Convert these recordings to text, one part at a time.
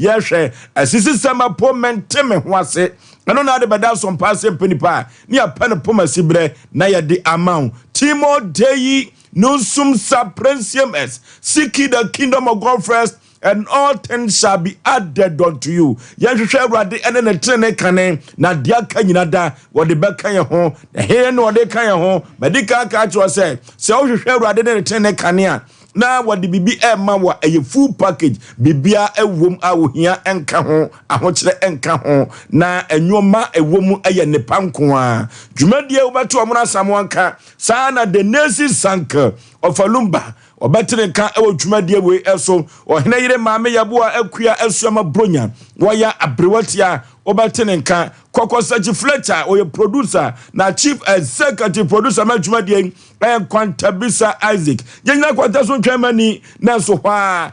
Yɛhwɛ asisisɛm apo mente me ho ase. Ɛno na ade bɛda asompa ase mpɛ nipa a ne yɛpɛ no poma siberɛ na yɛde ama wo. Timo Deyi Nunsum Saprensium es. Seek ye the kingdom of God first and all things shall be added unto you. Yɛnhwehwɛ Awurade ne ne tenenee kane, na deɛ aka nyina da wɔde bɛka yɛn ho. Na he na wɔde ka yɛn ho? Madi kan aka akyerɛ sɛ, sɛ wohwehwɛ Awurade ne ne tenenee kane a, na wɔde biribi ɛrema wo a, ɛyɛ full package. Biribiara ɛwom a ohia nka ho, ahokyerɛ nka ho, na nneɛma ɛwɔ mu ɛyɛ nnepa nko ara. Dwumadie wobɛto wɔn asamoa nka, saa na the Nezi Sank Ɔfalumba Ɔbɛte nka wɔ dwumadie wei so. Ɔhene yere Maame Yeboah Akua Asuama Bronya, wɔyɛ aberewatia, wobɛte ne nka. Kɔkɔ Sakyi Fletcher, ɔyɛ producer na chief executive producer ma dwumadie yi ɛyɛ Nkwantabisa Isaac. Yɛnyina kwanta so ntwɛn ma ni, nanso hɔ a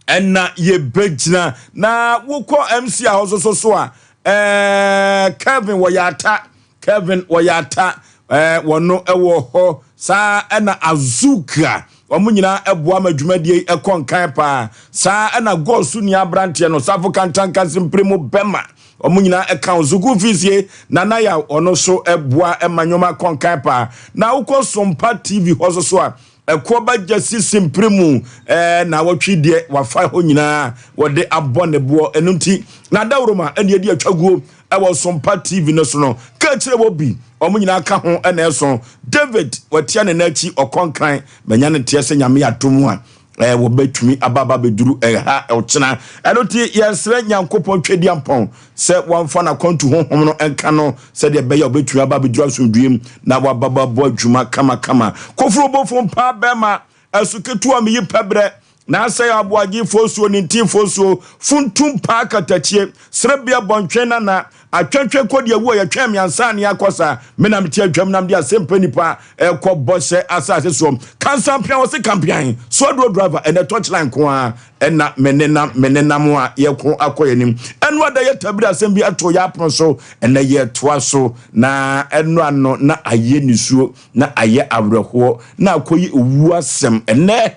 ɛna yɛbɛgyina. Na wokɔ MC a hɔ soso so a, ɛɛ Kevin wɔyɛ ata, Kevin wɔyɛ ata, ɛɛ wɔno ɛwɔ hɔ saa ɛna Azuka wɔn nyinaa ɛboa ma dwumadie yi ɛkɔ nkan paa. Saa ɛna gɔɔso nua aberanteɛ no Safo Kantanka Simpire mu bɛma wɔn nyinaa ɛka ho. Sukuu fiisie Nana Yaw ɔno so ɛboa ɛma nneɛma kɔ nkan paa. Na wokɔ Sompa TV hɔ soso a, Ɛkoɔ ba gyasi simpire mu ɛɛ naawɔtwe deɛ wafa hɔ nyinaa wɔde abɔ ne boɔ ɛno nti na dawuroma ɛne ɛdi atwa guo ɛwɔ Sompa TV no so no ka akyire wɔ bi wɔn nyinaa ka ho ɛna ɛso David watia ne nan akyi ɔkɔ nkran manya ne teɛ sɛ Nyame adom a ɛɛ wɔbɛtumi aba aba bɛduru ɛha ɔkyena ɛno nti yɛsrɛ Nyankopɔn Twedeampɔn sɛ wɔmfa n'akwantu honhom no nka no sɛdeɛ ɛbɛyɛ a ɔbɛtumi aba abɛduru asomdwoeɛ mu na waba bɛbɔ adwuma kamakama. Koforo bofo mpaa bɛrima, ɛso ketewa meyi pɛbrɛ, na asɛe aboagyefoɔ suo, nintinfoɔ suo, funtum paa katakyie, serebea bɔntwɛn nana, atwɛntwɛn kɔdi awu a yɛtwɛn me ansa ne akɔ sa, me na mete adwam nam de asɛmpa nipa ɛkɔ bɔhyɛ asase soɔ. Kansampean wɔse kampean, soaduro driver ɛnɛ touchline nko ara Ɛna me nenam me nenam a yɛko akɔ yɛn anim. Ɛno ada yɛ tabiri asɛm bi ato yɛ apono so. Ɛnɛ yɛtoa so na ɛno ano na ayɛ nisuo na ayɛ awerɛhoɔ na akɔyi owuo asɛm. Ɛnɛ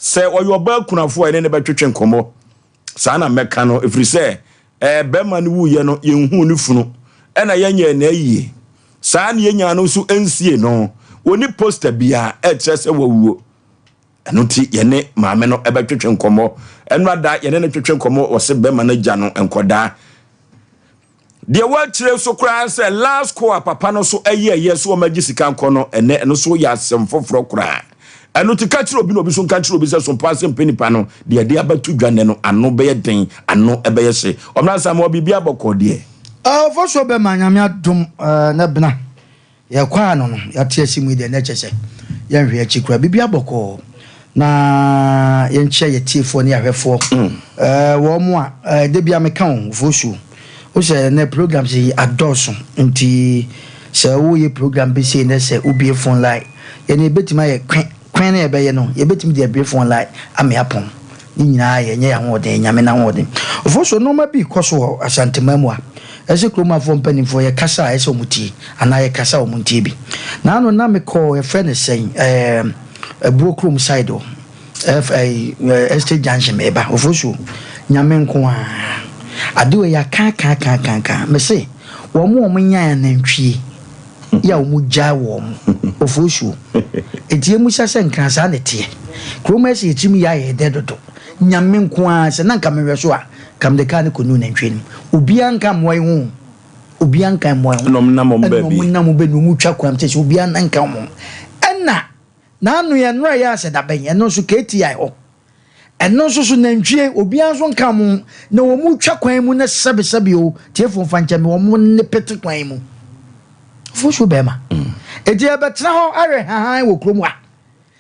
sɛ ɔyɛ ɔbaa kunafoɔ a ɛne ne bɛtwetwe nkɔmmɔ. Saa na mɛka no ɛfiri sɛ ɛɛ bɛrima no wuiɛ no yɛnhuu ne funu ɛna yɛnyɛɛ n'ayie. Saa ne yɛnyaa no nso nsie no. Wɔni poster biara ɛkyerɛ sɛ wawuo. Ɛno nti yɛne maame no bɛtwetwe nkɔmmɔ. Ɛno ada yɛne no twetwe nkɔmmɔ wɔ se bɛma no agya no nkɔdaa. Deɛ wɔakyerɛ so koraa sɛ last call a papa no so ɛyɛɛyɛ so wɔn agye sika nkɔ no ɛnɛ ɛno so yɛ asɛm foforɔ koraa. Ɛno nti ka kyerɛ obi na obi so nka kyerɛ obi sɛ sompa ase mpɛ nipa no deɛ ɛde abɛto dwa nnɛ no ano bɛyɛ den ano ɛbɛyɛ hye. Ɔmena Asamoah biribi abɔkɔ deɛ. Ɔfɔsuo bɛma Nyame adom na bena. Yɛkɔ ano no, yɛate ase mu yi deɛ na ɛkyɛ sɛ yɛnhwɛ akyi koraa. Biribiara bɔkɔɔ. Na yɛnkyia yɛn atiefoɔ ne ahwɛfoɔ. Ɛɛ wɔn a da biara meka wɔn Ofosuo. Wo sɛ ɛnɛ programs yi adɔɔso nti sɛ woyɛ program bi sei na sɛ wobue phone line yɛn yɛbɛtumi ayɛ kwe kwen na yɛbɛyɛ no yɛbɛtumi de abue phone line ama yɛapɔn. Ne nyinaa yɛ nyɛ yɛn ahoɔden, ɛyɛ Nyame n'ahoɔden. Ofosuo, nnoɔma bi rekɔ so wɔ Asanteman mu a, ɛsɛ kurom afoɔ mpanimfoɔ yɛ kasa a ɛsɛ wɔn tie, anaa yɛ kasa a wɔn ntie bi. Naano na me kɔɔ yɛfrɛ no sɛn, ɛɛ Abuo kurom side hɔ, ɛf ɛyi Estate Junction meba, Ofosuo, Nyame nko ara. Ade wei yɛaka aka aka aka aka, me se wɔn a wɔn nyan anantwie yɛ a wɔn gyae wɔn, Ofosuo. Enti yɛmmisa sɛ nkra saa na ɛteɛ? Kurom ha sɛ yɛtirim yɛ ayɛ dɛ dodo. Nyame nko ara sɛ na nka mehwɛ so a, nka mede kaa no kɔnuu nantwie no mu. Obiara nka mmoa yi ho o. Obiara nka mmoa yi ho. Ɛna wɔn nam wɔn Ɛna baabi. wɔn nam wɔn baabi, wɔn twa kwan mu kyɛ sɛ obiara nka wɔn ho. Ɛna n'ano yɛ nnora yɛ asɛ dabɛn, ɛno nso KTI hɔ. Ɛno nso so nantwie, obiara nso nka wɔn ho. Na wɔn twa kwan mu na sɛbesɛbe o, tiefo mfa nkyɛ me, wɔn nne pete kwan mu. Fosuo bɛrima. Enti yɛbɛtena hɔ awe hahan wɔ kurom ha.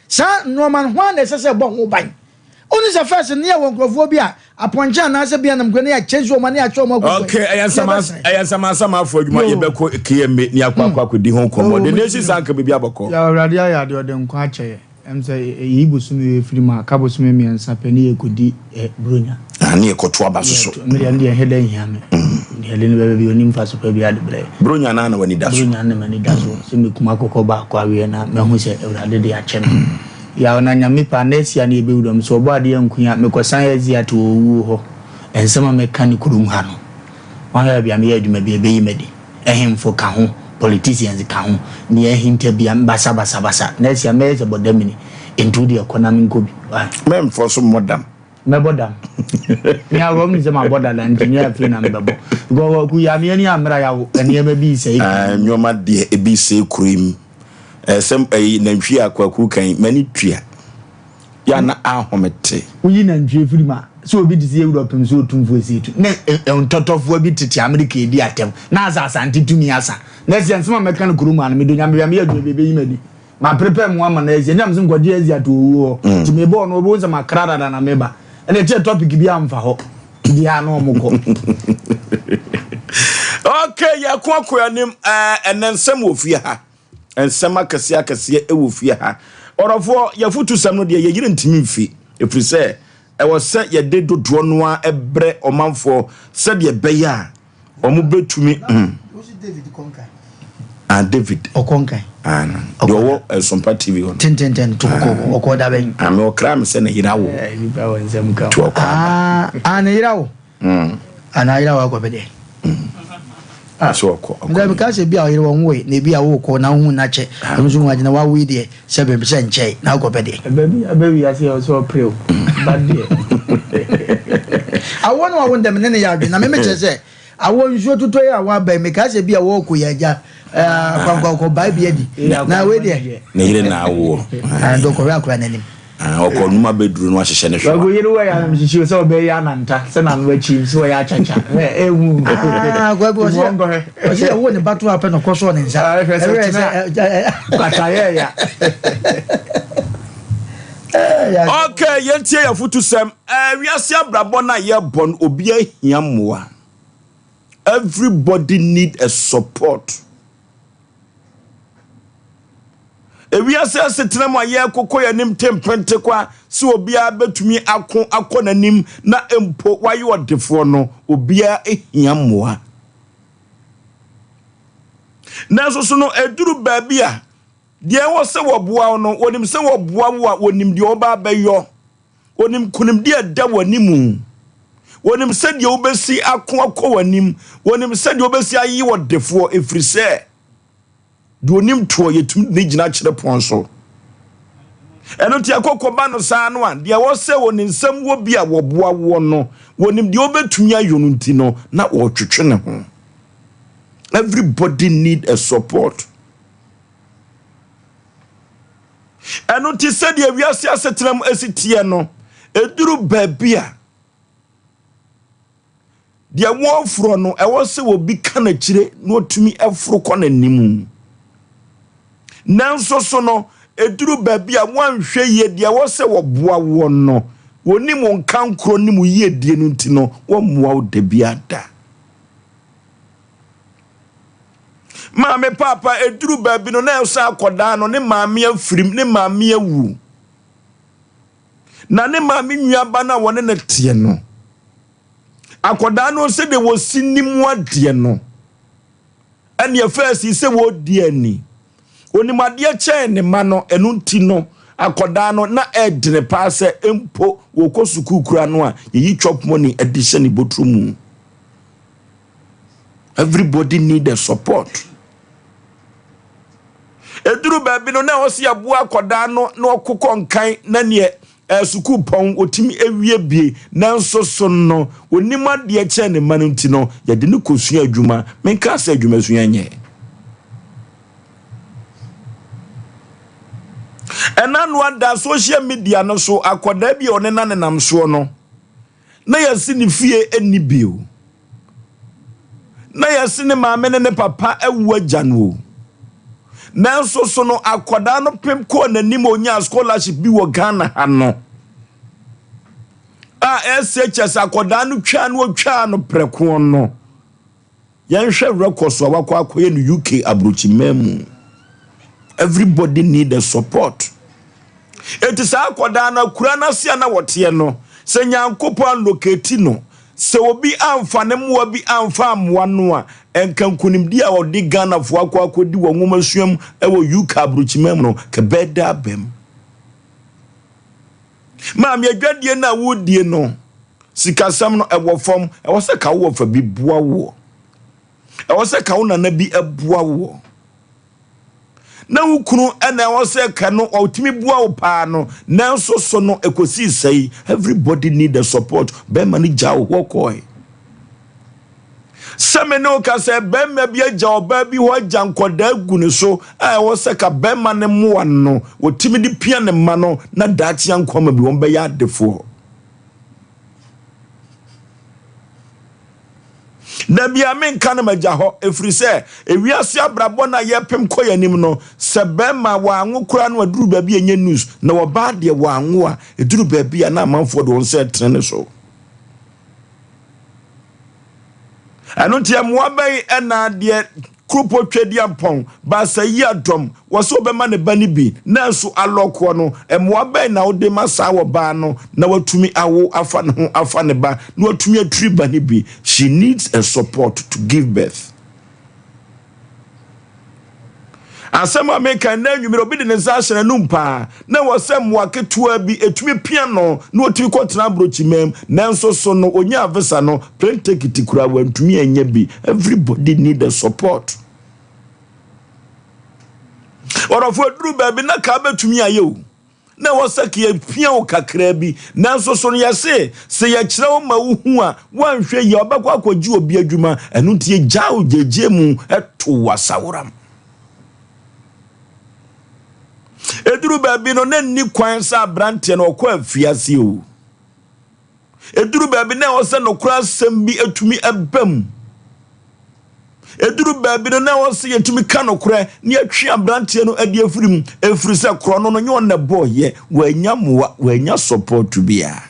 Saa nnoɔma no, hwan na ɛsɛ sɛ ɛbɔ ho ban? Wone sɛ first no yɛwɔ nkurɔfoɔ bi a apɔnkye anaasɛ bia nam kuro no yɛakyɛ nsuo wɔn ne yɛakyɛ wɔn agu Okay, ɛyɛ nsɛm ɛyɛ nsɛm asɛm afɔ adwuma yɛbɛkɔ KMA ne akɔ akɔ akɔdi ho nkɔmmɔ. The nation san ka biribi abɔkɔ. Yɛ Awurade ayɛ adeɛ ɔde nkwa akyɛ yɛ. Ɛm sɛ yɛyi bosome wei firi mu a, aka bosome mmiɛnsa pɛ ne yɛkɔdi Buronya. Ah, ne yɛkɔto aba so so. Me deɛ, ɛno deɛ ɛnhɛ da nhia me. Deɛ ɛde no bɛba bi, ɔnni mfaso pa biara de brɛ. Buronya no ara na w'ani da so. Buronya no na m'ani da so, sɛ mɛkum akokɔ baako aweɛ na mahu sɛ Awurade de akyɛ me. Yaw na Nyame pɛ a next year no yɛbɛwura mu, sɛ ɔbɔ adeɛ anku a mekɔsan exit wɔ owuo hɔ, nsɛm a mɛka ne kurom ha no wanhwɛ baabi a meyɛ adwuma bi a ɛbɛyi m'adi, ɛhemfo ka ho, politicians ka ho, nea ahinta bia basabasabasa, next year mɛyɛ sɛ bɔdamini, nti wodeɛ kɔ na menkɔ bi, why? Mɛmfɔ so mmɔ dam. Mɛbɔ dam. Me aworɔ mu sɛ mabɔ dada nti nyɛ afei na mebɛbɔ. Because waku ya me ani ammra yawo nneɛma bi sɛe kuro yi. Nneɛma deɛ ebi sɛe kuro yi mu. Sɛ ɛyi nantwie a kwaku kan m'ani tua. Ya na ahomete. Woyi nantwie firi mu a sɛ obi te sɛ yɛwura pem sɛ otumfoɔ esi etu ne ntɔtɔfoɔ bi tete Amerika edi atɛm na asa Asante tumi asa. Na ɛsɛ nsɛm a mɛka no kurom ha no medɔ Nyame bia meyɛ adwuma bi ebeyi m'adi. Ma prepare mo ama no Asia nti na mese nkɔgye Asia to owuo hɔ nti mebɔ ɔno ɔbɛhu sɛ makra dada na meba ɛna ɛkyɛ topic bi amfa hɔ deɛ a na ɔmo kɔ. Okay, yɛko akɔ anim ɛnɛ nsɛm wɔ fie ha nsɛm akɛseɛ akɛseɛ ɛwɔ fie ha ɔdɔfoɔ yɛfotu sɛm no deɛ yɛyere ntumi mfi ɛfiri sɛ ɛwɔ sɛ yɛde dodoɔ no a ɛbrɛ ɔmanfoɔ sɛdeɛ ɛbɛyɛ a Wɔn bɛtumi mm. Ah, David. Ɔkɔ nkan. Ah, no. Deɛ ɔwɔ Ɛsompa TV hɔ no. Tententen to kɔkɔ ah. ɔkɔ da bɛn. Ah, me ɔkra me sɛ ne yere awo. To ɔkɔ aba. Ah, ah, ne yere awo. Mm. Ah, na yere awo akɔ bɛ dɛ. Mm. Ah, so ɔkɔ. Ɔkɔ. Ndɛ ka sɛ bi a ɔyere wɔn woe na ebi a wokɔ na wohu n'akyɛ. Ah. Ɛno nso hu agyina wawo yi deɛ sɛ bɛn sɛ nkyɛe na akɔ bɛ deɛ. Ɛbɛ bi abɛ wi ase ɔsɛ ɔpere o. Ba deɛ. Awoɔ no wawo ndɛm ne ne yɛ adwene na meme kyerɛ sɛ awɔ nsuo totɔ yi a waba yi mekaa sɛ bi a wɔɔkɔ yɛ agya kwankwankɔ baa bi adi na wei deɛ. Ne yere na awoɔ. Nti ɔkɔhwɛ akora n'anim. Ɔkɔ numa bɛduru no ahyehyɛ ne hwewa. Wagu yere wɔ yɛ anamhyehye sɛ ɔbɛyɛ ananta sɛ n'ano akyi sɛ ɔyɛ akyakya ehu. Kwaku ɔsɛ ɔsɛ ɛwo ne ba to apɛ na ɔkɔ sɔɔ ne nsa. Ɛhwɛ sɛ kyena kwata yɛ ya. Okay, yɛntie yɛn afotusɛm. Wiase abrabɔ no a yɛbɔ no, obiara hia mmoa. Everybody need a support. Ewiase asetena mu a yɛrekokɔ yɛn anim tempentekwa sɛ obiara bɛtumi ako akɔ n'anim na mpo wayɛ ɔdefoɔ no, obiara hia mmoa. Nanso so no, ɛduru baabi a Deɛ ɛwɔ sɛ wɔboa wo no, wɔnim sɛ wɔboa wo a, wɔnim deɛ wɔba abɛyɔ. Wɔnim nkonimdie a ɛda w'anim. Wɔnim sɛdeɛ wobɛsi ako akɔ w'anim. Wɔnim sɛdeɛ wobɛsi aye ɔdefoɔ, ɛfiri sɛ deɛ ɔnim toɔ yɛtumi de ne gyina kyerɛ pɔn so. Ɛno nti ɛkɔkɔba no saa no a, deɛ ɛwɔ sɛ wɔ ne nsam wɔ bi a wɔboa woɔ no, wɔnim deɛ wobɛtumi ayɔ no nti no, na wɔretwetwe ne ho. Everybody need a support. Ɛno nti sɛdeɛ wiase asetena mu esi teɛ no, ɛduru baabi a deɛ wɔreforɔ no ɛwɔ sɛ obi ka n'akyire na ɔtumi foro kɔ n'anim. Nanso so no, ɛduru baabi a wɔanhwɛ yie deɛ ɛwɔ sɛ wɔboa woɔ no, wɔnim wo nkankorɔ ne mu yiedie no nti no, wɔmmoa wo da biara da. Maame paapa eduru baabi no na ɛsɛ akɔdaa no ne maame afirim ne maame awu. Na ne maame nuaba no a wɔne no teɛ no akɔdaa no sɛdeɛ wɔsi nim adeɛ no ɛneɛ fɛsi sɛ wɔredi ani. Onim adeɛ kyɛn ne ma no ɛno nti no akɔdaa no na ɛdene paa sɛ mpo wɔkɔ sukuu kura no a yɛyi chop money de hyɛ ne bɔtɔ mu. Everybody need a support. Eduru baabi no na ɛwɔ sɛ yɛboa akwadaa no na ɔkokɔ nkan na neɛ ɛɛ sukuu pɔn otumi ewie bie nanso so no onim adeɛ kyɛn ne mma no nti no yɛde no kosua adwuma menka sɛ adwuma sua nyɛ. Ɛna no ada social media no so akwadaa bi a ɔne na nenam soɔ no na yɛse ne fie nni bio. Na yɛse ne maame ne ne papa awu agya no o. Nanso so no akwadaa no pem kɔɔ n'anim onyaa scholarship bi wɔ Ghana ha no. A SHS akwadaa no twaa no otwaa no prɛko no. Yɛnhwɛ records a wakɔ akɔyɛ no UK aburokyiman mu. Everybody need a support. Enti saa akwadaa no akura no ase a na wɔteɛ no, sɛ Nyankopɔn allocate no, sɛ obi amfa ne mmoa bi amfa ammoa no a, ɛnka nkunimdi a ɔde Ghanafoɔ akɔ akɔdi wɔ nwomasua mu wɔ UK aburokyiman mu no, kɛbɛɛ da abam. Maame, adwadie no a wodie no, sikasɛm no ɛwɔ fam, ɛwɔ sɛ ka wo wɔfa bi boa woɔ. Ɛwɔ sɛ ka wo nana bi boa woɔ. Na wo kunu na ɛwɔ sɛ ka no ɔtumi boa wo paa no, nanso so no ɛkɔsii sɛi. Everybody need the support. Bɛrima no gyaa wo hɔ kɔe. Sɛ me ne wo ka sɛ bɛrima bi agya ɔbaa bi hɔ agya nkɔdaa gu ne so a ɛwɔ sɛ ka bɛrima no mmoa no, wɔtumi de pia ne mma no na daakye ankoama bi wɔn bɛyɛ adefoɔ. Da bia menka no magya hɔ, ɛfiri sɛ ewiase abrabɔ no a yɛpem kɔ yɛn anim no, sɛ bɛrima wɔanwo koraa no aduru baabi a ɛnyɛ news, na ɔbaa deɛ wɔanwo a, ɛduru baabi a na amanfoɔ de wɔn nsa ɛtene ne so. Ɛno nti mmoa bɛn na deɛ Kuropɔ Tweaduampɔn, Baasa yi adɔm, wɔ sɛ ɔbɛma ne ba no bi, nanso alɔkoɔ no, mmoa bɛn na wode ma saa ɔbaa no na watumi awo afa ne ho afa ne ba na watumi atiri ba no bi? She needs a support to give birth. Asɛm a meka nnɛ anwummere, obi de ne nsa ahyɛ n'anum paa, na ɛwɔ sɛ mmoa ketewa bi etumi pia no na otumi kɔtena aburokyiman mu, nanso so no onyaa visa no, plane ticket koraa wantumi anya bi. Everybody need a support. Ɔdɔfo aduru baabi na kaa bɛtumi ayɛ o. Na ɛwɔ sɛ ka yɛpia wo kakraa bi. Nanso so no yɛse sɛ yɛkyerɛ wo ma wohu a, woanhwɛ yie a wobɛkɔ akɔgye obi adwuma. Ɛno nti yɛgyaa wo gyegye mu too wo asaworam. Ɛduru baabi no na nni kwan sɛ aberanteɛ no ɔkɔ afiase o. Ɛduru baabi na ɛwɔ sɛ nokorɛ asɛm bi atumi ɛba mu. Ɛduru baabi no na ɛwɔ sɛ yɛtumi ka nokorɛ na yɛtwe aberanteɛ no adi afiri mu, ɛfiri sɛ korɔ no no nyɛ ɔno na ɛbɔɔyɛ, wannya mmoa, wannya support biara.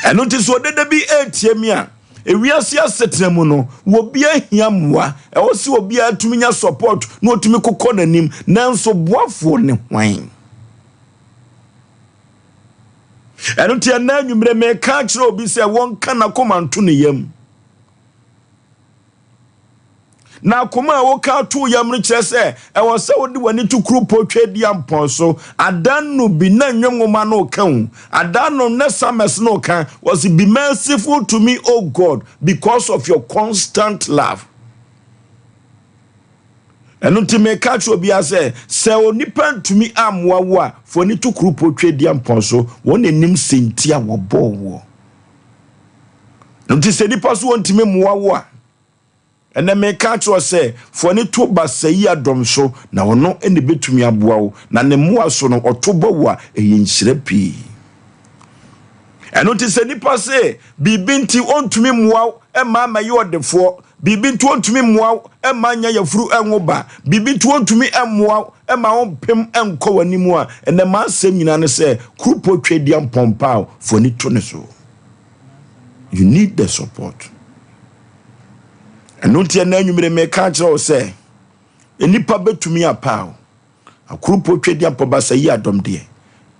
Ɛno nti sɛ ɔdeda bi ɛretie me a, ewiase asetena mu no, obiara hia mmoa, ɛwɔ sɛ obiara tumi nya support na ɔtumi kokɔ n'anim, nanso boafoɔ ne hwan? Ɛno nti ɛnna anwummerɛ meka akyerɛ obi sɛ wɔnka n'akoma nto ne yam. Na akoma a woka ato yam no kyerɛ sɛ ɛwɔ sɛ wode w'ani to kuropɔ Tweaduampɔn so. Adan no bi na nnwom nwoma no reka o. Adan no na Psalmist no reka. Wɔse, Be merciful to me, O God, because of your constant love. Ɛno nti meka kyerɛ obiara sɛ, sɛ onipa ntumi ammoa wo a, fa w'ani to kuropɔ Tweaduampɔn so. Wɔn na nim sɛ nti a wɔbɔɔ woɔ. Ɛno nti sɛ nipa so wɔntumi mmoa wo a, ɛnɛ meka kyerɛ sɛ, fa w'ani to Basayi Adɔm so, na ɔno na ebetumi aboa wo. Na ne mmoa so no, ɔto bɔ wo a, ɛyɛ nhyira pii. Ɛno nti sɛ nipa se biribi nti ɔntumi mmoa wo mma ammɛyɛ ɔdefoɔ, Biribi nti ontumi mmoa wo mma nnya yafuru nwo ba. Biribi nti ontumi mmoa wo mma wo mpem nkɔ w'anim a, ɛnnɛ m'asɛm nyinaa ne sɛ, Kurupo Tweaduam Pɔmpaw, fa w'ani to ne so. You need the support. Ɛno nti ɛnnɛ anwummere meka akyerɛ wo sɛ, nnipa bɛtumi apaw. Akurupo Twedeampɔ Basa yi adɔm deɛ,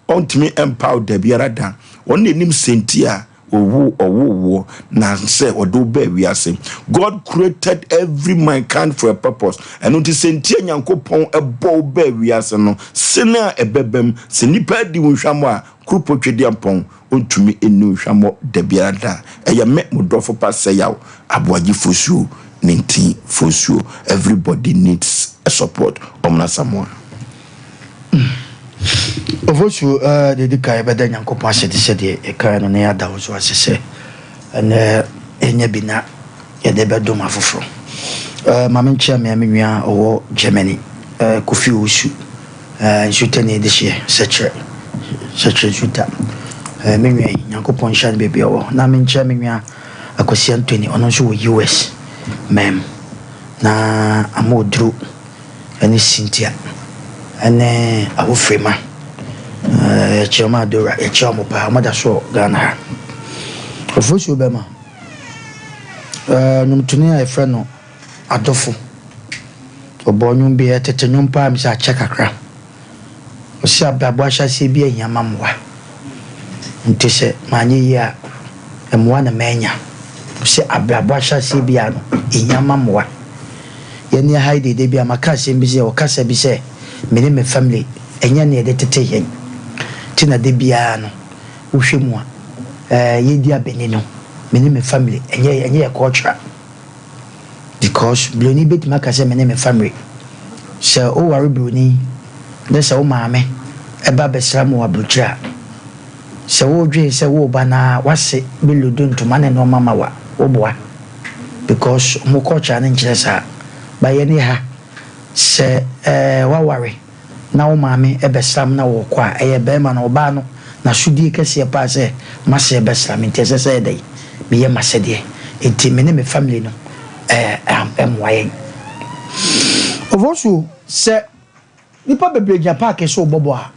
ɔntumi mpaw dabiara da. Ɔno na ɛnim sɛnti a ɔwoo ɔwoo woɔ na sɛ ɔde wo baa wiase. God created every mankind for a purpose. Ɛno nti sɛnti a Nyankopɔn bɔ wo baa wiase no, sene a ɛbɛbam, sɛ nnipa adi wo nhwammɔ a, Kurupo Twedeampɔn Ontumi nni wo hwammɔ da biara da. Ɛyɛ me mo dɔfo pa Sɛyaw Aboagye Fosuo ne nti Fosuo everybody needs a support Ɔmena Asamoah. Ofosuo eh, deɛ ɛdi kan yɛbɛda Nyankopɔn ase te sɛ deɛ yɛkaeɛ no na yɛada wo nso ase sɛ ɛnɛ yɛnya bi na yɛde bɛdom afoforɔ. Eh, ma menkyea me a me nua a ɔwɔ Germany, eh, Kofi Owusu. Eh, Nsutani dehyeɛ, sɛkyerɛ, sɛkyerɛ nsuta. Eh, me nua yi, Nyankopɔn nhyira no baabi a ɔwɔ. Na menkyerɛ me nua Akwasi Anthony, ɔno nso wɔ US. Mɛm. Na ama oduro ɛne Cynthia ɛne Awofrema. Eh, yɛkyerɛ ɔmo Adora, yɛkyerɛ ɔmo paa, ɔmo da so wɔ Ghana ha. Ofosuo bɛma. Eh, nnwomtoni a yɛfrɛ no Adɔfo. Ɔbɔɔ nnwom bi, ɛyɛ tete nnwom paa, mesɛ akyɛ kakra. Ɔse abrabɔ ahyɛaseɛ bi ahia ma mmoa. Nti sɛ manyɛ yie a, mmoa na manya. Ɔse abrabɔ ahyɛaseɛ biara no, ɛhia ma mmoa. Yɛne ha yi deɛ, da bi a maka asɛm bi sɛ, yɛwɔ kasa bi sɛ, me ne me family, ɛnyɛ nea yɛde tete yɛn. Nti na da biara no wohwɛ mu a eh yɛdi abɛni no me ne me family ɛnyɛ ɛnyɛ yɛ cultural because broni bɛtumi aka sɛ me ne me family sɛ woware broni ne sɛ wo maame ɛba bɛsra mo wɔ abrokyire a sɛ wodwen sɛ woreba na wase bɛ lodo ntoma ne nnoɔma ma wo a woboa because ɔmo culture no nkyerɛ saa but yɛne ha sɛ eh waware na wo maame bɛsra me na wɔkɔ a, ɛyɛ barima no, ɔbaa no, n'asodie kɛseɛ paa sɛ m'ase rebɛsra me nti ɛsɛ sɛ ɛdɛn? Meyɛ m'asɛdeɛ. Nti me ne me family no ɛmmoa yɛn. Ofosuo, sɛ nnipa bebree gyina paake so rebɔ bɔɔl a,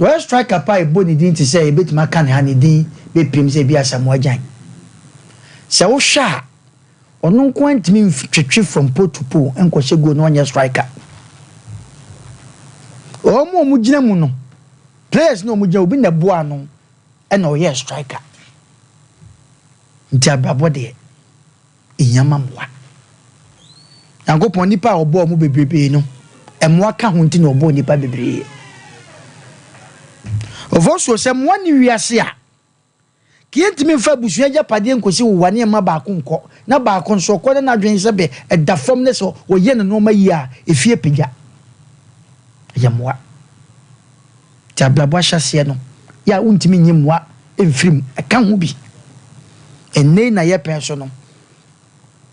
deɛ ɔyɛ striker paa a yɛbɔ ne din te sɛ yɛbɛtumi aka ne ha ne din bɛpiem sɛ ebi Asamoah Gyan. Sɛ wohwɛ a, Ɔno nko ara ntumi ntwetwe from pole to pole nkɔhyɛ goal na ɔnyɛ striker. Wɔn a wɔgyina mu no, players no a wɔgyina obi na ɛboa ano ɛna ɔyɛ striker. Nti abrabɔ deɛ, ehia ma mmoa. Nyankopɔn nipa a ɔbɔɔ mu bebrebe no, mmoa ka ho nti na ɔbɔɔ nipa bebree. Ofosuo sɛ mmoa ne wiase a, Ka yɛntumi mfa abusua agyapadeɛ nkɔsi wowa ne mma baako nkɔ na baako nso ɔkɔ na n'adwene sɛ bɛ ɛda fam ne sɛ ɔyɛ ne nnoɔma yie a efie pagya. Ɛyɛ mmoa. Nti abrabɔ ahyɛaseɛ no yɛ a wontumi nyi mmoa mfiri mu. Ɛka ho bi. Ɛnnɛ yi na yɛpɛn so no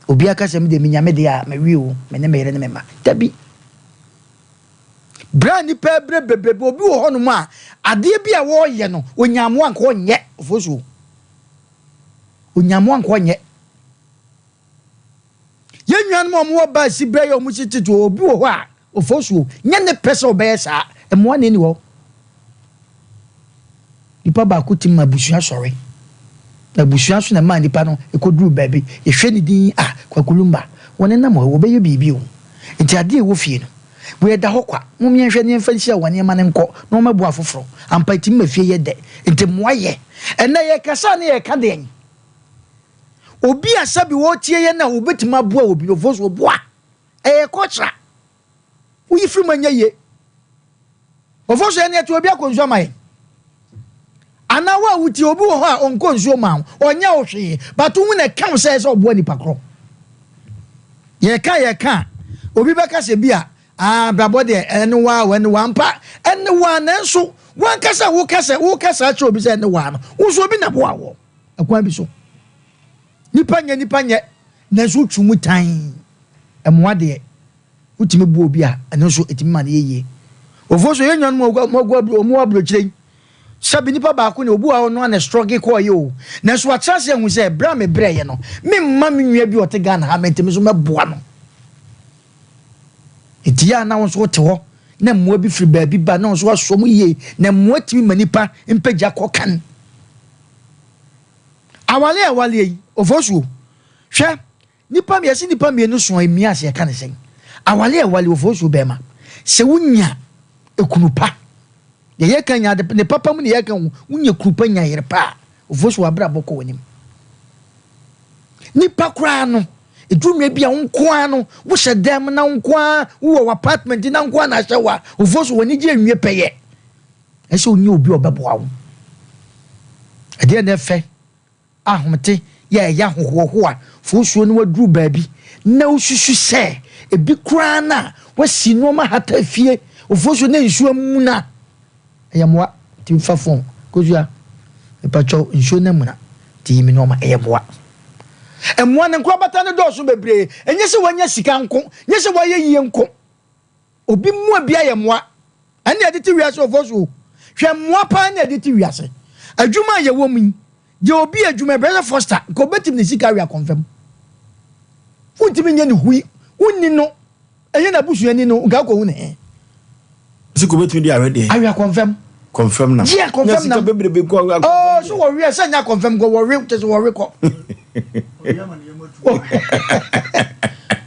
obiara ka sɛ me deɛ menya me deɛ a mawie o, me ne me yere ne me mma. Dabi. Berɛ a nnipa rebrɛ bebrebe, obi wɔ hɔnom a, adeɛ bi a wɔreyɛ no, ɔnya mmoa nka ɔnyɛ. Ofosuo. Ɔnya mmoa nka ɔnyɛ. Yɛn nuanom a wɔwɔ baasi berɛ yɛ wɔn si tete obi wɔ hɔ a, ofosuo, nyɛ ne pɛ sɛ ɔbɛyɛ saa. Mmoa na ɛni hɔ. Nipa baako tumi ma abusua sɔre. Na abusua nso na ɛmaa nipa no kɔduruu baabi. Yɛhwɛ ne din a, Kwaku Lumba, wɔnenam hɔ, wɔbɛyɛ biribi o. Nti adeɛ a ɛwɔ fie no, wei ɛda hɔ kwa. Mom yɛnhwɛ na yɛmfa nhyira wɔn nneɛma no nkɔ na wɔmmɛboa afoforɔ. Ampa ɛtumi ma fie yɛ dɛ. Nti mmoa yɛ. Ɛnnɛ yɛkasa a na yɛreka deɛn? Obi a sɛbi ɔretie yɛn a ɔbɛtumi aboa obi no, ɔfoɔ so ɔboa. Ɛyɛ culture. Woyi firi mu ɛnyɛ yie. Ɔfo so ɛne ɛte obi akɔ nsuo ama yɛn. Anaa wo a wotie obi wɔ hɔ a ɔnkɔ nsuo ma wo, ɔnyɛ wo hwee, but wohu na ɛka wo sɛ ɛsɛ ɔboa nipa korɔ. Yɛka yɛka a, obi bɛka sɛ bi a, ah, brabɔ deɛ ɛne waa o, ɛne waa mpa, ɛne waa nanso wankasa woka sɛ woka saa kyerɛ obi sɛ ɛne waa no, wo nso obi na boa wɔ ɛkwan bi so. Nipa nyɛ nipa nyɛ, nanso wotwi mu tan. Ɛmoa deɛ. Wotumi boa obi a, ɛno nso ɛtumi ma no yɛ yie. Ofoɔ so yɛn nuanom a wɔn wɔ aburokyire yi, sɛbi nipa baako na obi wɔ hɔ ɔno ana struggle kɔɔ yɛ o, nanso watra ase ahu sɛ berɛ a mebrɛeɛ no, memma me nua bi a ɔte Ghana ha mente me nso mɛboa no. Nti yɛ a na wo nso wote hɔ na mmoa bi firi baabi ba na wo nso wasɔ mu yie, na mmoa tumi ma nipa mpagya kɔ kan. Awale a awaleɛ yi, ofoɔ so hwɛ Nipa yɛse nipa mienu so a emia ase yɛka ne sɛn? Awale a ɛwale ofosuo bɛɛma sɛ wonya ekunu pa deɛ yɛka nya ade ne papa mu ne yɛka ho wonya kunu pa nya yere pa a ofosuo abrabɔ kɔ w'anim. Nipa koraa no ɛduru mmerɛ bi a wo nko ara no wohyɛ dan mu na wo nko ara wowɔ w'apartment na nko ara na ahyɛ wo a ofosuo w'ani gye nwie pɛyɛ ɛsɛ wonya obi a ɔbɛboa wo ɛdeɛ na ɛfɛ Ahomete yɛ a ɛyɛ ahohoahoa fosuo na waduru baabi na wosusu sɛ ebi koraa no a wasi nnoɔma hata fie ofosuo na nsuo amuna ɛyɛ mmoa nti fa fon kosua mepakyɛw nsuo no amuna nti yi me nnoɔma ɛyɛ mmoa mmoa no nkorabata no dɔɔso bebree ɛnyɛ sɛ wanya sika nko nyɛ sɛ wayɛ yie nko Obi mmoa bi ayɛ mmoa. Ɛne ɛde te wiase ɔfɔ so o. Hwɛ mmoa paa ne ɛde te wiase. Adwuma a yɛwɔ mu yi, deɛ obi adwuma ɛbɛyɛ sɛ Foster, nka obetumi ne sika awe akɔnfam. Wontumi nyɛ ne hui, wonni no, ɛnyɛ n'abusuani no, nka akɔhu ne he. Sika obetumi de awe deɛ. Awe akɔnfam. Kɔnfam nam. Gye akɔnfam nam. Sika bebrebe kɔ awe akɔnfam. Oh, so wɔwe sɛ nyɛ akɔnfam kɔ wɔwe kyɛ sɛ wɔwe kɔ.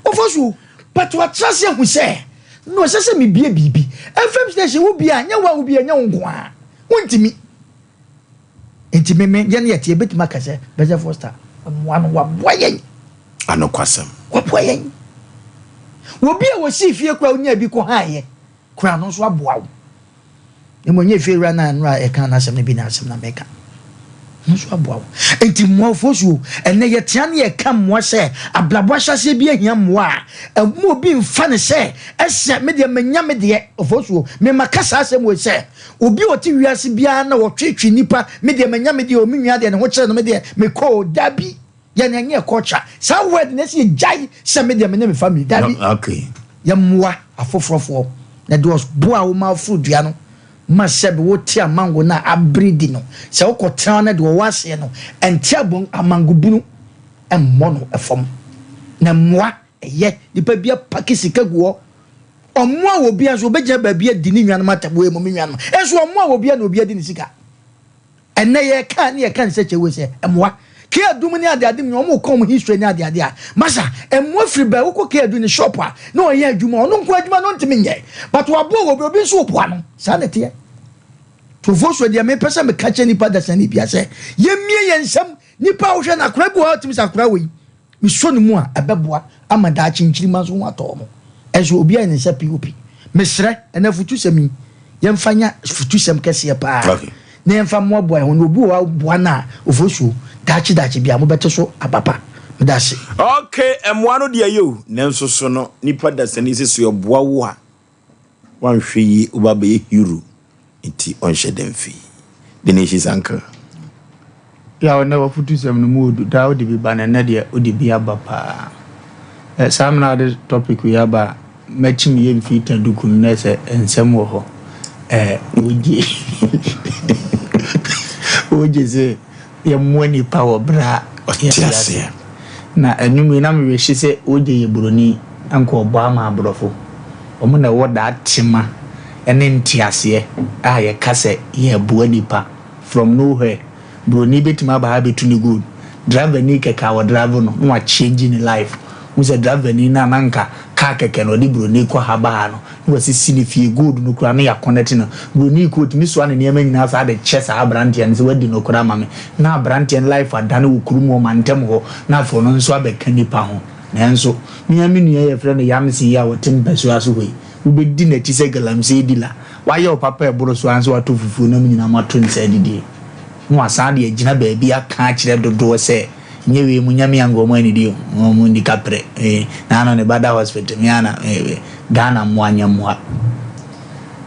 Ɔfɔ so. But watra ase ahu sɛ no ɛsɛ sɛ mebie biribi. FM station wo bie a nyɛ wo a wo bie nyɛ wo nko ara. Wontumi. Nti me me yɛn yɛte yɛbɛtumi aka sɛ Bɛsɛ Foster mmoa no waboa yɛn. Anokwasɛm. Waboa yɛn. Obi a wɔsii fie koraa onyaa bi kɔ haeɛ koraa no nso aboa wo. Na mmom ɛnyɛ efiewura no a nnora a yɛkaa n'asɛm no bi n'asɛm na meka. Ɔno nso aboa wo. Enti mmoa wo fosuo. Ɛnnɛ yɛtea ne yɛka mmoa sɛ abrabɔ ahyɛaseɛ bi ahia mmoa a, mma obi mfa no sɛ ɛsɛ me deɛ manya me deɛ. Ofosuo, me maka saa asɛm wei sɛ, obi a ɔte wiase biara na ɔtwetwe nnipa, me deɛ manya me deɛ o, me nua deɛ ne ho kyere no, me deɛ mekɔ o, dabi. Yɛn ɛnyɛ culture. Saa word no ɛsɛ yɛgyae sɛ me deɛ me ne me family. Dabi. Okay. Yɛmmoa afoforɔfoɔ na deɛ ɔboa wo ma woforo dua no ma sɛbe wote amango no a abere di no, sɛ wokɔtena hɔ na deɛ ɔwɔ aseɛ no nte abon amango bunu mmɔ no fam. Na mmoa ɛyɛ nipa bi apake sika gu hɔ ɔmmoa wɔ obiara nso ɔbɛgyina baabi adi ne nuanom atam wei mo me nuanom nso ɔmmoa wɔ obiara na obiara di ne sika. Ɛnnɛ yɛka ne yɛka nsɛkyɛ wei sɛ mmoa. K Adum ne adeade mu wɔn ka wɔn history ne adeade a masa mmoa firi bɛɛ wokɔ K Adu ne shop a na ɔyɛ adwuma ɔno nko adwuma no ntumi nyɛ but waboa wɔ obi obi nso boa no saa na ɛteɛ. Tofoɔ so deɛ mepɛ sɛ meka kyerɛ nipa dasani bia sɛ yɛmmie yɛn nsam nipa a wohwɛ no akora bi wɔ hɔ a wotumi sɛ akora wei Mesɔ ne mu a, ɛbɛboa ama daakye nkyirimma nso ho atɔ wɔn. Ɛnso obi ayɛ ne nsa POP. Mesrɛ, ɛnɛ afutusɛm yi, yɛmfa nya afutusɛm kɛseɛ paa na yɛmfa mmoaboa yɛn ho. Na obi wɔ hɔ a woboa no a, ofosuo, daakye daakye biara mobɛte so aba pa. Meda ase. Ok, mmoa no deɛ ɛyɛ o, nanso so no nipa dasani sɛ sɛ ɔboa wo a, Wanhwɛ yie woba abɛyɛ hero nti ɔnhyɛ da mfi the nations uncle. Yaw nnɛ w'afutusɛm no mu odu daa wode bi ba na ɛnnɛ deɛ wode bi aba paa ɛ saa mmerɛ a wode topic wei aba a mɛkyim yɛ mfii ta duku no na ɛsɛ nsɛm wɔ hɔ ɛ wogye wogye se Yɛmmoa nnipa wɔ berɛ a Ɔte yɛte ase. aseɛ. Na ɛnwom yi na me werɛ hye sɛ ogye yɛ buroni anka ɔbɔ ama aborɔfo. Wɔn na ɛwɔ that tema ne nteaseɛ a yɛka sɛ yɛreboa nnipa from no where. Buroni bɛtumi aba ha abɛtu ne gold. Driver ni kɛkɛ a ɔdrive no na wa change ne life. Wohu sɛ driver ni no a na anka car kɛkɛ na ɔde buroni kɔ ha ba ha no na wasisi ne fie, gold no koraa na yɛakɔnɛte no. Buroni kɔ ɔtumi soa ne nneɛma nyinaa saa de kyɛ saa aberanteɛ no sɛ wadi nokorɛ ama me. Na aberanteɛ no life adane wɔ kurom hɔ, mantam hɔ, na afei ɔno nso abɛka nnipa ho. Nanso me ara me nua yi a yɛfrɛ no Yamson yi a ɔte mpasua so hɔ yi, wobɛdi n'akyi sɛ galamsey dealer. Wayɛ wo papa a ɛboro so ara nso watɔ fufuo na mo nyinaa moato nsa adidie. Na wasan de agyina baabi aka akyerɛ dodoɔ sɛ, Nyɛ wei mo nya me anka ɔmo anidi o, ɔmo nni kaprɛ eh, naano ne ba da hospital me ana eh, Ghana mmoa nyɛ mmoa.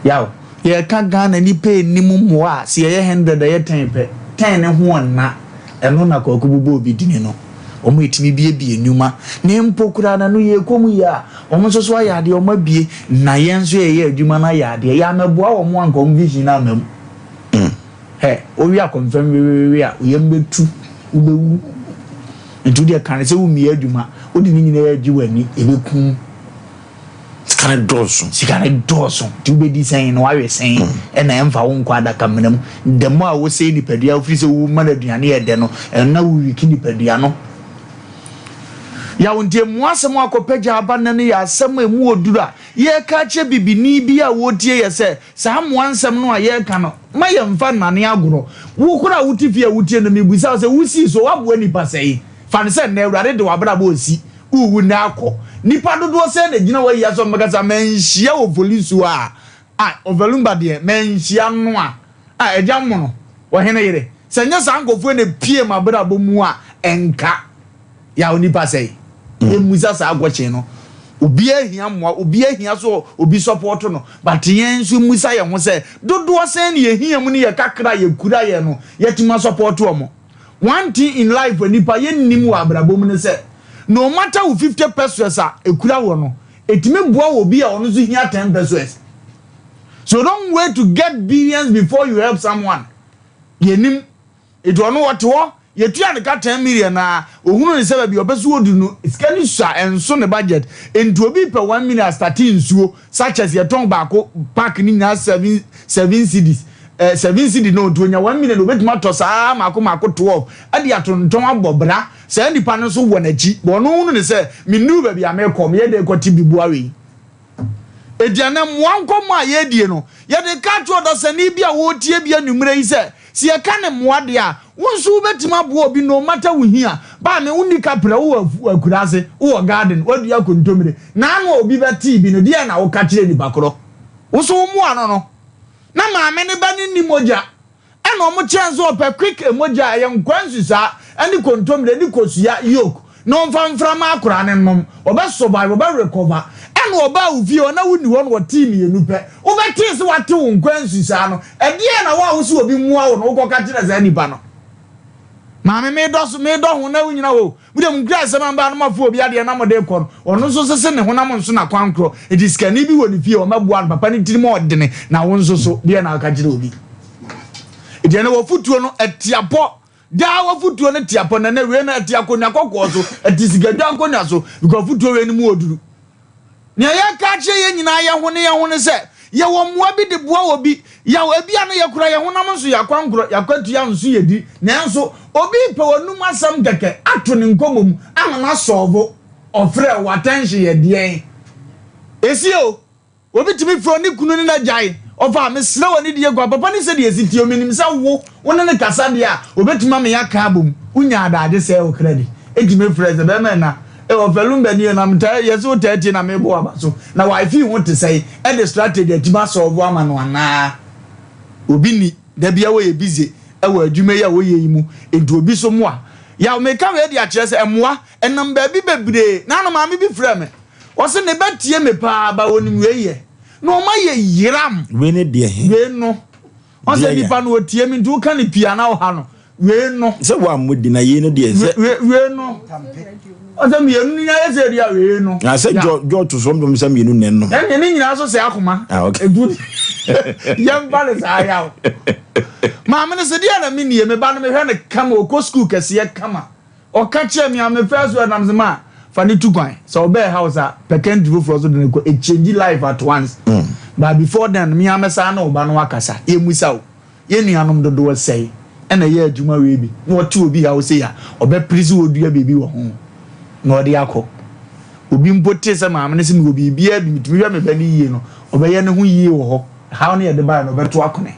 Yaw, yɛka Ghana nipa nnim mmoa a, sɛ yɛyɛ hundred a ɛyɛ ten pɛ, ten ne ho ɔnna, ɛno na Kwaku bobɔ obi dini no, ɔmo ɛtumi biebie nnwuma, ne mpo koraa na no yɛkɔ mu yie a, ɔmo nso so ayɛ adeɛ ɔmo abie, na yɛn nso yɛyɛ adwuma no ayɛ adeɛ, yɛamɛboa wɔn anka ɔmo vision no amma mu. Hɛ, wowe akɔmfɛm wewewewe a, wo yam bɛtu, wobɛwu. Nti wodeɛ ka no sɛ wommie adwuma, wode ne nyinaa agye w'ani, ɛbɛku wo. Sika no dɔɔso. Sika no dɔɔso. Nti wobɛdi sɛn na woawe sɛn ɛna ɛmfa wo nkɔ adakamena mu. The more a wosɛe nipadua, wofiri sɛ woma no aduane yɛ dɛ no, ɛno na wowiki nipadua no. Yaw nti emu asɛm a akɔpagya aba nnɛ no yɛ asɛm a emu wɔ duru a yɛreka akyerɛ bibini bi a ɔretie yɛ sɛ Saa mmoa nsɛm no a yɛreka no, mma yɛmmfa nnane agorɔ. Wo koraa a wote fie a wotie no, mebisa wo sɛ, wosii so, woaboa nnipa sɛn? Fa no sɛ nnɛ Awurade de w'abrabɔ resi, worewu nnɛ akɔ. Nnipa dodoɔ sɛn na ɛgyina w'ayi ase a wɔbɛka sɛ, Manhyia Ofolisuo a, a, Ovalumba deɛ, manhyia no a, a, Agya Mono, ɔhene yere. Sɛ ɛnyɛ saa nkurɔfoɔ yi na ɛpue m'abrabɔ mu a, ɛnka. Yaw nipa sɛe. Yɛmmisa saa question no. Obiara hia mmoa, obiara hia so obi support no. But yɛn nso mmisa yɛn ho sɛ, dodoɔ sɛn na yɛhia mu ne yɛ kakra a yɛkura yɛn no, yɛatumi asupporto wɔn. One thing in life a nipa yɛnnim wɔ abrabɔ mu ne sɛ, no matter wo 50 pesewas a ɛkura wɔ no, ɛtumi boa wɔ obi a ɔno nso hia 10 pesewas. So don't wait to get billions before you help someone. Yɛnnim. Enti ɔno ɔte hɔ, yɛtua no ka ten million a, ɔhunu no sɛ baabi a ɔpɛ sɛ ɔdu no, sika no sua, ɛnso ne budget. Enti obi repɛ one million astate nsuo, sachets yɛtɔn baako pack no nyinaa seven, seven cedis. Eh, seven cedi no, nti ɔnya one million a, ɔbɛtumi atɔ saa mmaako mmaako 12 de atontɔn abɔ bra. Saa nipa no nso wɔ n'akyi, but ɔno hunu no sɛ, mennuru baabi a merekɔ, meyɛ dɛn kɔte biboa wei? Aduane mmoa nkɔmmɔ a yɛredie no, yɛde reka akyerɛ ɔdasani bi a ɔretie bi anwummerɛ yi sɛ, sɛ yɛka ne mmoa deɛ a, wo nso wobɛtumi aboa obi no matter wo hia. Baa me, wonni kaprɛ, wowɔ akuraase, wowɔ garden, woadua kontommire. Naano a obi bɛtee bi no, deɛn na woka kyerɛ nipa korɔ? Wo nso wo mmoa no no. Na maame ne ba no nni mogya. Ɛna ɔmo kyerɛ no sɛ ɔpɛ quick mogya a ɛyɛ nkwa nsusaa ɛne kontomire ne kosua yolk na ɔmfa mfra ma akoraa no nnom. Ɔbɛ survive, ɔbɛ recover. Ɛna ɔbaa wo fie hɔ na wonni hɔ na ɔtee mienu pɛ. Wobɛtee sɛ wate wo nkwa nsusaa no. Ɛdeɛn na wo a wose obi mmoa wo no wokɔka kyerɛ saa nipa no? Maame medɔ so medɔ ho na wonyina hɔ o. Mo deɛ monkura asɛm a mbaa no moafa obi adeɛ na mode rekɔ no, ɔno nso sese ne honam nso n'akwankorɔ, enti sikani bi wɔ ne fie a ɔmmɛboa no, papa no tirim ɔɔdene, na wo nso so, deɛn na woka kyerɛ obi? Enti ɛnɛ w'afotuo no ɛte apɔ, daa w'afotuo no te apɔ, na ɛnɛ wei no ɛte akonnwa kɔkɔɔ so, ɛte sikadwa nkonnwa so, because afotuo wei no mu ɔduru. Nea yɛreka akyerɛ yɛn nyinaa yɛn ho ne yɛn ho ne sɛ, yɛwɔ mmoa bi de boa obi. Yaw, ebia na yɛkura yɛn honam nso yɛn akwankorɔ, yɛn akwatua nso yɛ di. Nanso, obi repɛ w'anom asɛm kɛkɛ ato ne nkɔmmɔ mu ama no asɔlvo. Ɔfrɛ wo, w'attention yɛ deɛn? Esie o, Obi tumi frɛ ne kunu ne no agyae. Ɔfa, mesrɛ wo anidie kwa, papa ne sɛdeɛ ɛsi teɛ, menim sɛ wo, wo ne no kasa deɛ a, ɔbɛtumi ama yɛaka abom. Wonya adaagye sɛɛ wo kra di. Enti mefrɛɛ sɛ, bɛrima ɛna, eh, ɔfɛ Lumba nie, na metaa, yɛse wo taa tie na mebɔ w'aba so, na wifey ho te sɛn? Ɛde strategy atumi asɔlvo ama no anaa? Obi nni, da biara wɔyɛ busy wɔ adwuma yi a wɔyɛ yi mu, enti obi so mmoa. Yaw, meka wei de akyerɛ sɛ mmoa ɛnam baabi bebree. Naano maame bi frɛɛ me, Ɔse ne ba tie me paa but onim wei yɛ na ɔma yɛ yeram. Wei ne deɛ he? Wei no. Ɔsɛ nipa no otie me nti woka no pii a na woha no. Wei no. Sɛ woammɔ din na yei no deɛ sɛ. Wei no. Ɔsɛ mmienu no nyinaa yɛ sɛ dua wei no. Na sɛ jɔ to so ɔmdom sɛ mmienu na ɛnom. Ɛnneɛ ne nyinaa so sɛ akoma. Ah, okay. Edu yɛmfa ne saa yaw. Maame no sɛ deɛ na mennie me ba no mehwɛ no kama ɔkɔ sukuu kɛseɛ kama. Ɔka kyerɛɛ me a me first word na mese ma fa no tu kwan sɛ ɔbɛɛ house a pɛ country foforɔ so de no kɔ it change life at once but before then me ara mɛsan ne wo ba no akasa yɛmmisa wo yɛn nuanom dodoɔ sɛe ɛna ɛyɛ adwuma wei bi na ɔte obi haw sei a ɔbɛpere sɛ ɔdua biribi wɔ ho na ɔde akɔ obi mpo te sɛ maame no sɛ mewɔ biribiara bi metumi hwɛ me ba no yie no ɔbɛyɛ ne ho yie wɔ hɔ haw no yɛde baeɛ no ɔbɛto akone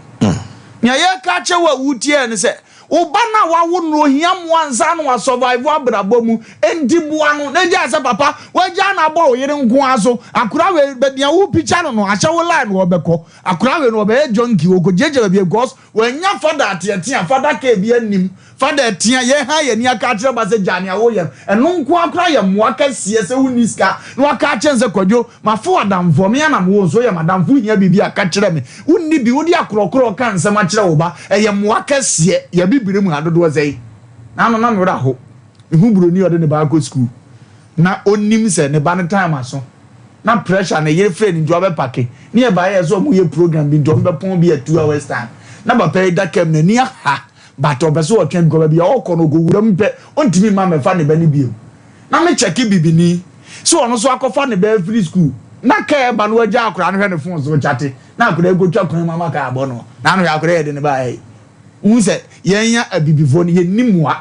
nea yɛka akyerɛ wo a wotiɛ ne sɛ Wo ba no a woawo no no ohia mmoa ansa na wasurvive abrabɔ mu, enti boa no na gyae sɛ papa wagyaa no abɔ wo yere nko ara so, akora wei baabi a wo pikya no no ahyɛ wo line no ɔbɛkɔ, akora wei no ɔbɛyɛ junkie ɔkɔgyiagyia baabi because wannya father ateatea, father care biara nnim, father atea, yɛn ha yɛn ani aka akyerɛ ba sɛ gyae nea woyɛ no, ɛno nko ara koraa yɛ mmoa kɛseɛ sɛ wonni sika na waka akyerɛ no sɛ Kwadwo mafo adamfoɔ, me ara na mewɔ nso woyɛ m'adamfo wohia biribi a ka kyerɛ me, Wonni bi, wode akorɔkorɔ reka nsɛm akyerɛ wo ba, ɛyɛ mmoa kɛseɛ. Yɛ abibire mu ha dodoɔ sɛn? N'ano na me werɛ aho. Mehu buroni a ɔde ne ba akɔ sukuu na ɔnnim sɛ ne ba no time aso na pressure ne yere frɛ no nti wabɛpake ne yɛbaeɛ sɛ wɔyɛ program bi nti wɔbɛpɔn bi a 2 hours time na papa yi da kam n'ani aha but ɔpɛ sɛ ɔtwɛn because baabi a ɔrekɔ no ɔkɔwura mu pɛ ɔntumi mma mmɛfa ne ba no bio. Na me kyɛke bibini sɛ ɔno nso akɔfa ne ba afiri school na kaa ɛba no wagya akwadaa no hwɛ ne phone so kyate na akwadaa yi kɔtwa kwan mu ama kaa abɔ no na ano hwɛ akwadaa yi yɛde ne ba ɛyi wohu sɛ yɛn ya abibifoɔ no yɛnni mmoa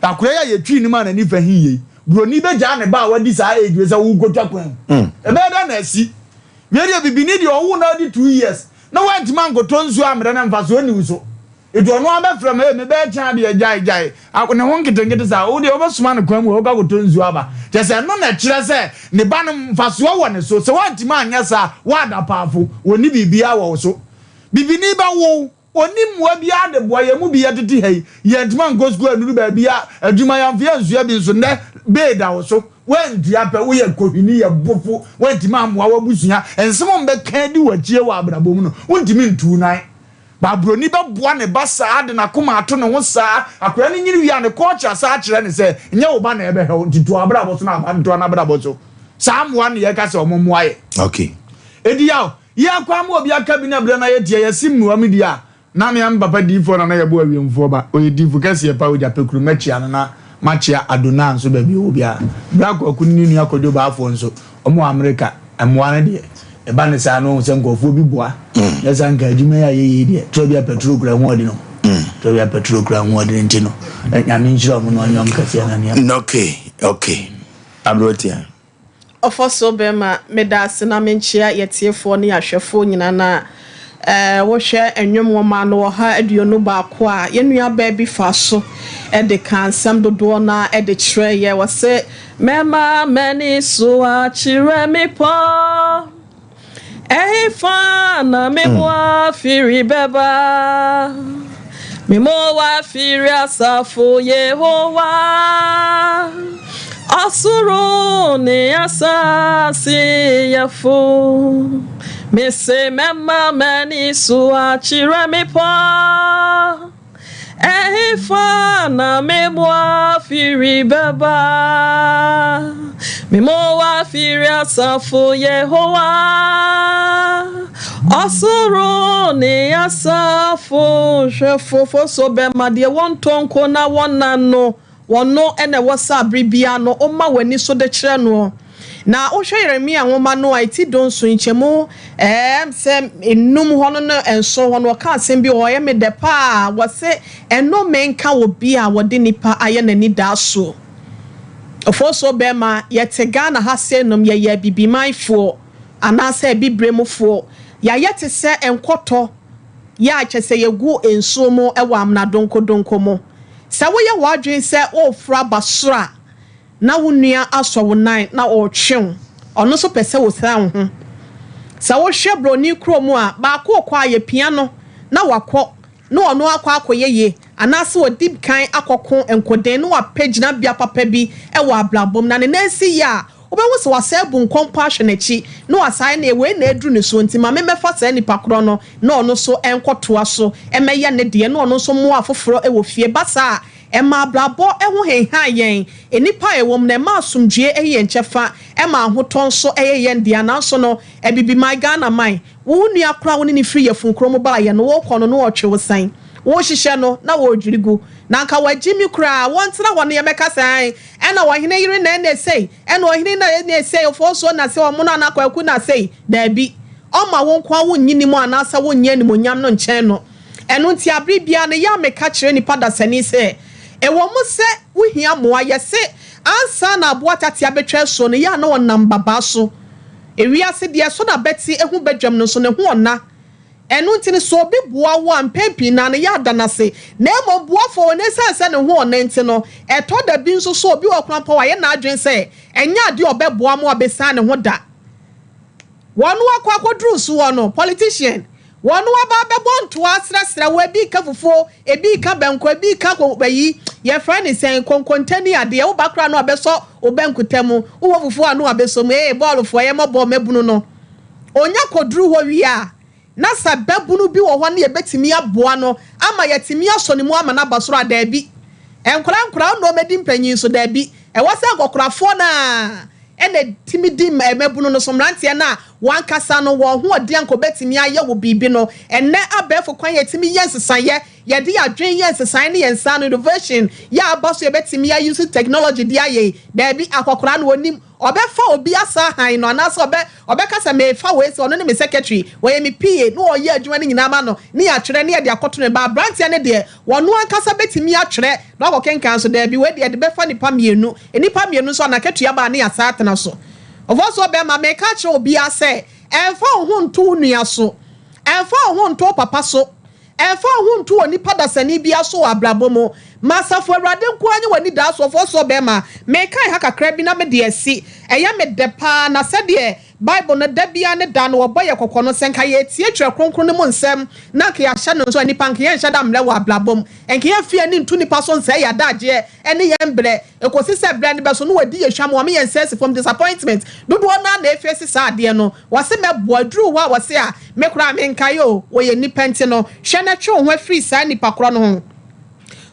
akwadaa yi a yɛtwii ne mu a n'ani fa hi yei buroni bɛgyaa ne ba a wadi saa age wei sɛ wokɔtwa kwan mu ɛbɛyɛ dɛ na asi wei deɛ bibini deɛ ɔwo na adi 2 years na wantumi ankɔtɔ nsuo ammerɛ no mfasoɔ nni wo so. Enti ɔno ara bɛfrɛ me, Ei, me ba ɛkyɛn adeɛ, gyae, gyae. A, ne ho nketenkete saa, wo deɛ wobɛsoma no kwan mu hɔ, wokɔ akɔtɔ nsuo aba. Kyerɛ sɛ, ɛno na ɛkyerɛ sɛ ne ba no, mfasoɔ wɔ ne so. Sɛ woantumi anyɛ saa a, woada paafo, wɔnni biribiara wɔ wo so. Bibini bɛwo wo, ɔnni mmoa biara de boa. Yɛn mu bi yɛtete ha yi, yɛantumi ankɔ sukuu annuru baabi a adwuma, yɛamfa yɛansua bi nso, nnɛ bee da wo so. Woantua pɛ, woyɛ kohwini, yɛ bofo, woantumi ammoa w'abusua. Nsɛm a wɔbɛka adi w'akyi wɔ abrabɔ mu no, wontumi ntu wo nan. Ba broni bɛboa ne ba saa de n'akoma ato ne ho saa, akwadaa no nyini wie a ne culture saa kyerɛ no sɛ nyɛ wo ba na ɛbɛhwɛ wo nti to w'abrabɔ so na aba ntoa n'abrabɔ so. Saa mmoa no yɛka sɛ wɔn mmoa yɛ. Okay. Edi yaw, yɛ kɔ ama obi aka bi na berɛ no ayɛ tia yɛsi mmoa mu di a, na me ame papa diifoɔ na na yɛbɔ awiemfoɔ ba, ɔyɛ diifo kɛseɛ pa ogya pɛ kuro mɛkyea no na makyea Adonaa nso baabi ɔwɔ biara. Bra Kwaku ne ne nua Kwadwo Baafoɔ nso Wɔn wɔ Amerika, mmoa no deɛ, ɛba no saa no wohu sɛ nkurɔfoɔ bi boa. Nyɛ saa nka adwuma yi a yɛyɛ yi deɛ, tɔ bi a pɛtro kura ho ɔden o. Tɔ bi a pɛtro kura ho ɔden nti no, Nyame nhyira wɔn na ɔnyɛ wɔn kɛseɛ na nneɛma. Okay, okay. Aberanteɛ. Ɔfɔso bɛma, meda ase na menkyea yɛtiefoɔ ne yɛahwɛfoɔ nyina na Wohwɛ Nnwom nwoma no 121 a, yɛn nuabaa bi faa so de kaa nsɛm dodoɔ no ara de kyerɛɛ yɛn. Ɔse, Mɛma m'ani so akyerɛ mmepɔ, Ɛhefa na me mmoa firi bɛba? Me mmoa firi asafo Yehowa, ɔsoro ne asase yɛfo. Mese mɛma m'ani so akyerɛ mmepɔ. Ɛhefa na me mmoa firi bɛba? Me mmoa firi asafo Yehowa, ɔsoro ne asafo hwɛfo. Fo so bɛma deɛ wɔntɔ nko na wɔnna no, wɔno na ɛwɔ sɛ abere biara no woma w'ani so de kyerɛ noɔ. Na wohwɛ Yeremia nwoma no a ɛti 17 nkyɛmu sɛ 5 hɔ no ne 7 hɔ no, ɔka asɛm bi wɔ hɔ, ɛyɛ me dɛ paa. Wɔse ɛnome nka wɔ bi a wɔde nipa ayɛ n'ani daa soɔ. Ɔfoɔ bɛrima, yɛte Ghana ha sei nom, yɛyɛ abibimanfoɔ anaasɛ abibiremufoɔ. Yɛayɛ te sɛ nkɔtɔ yɛ a kyɛ sɛ yɛgu nsuo mu wɔ amena donkodonko mu. Sɛ woyɛ w'adwene sɛ woforo aba soro a, na wo nua asɔ wo nan na ɔretwe wo. Ɔno nso pɛ sɛ wosra wo ho. Sɛ wohwɛ broni kurom a, baako kɔ a yɛpia no na wakɔ na ɔno akɔ akɔyɛ yie, anaasɛ ɔdi kan akɔko nkoden na wapɛ gyinabea papa bi wɔ abrabɔ mu, na ne nan si yie a, wobɛhu sɛ wasan abu nkɔmpɔ ahwɛ n'akyi na wasan na wei na aduru ne so, nti ma memmɛfa saa nipa korɔ no na ɔno nso nkɔtoa so mmɛyɛ ne deɛ na ɔno nso mmoa afoforɔ wɔ fie. Ba saa a, ɛma abrabɔ ho henhan yɛn nnipa a ɛwɔ mu, na ɛma asomdwie yɛ yɛn kyɛfa, ɛma ahotɔ nso yɛ yɛn dea. Nanso no, abibiman Ghana man, wo nua koraa wo ne ne firi yɛfun kurom baayɛ no, wɔrekɔ no na wɔretwe wo san, wɔrehyehyɛ no na wɔredwiri gu, na anka wɔagye mi koraa wɔntena hɔ no yɛmɛka sɛ ɛna ɔhene yere na ɛna esei, ɛna ɔhene na ɛna esei, ɔfɔ na sɛ ɔmo no anakɔ ɛku na sei. Daabi, ɔma wo nko a wonnyi ne mu anaasɛ wonnyi animonyam no nkyɛn no. Ɛno nti abere biara no yɛ a meka kyerɛ nipa dasani sɛ ɛwɔ mu sɛ wohia mmoa, yɛse ansa na aboa tatea bɛtwa asuo no, yɛ a na ɔnam babaa so. Ewiase deɛ so na bɛte ehu bɛdwam no nso ne ho ɔna. Ɛno nti no, sɛ obi boa wo a, mpɛn pii naa no yɛ ada n'ase, na mmom boafoɔ wɔ ne nsa sɛ ne ho ɔna nti no, ɛtɔ da bi nso so obi wɔ koraa mpo a wayɛ n'adwene sɛ ɛnyɛ adeɛ a ɔbɛboa mo a bɛsan ne ho da. Wɔn akɔ akɔduru soɔ no, politician, wɔn aba abɛbɔ ntoa srɛsrɛ wɔ, ebi ka fufuo, ebi ka bɛnko, ebi ka ko bɛyi yɛfrɛ ne sɛn, konkontani adeɛ. Woba koraa no abɛsɔ wo bɛnkuta mu, wowɔ fufuo a no abɛsɔ mu. Ee, bɔɔlofoɔ yɛ mɔbɔ mɛbunu no, onya kɔduru hɔ wie a, na sɛ bɛbunu bi wɔ hɔ ne yɛbɛtumi aboa no ama yɛtumi asɔ ne mu ama n'aba soro a, daabi, nkora nkora ɔno ɔmɛdi mpanyin so. Daabi, ɛwɔ sɛ nkɔkorafoɔ naa ɛna timi di mmabunu no so. Mmeranteɛ no a wankasa no wɔn ho ɔde anka obɛtumi ayɛ wɔ biribi no, ɛnɛ abɛɛfo kwan yɛtumi yɛ nsesayɛ, yɛde adwene yɛ nsesan ne yɛn nsa no, innovation yɛ aba so, yɛbɛtumi ayi so technology de ayɛ. Daabi, akɔkora no onim ɔbɛfa obi asa han no, anaasɛ ɔbɛka sɛ mefa wei sɛ ɔno ne me secretary, wɔyɛ me PA, na ɔyɛ adwuma no nyinaa ma no, ne yɛatwerɛ ne yɛde akɔto ne ba. Aberanteɛ no deɛ, wɔno ankasa bɛtumi atwerɛ na ɔkɔkenkan so. Daabi, wei deɛ de bɛfa nipa mmienu, nipa mmienu nso anakatua baa ne yɛasa atena so. Ɔfɔ so bɛrima, meka kyerɛ obiara sɛ ɛmfa wo ho nto wo nua so, ɛmfa wo ho nto wo papa so, ɛmfa wo ho nto wɔ nipa dasani bi so wɔ abrabɔ mu. Ma asafo Awurade nko ara nye w'ani daa so. Ɔfɔ so bɛrima, meka ha kakra bi na mede asi. Ɛyɛ me dɛ paa na sɛdeɛ Bible no da bia ne da no wɔbɔ yɛ kɔkɔ no, sɛ nka yɛtie Twerɛ Kronkron no mu nsɛm na nka yɛahyɛ no nso a, nipa nka yɛnhyɛ da mmerɛ wɔ abrabɔ mu, nka yɛmfi ani nto nipa so nsɛe yɛ adagyeɛ ɛne yɛn berɛ ɛkɔsi sɛ berɛ no bɛso no wɔadi yɛ hwam, wɔme yɛn nsa asi fam. Disappointment dodoɔ no a na ɛfɛ si saa adeɛ no. Wɔse mɛboa duru hɔ a, wɔse a me koraa menkae o, wɔyɛ nnipa. Nti no, hwɛ na twe wo ho afiri saa nnipa korɔ no ho.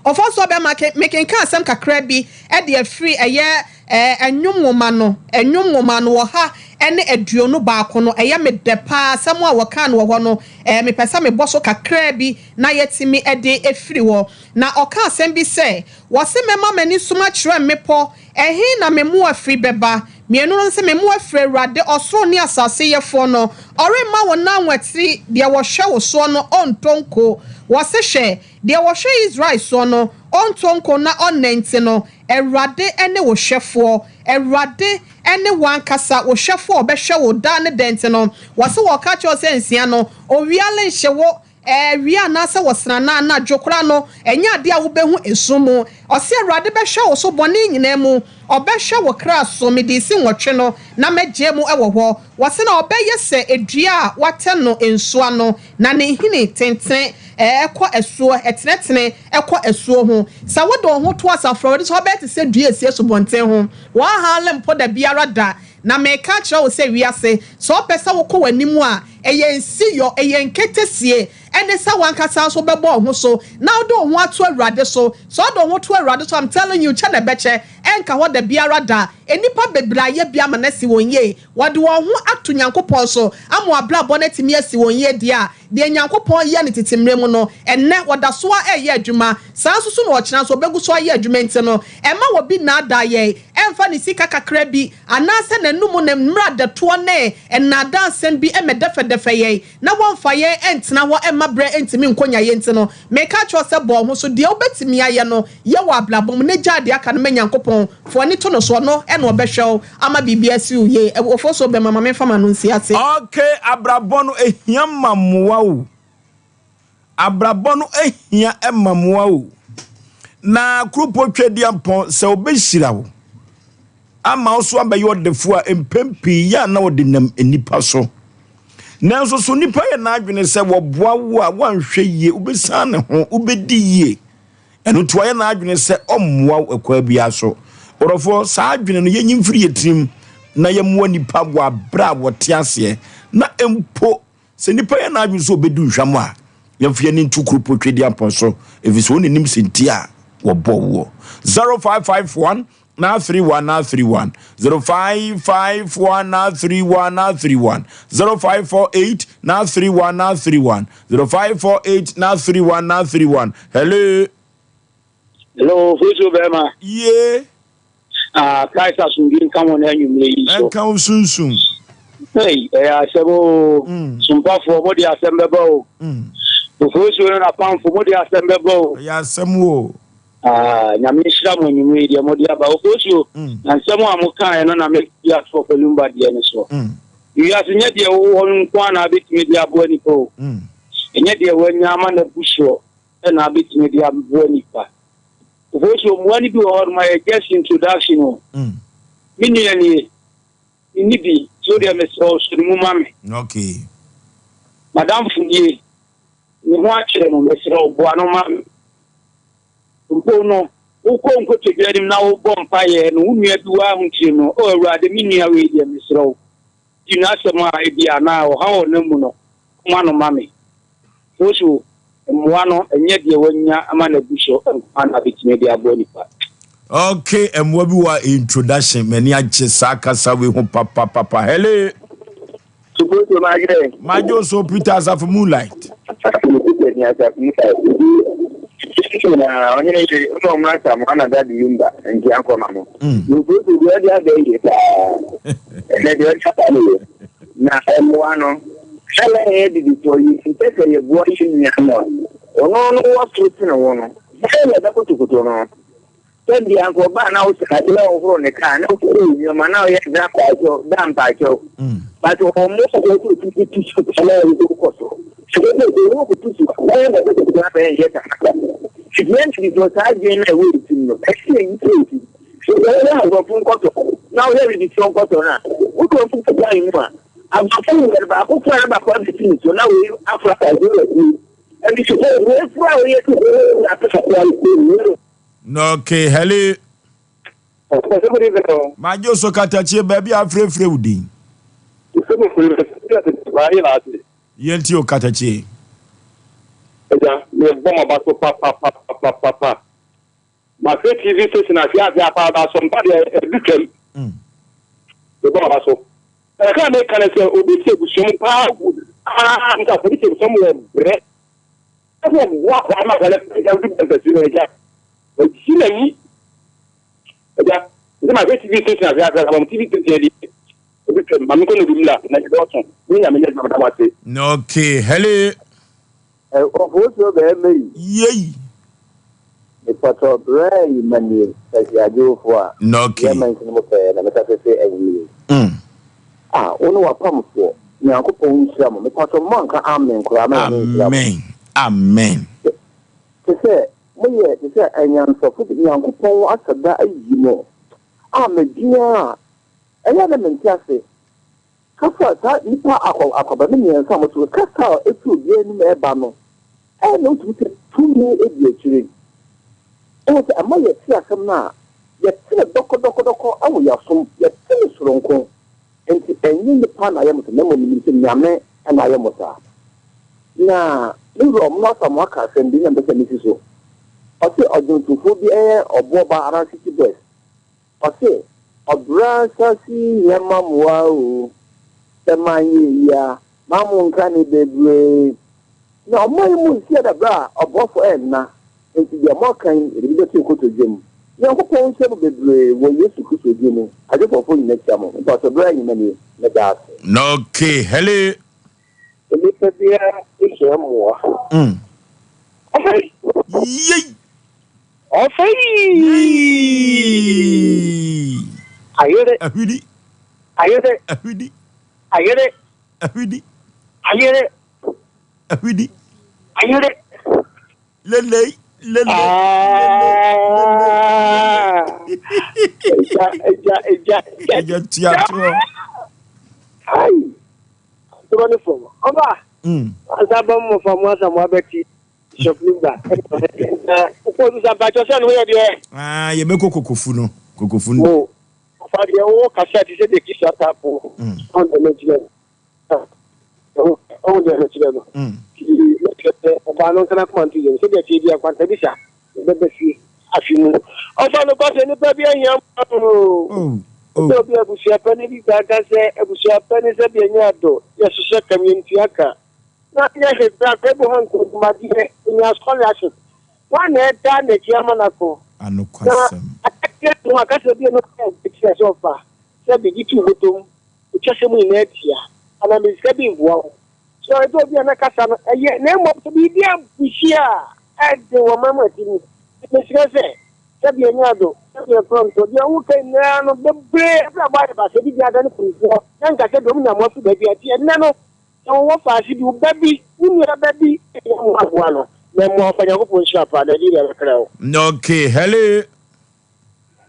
Ɔfɔ so bɛma mekenka asɛm kakra bi ɛde afiri ɛyɛ Ɛnwom nwoma no, Ɛnwom nwoma no 121 no. Ɛyɛ me dɛ paa asɛm a wɔka no wɔ hɔ no. Mepɛ sɛ mebɔ so kakra bi na yɛtumi ɛde efiri hɔ. Na ɔka asɛm bi sɛ, wɔse mɛma m'ani som akyerɛ mmepɔ, ɛhe na me mmoa firi bɛba? Mmienu no sɛ me mmoa firi Awurade, ɔsoro ne asase yɛfoɔ no. Ɔremma wo nan nwatiri, deɛ wɔhwɛ wo soɔ no ɔntɔ nko. Wɔse hwɛ, deɛ wɔhwɛ Israel soɔ no ɔntɔ nko na ɔnnɛnte no. Awurade ne wo hwɛfoɔ, Awurade ne wankasa wo hwɛfoɔ a ɔbɛhwɛ wo daa ne dɛnte no. Wɔse wɔka kyerɛ wo sɛ nsia no, owia lenhye wo. Awia anaasɛ ɔsrane anadwo koraa no, ɛnyɛ adeɛ a wobɛhu esum mu. Ɔse Awurade bɛhwɛ wo so bɔne nyinaa mu, Ɔbɛhwɛ wo kra so, mede resi nwɔtwe no, na mɛgyae mu wɔ hɔ. Wɔse na ɔbɛyɛ sɛ dua a wɔatɛ no nsuo ano, na ne nhini tentene kɔ asuo, ɛtenetene kɔ asuo ho. Sɛ wode wo ho to Asafo Awurade so a, wobɛyɛ te sɛ dua a ɛsi asubɔnten ho. Wɔrenhale mpo da biara da. Na mereka akyerɛ wo sɛ wiase, sɛ wopɛ sɛ wokɔ w'anim a, ɛyɛ nsiyɔ, ɛyɛ nketesie, ɛne sɛ w'ankasa nso wobɛbɔ wo ho so na wode wo ho ato Awurade so. Sɛ wode wo ho to Awurade so a, I'm telling you, kyɛ na ɛbɛkyɛ, ɛnka hɔ da biara da. Nnipa bebree ayɛ bi ama no asi wɔn yie. Wɔde wɔn ho ato Nyankopɔn so ama wɔn abrabɔ no atumi asi wɔn yie deɛ a, deɛ Nyankopɔn yɛɛ no tete mmerɛ mu no, ɛnnɛ wɔda so ara reyɛ adwuma. Saa nso so na ɔkyena nso wɔbɛgu so ayɛ adwuma nti no, ɛmma obi nnaadaa yɛn, ɛmfa ne sika kakra bi anaasɛ n'anom ne mmradɛtoɔ ne nnaadaa nsɛm bi mmɛdɛfɛdɛfɛ yɛn na wɔmfa yɛn ntena hɔ mma berɛ ntumi nkɔnya yɛn nti no, meka kyerɛ wo sɛ bɔ wo ho so, deɛ wobɛtumi ayɛ no, yɛ wɔ abrabɔ mu na gyaa deɛ aka no ma Nyankopɔn, fa w'ani to no so, ɔno na ɔbɛhwɛ wo ama biribi asi wo yie. Ofosuo bɛma, ma memfa m'ano nsi ase. Ok abrabɔ no ehia ma mmoa o Abrabɔ no ehia ma mmoa o Na kuropɔ Tweaduampɔn sɛ ɔbɛhyira wo ama wo so abɛyɛ ɔdefo a mpɛn pii yɛ a na ɔde nam nnipa so. Nanso so nipa yɛ n'adwene sɛ wɔboa wo a woanhwɛ yie wobɛsan ne ho wobɛdi yie. Ɛno nti wayɛ n'adwene sɛ ɔmmoa wo ɛkwan biara so. Ɔdɔfoɔ, saa adwene no yɛnyi mfiri yɛn tirim na yɛmmoa nnipa wɔ aberɛ a wɔte aseɛ na mpo sɛ nipa yɛ n'adwene sɛ ɔbɛdi nhwam a, yɛmfa yɛn ani nto Kuropɔn Twedeampɔn so ɛfiri sɛ ɔna nim sɛ nti a wɔbɔɔ woɔ. 0551 931 931 0551 931 931 0548 931 931 0548 931 931 Hello. Hello, Fosuo bɛrima. Yie. Ah, Christ asomdwe nka wɔn anwummerɛ yi so. Ɛnka wo sunsum. Hey, ɛyɛ asɛm o. Mm. Sompafoɔ, mo de asɛm bɛba o. Mm. Ofosuo no n'apamfo, mo de asɛm bɛba o. Ɛyɛ asɛm o. Ah, Nyame nhyira mo anwummerɛ yi deɛ mode aba. Ofosuo, mm. na nsɛm a mokaeɛ no na mɛdi ato Ɔfa Lumba deɛ no soɔ. Mm. Wiase nyɛ deɛ wowɔ hɔ no nko ara na abɛtumi de aboa nipa o. Mm. Ɛnyɛ deɛ wanya ama no abu soɔ na abɛtumi de aboa nipa. Ofosuo, mmoa no bi wɔ hɔ nom a yɛ just introduction o. Me nua nie, menni bi, nti wo deɛ mesrɛ wo sɔ ne mu ma me. Okay. Madamfo nie, ne ho akyere no, mesrɛ wo boa no ma me. Mpo no, wokɔ nkotodwe anim na wobɔ mpaeɛ no, wo nua bi wɔ ahokyere no, O Awurade, me nua wei deɛ, mesrɛ wo, di n'asɛm a ebia anaa ɔhaw a ɔnam mu no, koma no ma me. So so mmoa no nyɛ deɛ wanya ama no abu so nko ara na abɛtumi de aboa nipa? Okay, mmoa bi wɔ introduction. M'ani agye saa kasa wei ho papapapa. Hello. Suposo magye. Magye oso Peter Asafo Moonlight. Peter ni Asafo Moonlight. Na ɔhene yere ɔna ɔmo asa mo ana dade lumba nti akɔ ma mo. Suposo deɛ ɔde abɛ yie paa. Ɛnɛ deɛ ɔde aba no yɛ. Na ɛmoa no ɛna yɛ bibifoɔ yi mpɛ sɛ yɛboa yɛ nua no a ɔno no wɔ soro sene wo no. Sɛ yɛ bɛkotokoto no. Sɛ bia nka ɔbaa na ɔsɛ ade na ɔhoro ne kaa na ɔkɔyɛ nneɛma na ɔyɛ da mpakyɛw da mpakyɛw but ɔmo ɔkɔ so tutu tu so na ɔmo kɔ so so sɛ ɔmo kɔ tu so na ɔmo kɔ so na bɛyɛ yɛ saa yɛn ti sɔ saa adwene na ɛwɔ etim no ɛsi eyi ti eti so sɛ ɔyɛ aborɔfo nkɔtɔ na ɔyɛ bibisɔ nkɔtɔ na wotɔ mfufu dan mu a aborɔfo wɔ baako fura na baako abɛsi ne so na wei afra ɛdi wɔ ɛdi so wei fura wei yɛ ti wei afra wei. Okay, hello. Magye so katakyie baabi a afrɛfrɛ wo din. Yɛnti o katakyie. Agya, mebɔ m'aba so papapapapapa. Mahwɛ TV station ahwɛ ahwɛ apa ba asɔmpa deɛ ɛdu twam. Mebɔ m'aba so. Ɛka a meka ne sɛ obi te abusua mu paa paa nka obi te abusua mu wɔ brɛ. Ɛna ɔboa akwadaa no ma akwadaa no pagya du bɛmpɛsi no agya. Ɔgye n'ani. Agya, sɛ mahwɛ TV station ahwɛ ahwɛ ahwɛ TV station adi. Obi twam, ma menkɔ no bi mmla na ɛdɔɔso. Me nyame nyɛ adwuma meda mo ase. Okay, hello. Ɔfosuo bɛɛma yi. Yei. Mepɔtɔ brɛ yi ma nie Kwasi Adwofoɔ a Okay. yɛ mansini mu pɛɛ na meka sese awie. Ah wo ne w'apamfoɔ Nyankopɔn nhyira mo mepatɔ mo anka amen koraa ma Nyame nhyira mo. Amen. Amen. Te sɛ moyɛ te sɛ anyansafo bi, Nyankopɔn ahyɛ da ayi mo a medwen a ɛyɛ a na mente ase. Kasa a saa nnipa akwaaba no mmiɛnsa a wɔte hɔ, kasa a efi obiara anim reba no, ɛyɛ na wotumi sɛ tumi di akyire. Wohu sɛ ɛma yɛte asɛm no a, yɛte no dɔkɔdɔkɔdɔkɔ wɔ yɛn asom, yɛte no soronko. Enti ɛnyɛ nnipa na ayɛ mo saa, na mmom menim sɛ Nyame na ayɛ mo saa. Na me wura Ɔmono Asamoah ka asɛm bi na mepɛ sɛ mesi so. Ɔse ɔdwontofoɔ bi ɛyɛ ɔboɔba anaa city boys. Ɔse ɔbra asase yi hia ma mmoa o, sɛ manyɛ yie a ma mo nka ne bebree. Na ɔman yi mu nsi ada berɛ a ɔboafo ɛnna, enti deɛ moaka yi yɛde bi bɛto yɛn kotodwe mu. Nyankopɔn nhyira mo bebree wɔ Yesu Kristo din mu. Adwofɔfoɔ nyina kyia mo. Mpakyɛw berɛ a nyina nie. Meda ase. Okay, hello. Onipa biara hia mmoa. Ɔfei. Yei. Ɔfei. Yei. Ayere. Ahwidi. Ayere. Ahwidi. Ayere. Ahwidi. Ayere. Ahwidi. Ayere. Lelei. Lelei. Ah. Eja, eja, eja, eja. Eja tia toɔ. Ai. Toro ne fam. Ɔba. Ansa bɔ mo fa mo asa mo abɛti. Bishop Lumba. Na wokɔ bisa mpakyɛ sɛ no yɛ deɛ. Ah, yɛbɛkɔ kokofu no. Kokofu no. Mo. Ɔfa deɛ wowɔ kasa te sɛ deɛ Kristo atapo. Ɔn deɛ mɛkyerɛ no. Ɔn deɛ mɛkyerɛ no. Nti mɛkyerɛ sɛ ɔbaa no nkana koma nto yam. Sɛdeɛ ɛteɛ bi akwanta bi sa. Yɛbɛba fie afe mu. Ɔfa no kwa sɛ nipa bi ahia mmoa o. Sɛ obi abusua panin bi taa ka sɛ abusua panin sɛ deɛ nyɛ adɔ, yɛhyehyɛ kam, yɛntua ka. Na yɛ hwɛ berɛ a Abraham kɔ adwumadeɛ, ɔnyaa scholarship. Hwan na ɛtaa n'akyi ama no akɔ? Na akatua no a kasa bi a ɛno kyerɛ sɛ ɔfa sɛ biribi to bɔtɔ mu, otwa sɛ mu nyinaa tia, anaa mede sika bi mboa wo. So ɛtɔ bi a na kasa no ɛyɛ, na mmom sɛ biribi ampuhyi a, ɛden wɔ man mu ati mu. Mesrɛ sɛ, sɛdeɛ ɛnyɛ ado, sɛdeɛ ɛkorɔ ntɔ, deɛ woka nyinaa no, bebree abrabɔ ayɛ basaa, ebi deɛ adane kumfoɔ, na nka sɛ deɛ wɔn nya mmoa firi baabi a, nti ɛnnɛ no, sɛ wowɔ faase bi, wo ba bi, wo nua ba bi, ɛyɛ mmoa aboa no, na mmoa ɔfa Nyankopɔn nhyira paa, na ɛdeɛ deɛ bɛkra wo. Okay, hello.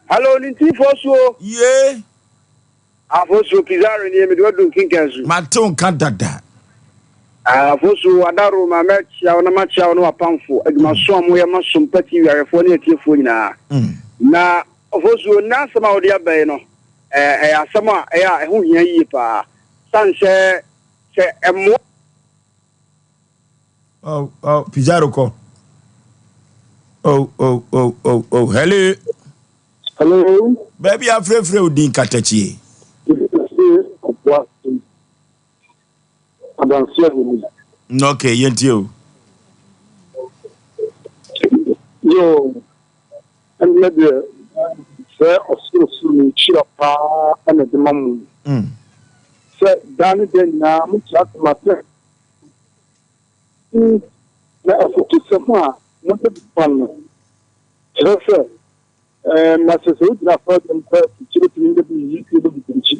Hello, Nintifoɔ suo. Yee. Afosu Pizarro nie mede wadu nkenkansu. Mate wo nka dada. Afosu Adaro ma mɛkyia wo na makyia wo ne w'apamfo adwumaso a moyɛ ma Sompa TV ahwɛfoɔ ne atiefoɔ nyinaa. Na Afosu nnɛ asɛm a wode aba yi no ɛyɛ asɛm a ɛyɛ a ɛho hia yie paa sane sɛ sɛ ɛmmoa Oh, oh, Pizarro kɔ. Oh, oh, oh, oh, oh, hello. Hello. Baabi afrɛfrɛ wo din katakyie. Adanseɛ wɔ mu. Ok, yɛntie o. Yoo, ɛnɛ deɛ sɛ ɔsorosoro ne nhyira paa ɛna ɛde ma mo. Mm. Sɛ daa ne da nyinaa mokyerɛ asɛm asɛ na afotusɛm a mode ba no kyerɛ sɛ Ɛɛ, na sɛ sɛ wogyina asɔrdan mu pɛ a, wobɛtumi anya bi yiyi tiri bɛgu birikyi.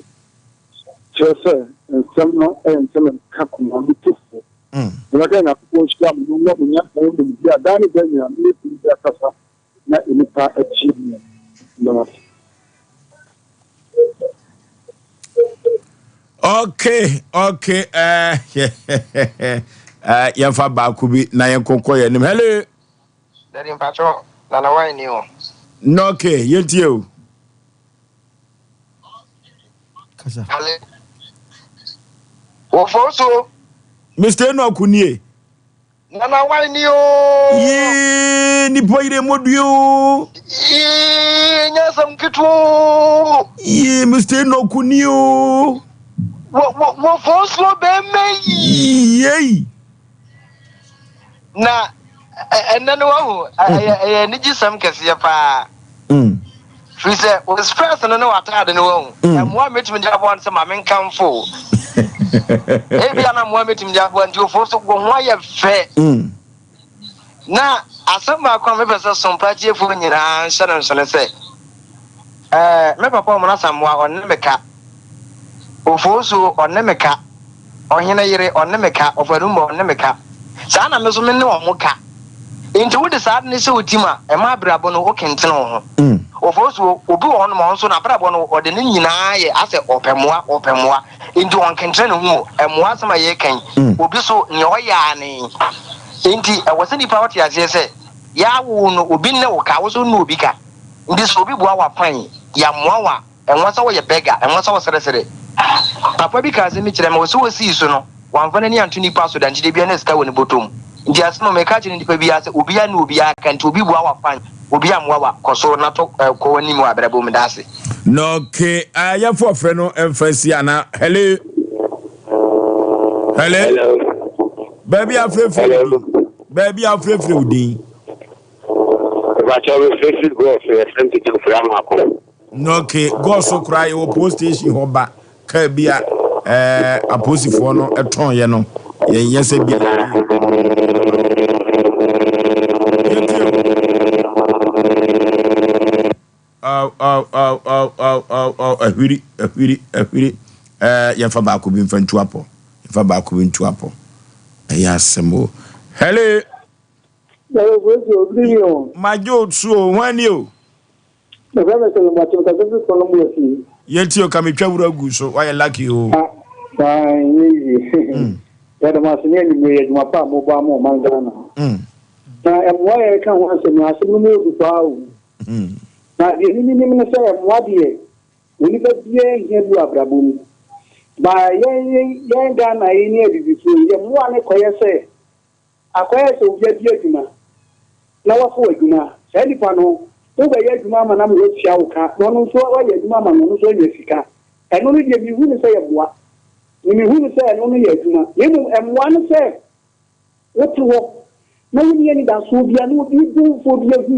Kyerɛ sɛ, nsɛm no yɛ nsɛm a ɛka koma mu to fo. Na mɛka Nyankopɔn nhyira mo na ɔmma mo nyansa ne nimdeɛ a daa ne daa nyinaa mobɛtumi de akasa na nnipa atie mo. Meda mo ase. Okay, okay. Uh, uh, yɛmfa baako bi na yɛnkɔnkɔ yɛn anim. Hello. Daddy mpakyɛw Nana wine ni o. No okay yɛntie o. Kasa. Ale. Wɔfɔ so. Mr. Enoch nie. Nana wine ni o. Yee nipa yire modue o. Yee nyɛ asɛm ketewa o. Yee Mr. Enoch nie o. Wɔ wɔ wɔfɔ so bɛmɛ yi. Yei. Na ɛnɛ no wahu ɛyɛ ɛyɛ anigyesɛm kɛseɛ paa. Mm. Firi sɛ wo stress no ne w'ataade no wahu. Mm. Mmoa mɛtumi de aboa no sɛ ma menkamfo o. Ebia na mmoa mɛtumi de aboa nti ofo so wo ho ayɛ fɛ. Mm. Na asɛm baako a mepɛ sɛ Sompa atiefoɔ nyinaa nhyɛ no nso ne sɛ, ɛɛ me papa Ɔmona Asamoah ɔne me ka. Ofosuo ɔne me ka. Ɔhene yere, ɔne me ka. Ɔfadummɔ, ɔne me ka. Saa na me nso me ne wɔn ka. Enti wode saa ade no hyɛ wo tirim a, ɛma abrabɔ no wokentene wo ho. Ofosuo, obi wɔ hɔnom a ɔno nso n'abrabɔ no ɔde ne nyinaa yɛ asɛ ɔpɛ mmoa, ɔpɛ mmoa. Enti ɔnkentene ne ho o. Mmoa asɛm a yɛreka yi, obi so nea ɔyɛ ara ne. Enti ɛwɔ sɛ nipa ɔte aseɛ sɛ yɛawo no obi nne wo ka, wo nso wonne obi ka. Nti sɛ obi boa wo a fine, yɛammoa wo a, ɛnwɔ sɛ woyɛ beggar, ɛnwɔ sɛ wosresre. Papa bi kaa asɛm bi kyerɛɛ me, ɔse osii so no, wamfa n'ani anto nnipa so da, nti da biara na sika wɔ ne bɔtɔ mu. Nti asɛm a meka kyerɛ nnipa biara sɛ, obiara ne obiara ka, nti obi boa wo a fine, obi ammoa wo a, kɔ so na tɔ kɔ w'anim wɔ abrabɔ mu. Meda ase. Na okay, uh, yɛmfa ɔfrɛ no mfa nsi ana. Hello. Hello. Hello. Baabi afrɛfrɛ wo din. Baabi afrɛfrɛ wo din. Ìbàkyɛ mi fífi gɔɔso yɛ fɛn tete ofura mako. Okay, gɔɔso koraa yɛwɔ post station hɔ ba kaa bi a ɛɛ apolisifoɔ no tɔn yɛ no yɛn yɛ sɛ bi a. Aw aw aw aw aw aw aw ahwiri ahwiri ahwiri ɛɛ yɛnfa baako bi nfa ntu apɔ yɛnfa baako bi ntu apɔ ɛyɛ asɛm o. Hello. Hello, Kofi, obi ni o. Majo so o, hwan ni o? Mefrɛ me sɛ mebɔte mekasa fi kɔn mu afi. Yɛnti o, ka metwa wura gu so, wayɛ lucky o. Ah, saa nyɛ yie. Yɛda mo ase ne anwummere yi adwuma pa a mobɔ ama ɔman Ghana. Na mmoa a yɛreka ho asɛm yi, asɛm no mu yɛ du paa o. Na deɛ me menim ne sɛ mmoa deɛ, onipa biara hia bi wɔ abrabɔ mu. Ba yɛn yɛn Ghana yi ne abibifoɔ yi, yɛn mmoa no kɔyɛ sɛ Akɔyɛ sɛ obi abue adwuma na wafa w'adwuma. Saa nipa no, wobɛyɛ adwuma ama no ama watua wo ka, na ɔno nso woayɛ adwuma ama no, ɔno nso anya sika. Ɛno no deɛ, menhu no sɛ yɛ mmoa. Me mehu no sɛ ɛno no yɛ adwuma. Na mmom mmoa ne sɛ wote hɔ na wonni anidasoɔ biara na obi domfoɔ bi ahu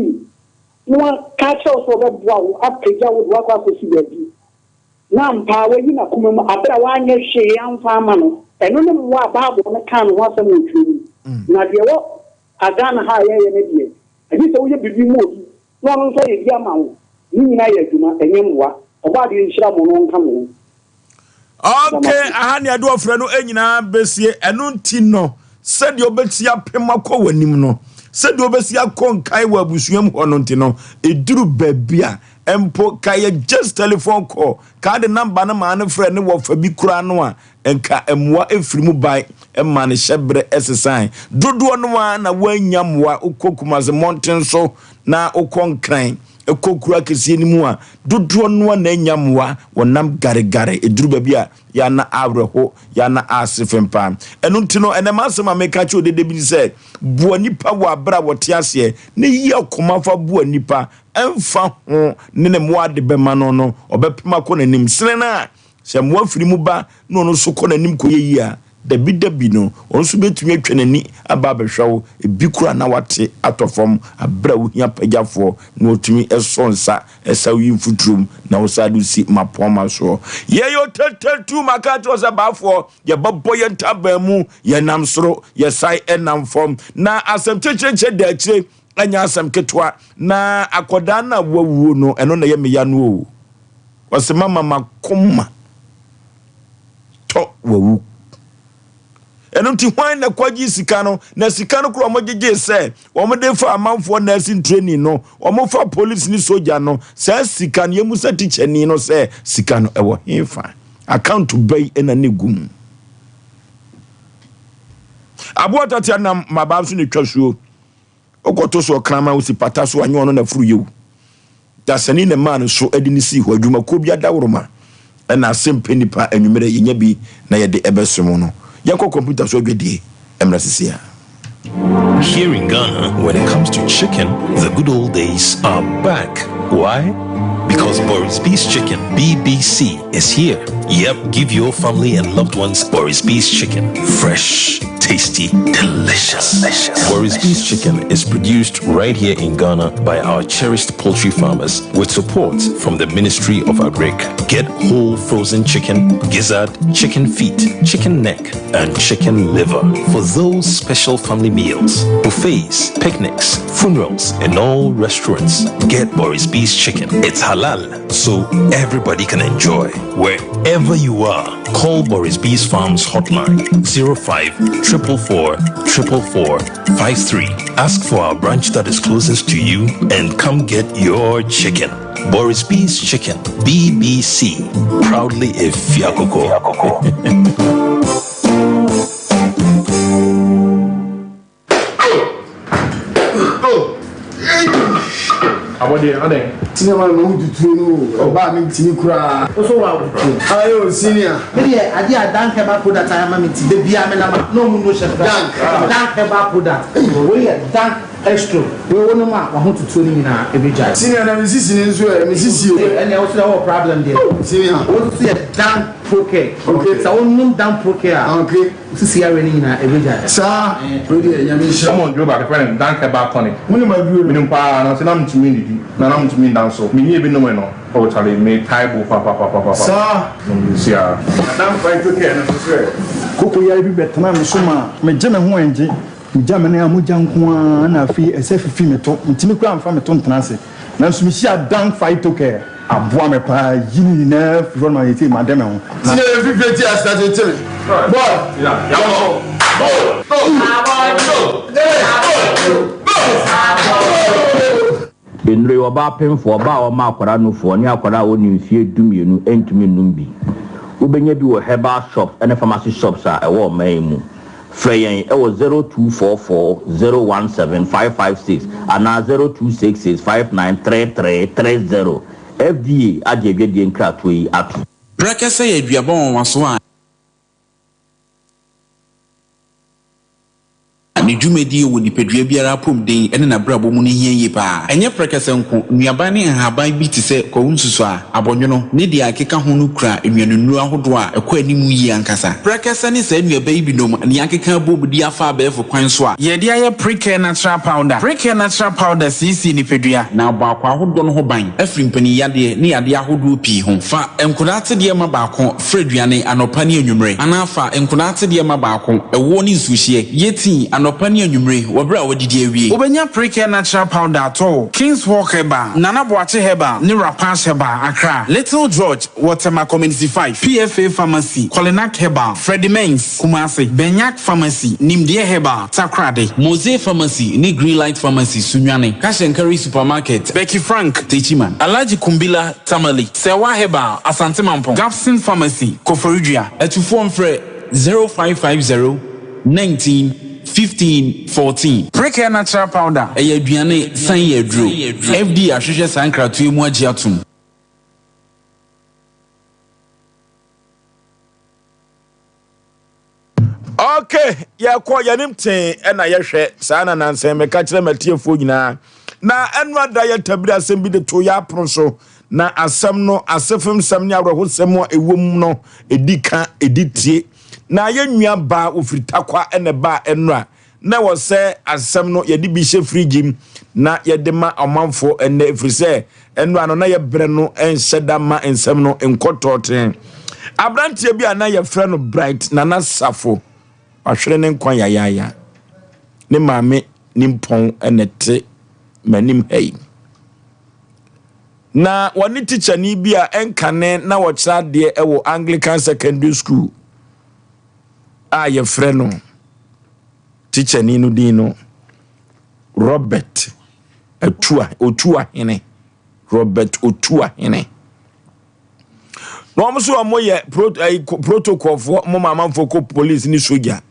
wo na waka akyerɛ wo sɛ ɔbɛboa wo apagya wo de woakɔ akɔsi baabi. Na ampa ara wayi n'akoma mu bere a wanyɛ hwee amfa amma no. Ɛno ne mmoa a Bible no kaa ne ho asɛm wɔ twerɛ mu. Na deɛ ɛwɔ Ghana ha a yɛyɛ no deɛ, agye sɛ woyɛ biribi ma obi na ɔno nso ayɛ bi ama wo. Ne nyinaa yɛ adwuma, ɛnyɛ mmoa. Ɔbɔadeɛ nhyira mo na ɔnka mo ho. Ok, aha ne ɛde ɔfrɛ no nyinaa bɛsie. Ɛno nti no, sɛdeɛ wobɛsi apem akɔ w'anim no, sɛdeɛ wobɛsi akɔ nkae wɔ abusua mu hɔ no nti no, ɛduru baabi a, mpo ka yɛ just telephone call, ka de number no maa no frɛ ne wɔfa bi koraa no a, nka mmoa firi mu bae ma ne hyɛberɛ sesae. Dodoɔ no ara na wɔannya mmoa, wokɔ Kumasi mmɔnten so na wokɔ Nkran, kɔ kuro akɛseɛ no mu a, dodoɔ no ara na anya mmoa, wɔnam garegare, ɛduru baabi a, yɛ a na awerɛho, yɛ a na ase fem paa. Ɛno nti no, ɛnɛ m'asɛm a meka kyerɛ odede bi ne sɛ, boa nnipa wɔ aberɛ a wɔte aseɛ, na yi akoma fa boa nnipa, ɛmfa ho ne ne mmoa ade bɛma no no, ɔbɛpem akɔ n'anim sene no a sɛ mmoa firi mu ba na ɔno nso kɔ n'anim kɔyɛ yie a, dabidabi no, ɔno nso bɛtumi atwa n'ani aba abɛhwɛ wo, ebi koraa na wate atɔ fam berɛ a wohia pagyafoɔ na wɔtumi sɔ nsa sa wo yi mfuturo mu na wosan de wo si mmapɔmma soɔ. Yɛyɛ otetetu, maka akyerɛ wo sɛ baafoɔ, yɛbɛbɔ yɛn ntaban mu, yɛnam soro, yɛsan nam fam, na asɛm kyekyerɛkyerɛ da akyire Ɛnyɛ asɛm ketewa. Na akwadaa no a wawuo no, ɛno na ɛyɛ me ya no o. Ɔse mama makoma tɔ wawu. Ɛno nti hwan na kɔgye sika no? Na sika no koraa wɔgyegye sɛ wɔde fa amanfoɔ nursing training no, wɔfa police ne soja no, saa sika no yɛmu sɛ tikyani no sɛ sika no ɛwɔ hefa? Account bɛyi na ne gu mu. Aboa tatea nam mmabaa so na etwa suo. Wokɔto so ɔkraman, osi pata so a, nyɛ ɔno na foro yɛ o. Dasani na ɛmaa no so de no sii hɔ. Adwumakuo bi adaworoma na asɛmpɛ nnipa anwummerɛ yɛnya bi na yɛde ɛbɛsom no. Yɛnkɔ kɔmputa so adwadie mmra sisi a. Here in Ghana, when it comes to chicken, the good old days are back. Why? Because Boris B's Chicken, BBC, is here. Yep, give your family and loved ones Boris B's Chicken. Fresh, tasty, delicious. delicious. Boris B's Chicken is produced right here in Ghana by our cherished poultry farmers with support from the Ministry of Agric. Get whole frozen chicken, gizzard, chicken feet, chicken neck, and chicken liver for those special family meals, buffets, picnics, funerals, and all restaurants. Get Boris B's Chicken. It's halal, so everybody can enjoy. Wherever you are, call Boris B's Farms hotline 05 444 444 53. Ask for our branch that is closest to you and come get your chicken. Boris B's Chicken, BBC. Proudly a Fiakoko. Abɔdeɛ adɛn? Senior man ma wo tutuo no o, ɔbaa me ntimi koraa. Wo so wa tutuo. Ayo senior. Me deɛ adeɛ a Dank herbal product ayɛ ama me nti da biara me nam a na ɔmo no hyɛ koraa. Dank. Dank herbal product. Wei yɛ Dank Extro. Wei wo nom a wahotutuo no nyinaa ɛbɛgyae. Senior na me sisi no nso ɛ, me sisi o. Ɛnneɛ wo so deɛ wowɔ problem deɛ. Senior. Wo nso yɛ Dank Procare. Okay. Sɛ wo nom Dank Procare a. Okay. Wo sisi yareɛ no nyinaa ɛbɛgyae. Saa, wei deɛ Nyame nhyira. Wɔn duro baako yɛfrɛ no Dank Herbal Tonic. Wonim aduro no? Menim paa, nanso na mentumi nnidi, na na mentumi nna nso. Menyɛɛ bi nomee no, oh charlie, metae bo papapapapa. Saa. Nom bi nso ara. Na Dank Phyto Care no nso so ɛ? Koko yare bi bɛtenaa me so maa megye me ho ɛngye. Megya me nan a mogya nko ara na afei ɛsɛ fifi me to. Mentumi koraa mfa me to ntena ase. Nanso mehyiaa Dank Phyto Care. Aboa me paa yi ne nyinaa firi hɔ no ma seesei made me ho. Na. Senior yɛ fifire ti asena tete me. Boy, yɛnkɔ. Nnuro yi, ɔbaa pemfoɔ, ɔbaa a ɔma akwadaa nufoɔ, ne akwadaa a ɔnni mfeɛ dumienu ntumi nnom bi. Wobɛnya bi wɔ herbal shops ne pharmacy shops a ɛwɔ ɔman yi mu. Frɛ yɛn wɔ 0244 017 556 anaa 0266 5933 30. FDA agye adwadie nkratoɔ yi atom. Prɛkɛsɛ yɛ aduaba nwanwaso a ne dwumadie wɔ nipadua biara apɔmuden ne n'abrabɔ mu no hia yie pa ara. Ɛnyɛ prɛkɛsɛ nko, nnuaban ne nhaban bi te sɛ kwawu nsusuaa, abɔnwono, ne deɛ ɛkeka ho no kura nnuanennuro ahodoɔ a ɛkɔ anim yie ankasa. Prɛkɛsɛ ne saa nnuaba yi binom na yɛakeka abom de afa abɛɛfo kwan so a. Yɛde ayɛ Precare Natural Powder. Precare Natural Powder siesie nipadua. Na abɔ akwaa ahodoɔ no ho ban afiri mpaninyadeɛ ne yadeɛ ahodoɔ pii ho. Fa nkwadaa atedeɛ ma baako fra aduane anɔpa ne anwummere, anaa fa nkwadaa atedeɛ ma baako, ɛwoɔ ne nsuohyeɛ, yɛ tii anɔpa ne anwummere wɔ berɛ a woadidi awie. Wobɛnya Precare Natural Powder atɔ wɔ King's Walk Herbal, Nana Boakye Herbal ne Rapash Herbal, Accra, Little George wɔ Tema Community 5, PFA Pharmacy, Kolinak Herbal, Freddie Mens, Kumasi, Benyak Pharmacy, Nimdeɛ Herbal, Takoradi. Mose Pharmacy ne Greenlight Pharmacy, Sunyani, Cash and Carry Supermarket, Becky Frank, Techiman. Alhaji Kumbila, Tamale, Serwaa Herbal, Asante Mampong, Gapson Pharmacy, Koforidua. Atufoɔ mfrɛ 0550 19 15 14. Precare Natural Powder. Ɛyɛ aduane san yɛ aduro. FDA ahwehwɛ saa nkratoɔ yi mu agye atom. Ok, yɛkɔ yɛnim tee ɛna yɛhwɛ saa na nansɛn meka kyerɛ matiefoɔ nyinaa na ɛno ada yɛ tabiri asɛm bi de to yɛ apono so na asɛm no asefem sɛm ne awerɛhosɛm a ɛwɔ mu no ɛdi ka ɛdi tie na yɛ nua baa ofiri takwa ɛna ɛbaa ɛno a na ɛwɔ sɛ asɛm no yɛde bi hyɛ firigye mu na yɛde ma ɔmanfoɔ ɛnnɛ ɛfiri sɛ ɛnora no na yɛbrɛ no nhyɛ da ma nsɛm no nkɔ tɔɔten. Aberanteɛ bi a na yɛfrɛ no Bright Nana Safo wahwere ne nkwa yayaaya. Ne maame nimpɔn na ɛte m'anim ha yi. Na wɔne tikyani bi a ɛnkane na wɔkyerɛ adeɛ wɔ Anglican Secondary School a yɛfrɛ no tikyani no din no Robert Atua Otuahene Robert Otuahene na wɔn nso wɔn yɛ pro ɛyi protocolfoɔ wɔn ma amanfoɔ kɔ police ne soja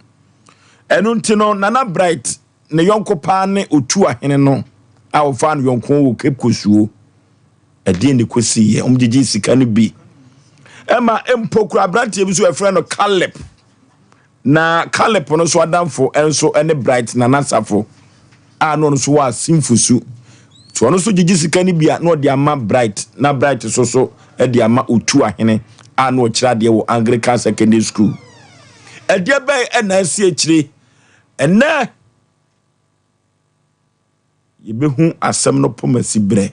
ɛno nti no Nana Bright ne yɔnko paa ne Otuahene no a wɔfaa no yɔnko wɔ Cape Coast Ɛdeɛn na ɛkɔsiiɛ? Wɔgyegyee sika no bi. Ɛma mpo kura aberanteɛ bi nso yɛfrɛ no Caleb. Na Caleb no nso adamfo nso ne Bright Nana Safo a na ɔno nso wɔ asimfo su. Nti ɔno nso gyegye sika no bi a na ɔde ama Bright na Bright nso so de ama Otu Ahene a na ɔkyerɛ adeɛ wɔ Anglican Secondary School. Ɛdeɛ bɛn ɛna asi akyire? Ɛnɛ Yebehu asɛm no pomasi berɛ.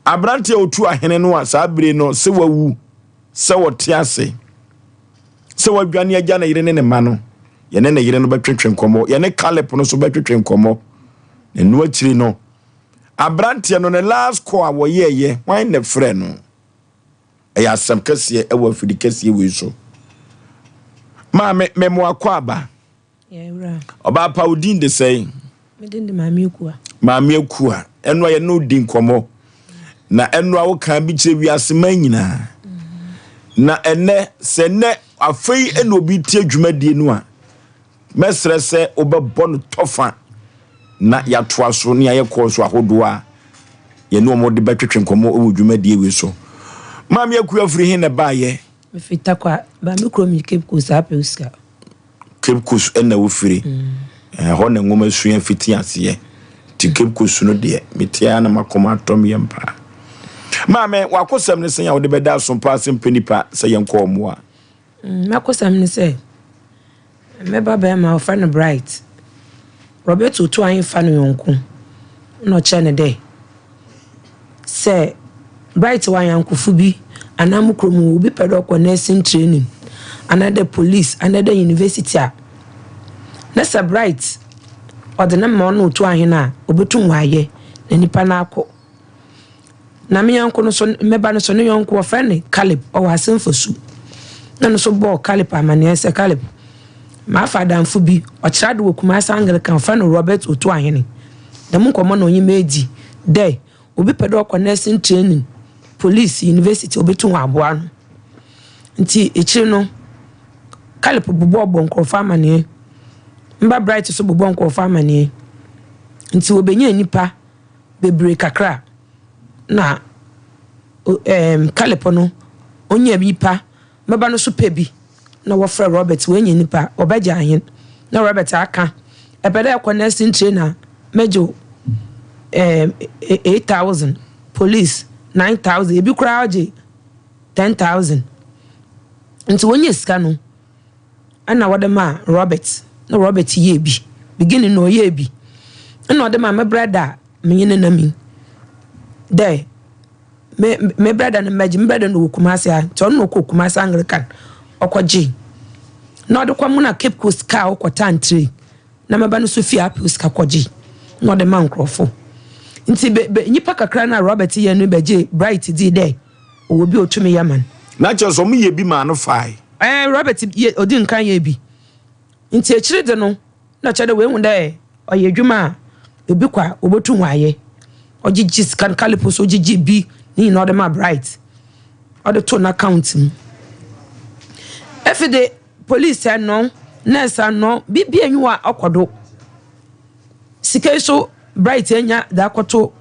Aberanteɛ a ɔtu ahene no a saa bere no sɛ wawu, sɛ ɔte ase, sɛ wadwane agya ne yere ne ne mma no, yɛne ne yere no bɛtwetwe nkɔmmɔ. Yɛne Caleb no nso bɛtwetwe nkɔmmɔ. Na ɛno akyiri no, aberanteɛ no ne last call a wɔyɛɛyɛ, hwan na ɛfrɛ no? Ɛyɛ asɛm kɛseɛ ɛwɔ afidi kɛseɛ wei so. Maame, mema wo akwaaba. Yɛn wura. Ɔbaa pa, wo din de sɛn? Me din de Maame Akua. Maame Akua, ɛno a yɛne wo di nkɔmmɔ. Na ɛno a wokaa bi kyerɛ wiase man nyinaa. Na ɛnɛ, sɛ ɛnɛ afei ɛna obi tie dwumadie no a, mɛsrɛ sɛ wobɛbɔ no tɔfa na yɛatoa so ne ayɛ kɔɔso ahodoɔ a yɛne wɔn de bɛtwetwe nkɔmmɔ wɔ dwumadie wei so. Maame Akua firi he na ɛbaeɛ? Mefiri Tarkwa, ba me kurom yɛ Cape Coast, Apewska. Cape Coast na wofiri. Ɛhɔ na nwoma sua fiti aseɛ. Nti Cape Coast no deɛ, mete ara na makoma atɔ me yam paa. Maame, w'akosɛm ne sɛn a wode bɛda asompa ase mpɛ nipa sɛ yɛnkɔ mmoa? M'akosɛm ne sɛ, me ba barima wɔfrɛ no Bright. Robert Otuahefa no nyɔnko na ɔkyerɛ no dɛ, sɛ Bright wɔ anyɛnkofo bi anaa mo kurom hɔ obi pɛ dɛ ɔkɔ nursing training anaa dɛ police anaa dɛ university a, na sɛ Bright ɔdze no ma ɔno Otuahen a, obotum ɔayɛ na nyimpa no akɔ. Na me nyɛnko no so, me ba no so, ne yɔnko wɔfrɛ no Caleb, ɔwɔ Asenfosu. Na no so bɔɔ Caleb amanneɛ sɛ, Caleb, mafa adamfo bi, ɔkyerɛ ade wɔ Kumasi Anglican, wɔfrɛ no Robert Otuahene. Dɛm nkɔmbɔ na ɔnye me edzi dɛ obi pɛ dɛ ɔkɔ nursing training, police, university, obotum ɔaboa no. Ntsi ekyir no, Caleb bobɔɔbɔɔ nkorɔfo amanneɛ, mba Bright so bobɔɔ nkorɔfo amanneɛ. Ntsi wobenyaa nyimpa bebree kakra na ɛɛm Caleb no onya nyimpa, bɛba no so pɛ bi na wɔfrɛ Robert oenya nyimpa ɔbɛgye ahen na Robert aka epɛ dɛ ekɔ nursing trainer a mɛgye wo ɛɛm 8000, police 9000, bi koraa ɔgye 10000. Ntsi wonya sika no nna wɔde maa Robert na Robert yɛɛ bi. Beginning no ɔyɛɛ bi nna ɔde maa me brɛda a menye no nam yi dɛ me me brɛda no mbɛgye. Me brɛda no wɔ Kumasi ha ntsi ɔno na ɔkɔɔ Kumasi Anglican ɔkɔgyee na ɔde kɔmona Cape Coast kaa ɔkɔ Tantre na me ba no so fii Apple sika kɔgyee na ɔde maa nkorɔfo. Ntsi be be nyimpa kakra no a Robert yɛɛ no bɛgyee Bright dzii dɛ ɔwɔ bi a otumi yɛ ma no. Na kyerɛ sɛ wɔyɛɛ bi maa no fae. Ɛɛ, Robert yɛ odzi nkan yɛɛ bi. Ntsi ekyir dze no, nna ɔkyerɛ dɛ oehu dɛ ɔyɛ edwuma a obi kɔ a obotum ɔayɛ. Ɔgyegye sika no, Caleb so gyegye bi, ne nyina ɔdze maa Bright. Ɔdze too n'account mu. Efi de, police anɔ, nurse anɔ, biribiara nnyi hɔ a ɔkɔ do. Sika yi so Bright enya dze akɔto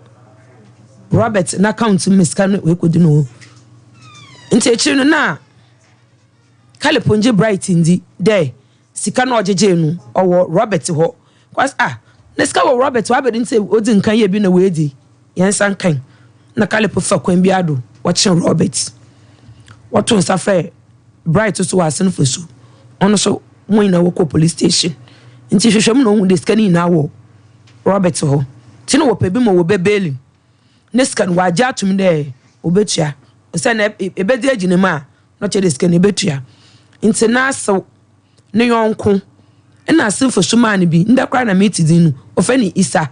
Robert n'account mu ma sika no oekodu no hɔ. Ntsi ekyir no nna Caleb nngye Bright nndzi dɛ sika no a ɔgyegyee no ɔwɔ Robert hɔ. Cause ah, na sika wɔ Robert hɔ aber ntsi odzi nkan yɛɛ bi na oedzi hɛn nsa nkae. Nna Caleb fa kwan biara do wɔkye Robert. Wɔtoo nsa frɛɛ Bright so wɔ asenfo su, ɔno so hɔn nyina wɔkɔɔ police station. Ntsi hwehwɛ mu na ohun dɛ sika no nyina wɔ Robert hɔ. Ntsi nna wɔpɛ bi ma wɔbɛ bail no. Ne sika no wɔagye ato mu dɛ obetua. Osiandɛ ebedzi egyina mu a na ɔkyerɛ dɛ sika no ebetua. Ntsi n'asew, ne nyɛnko na asenfo so maa no bi. Ndɛ koraa na metse dzin no, wɔfrɛ no Isa.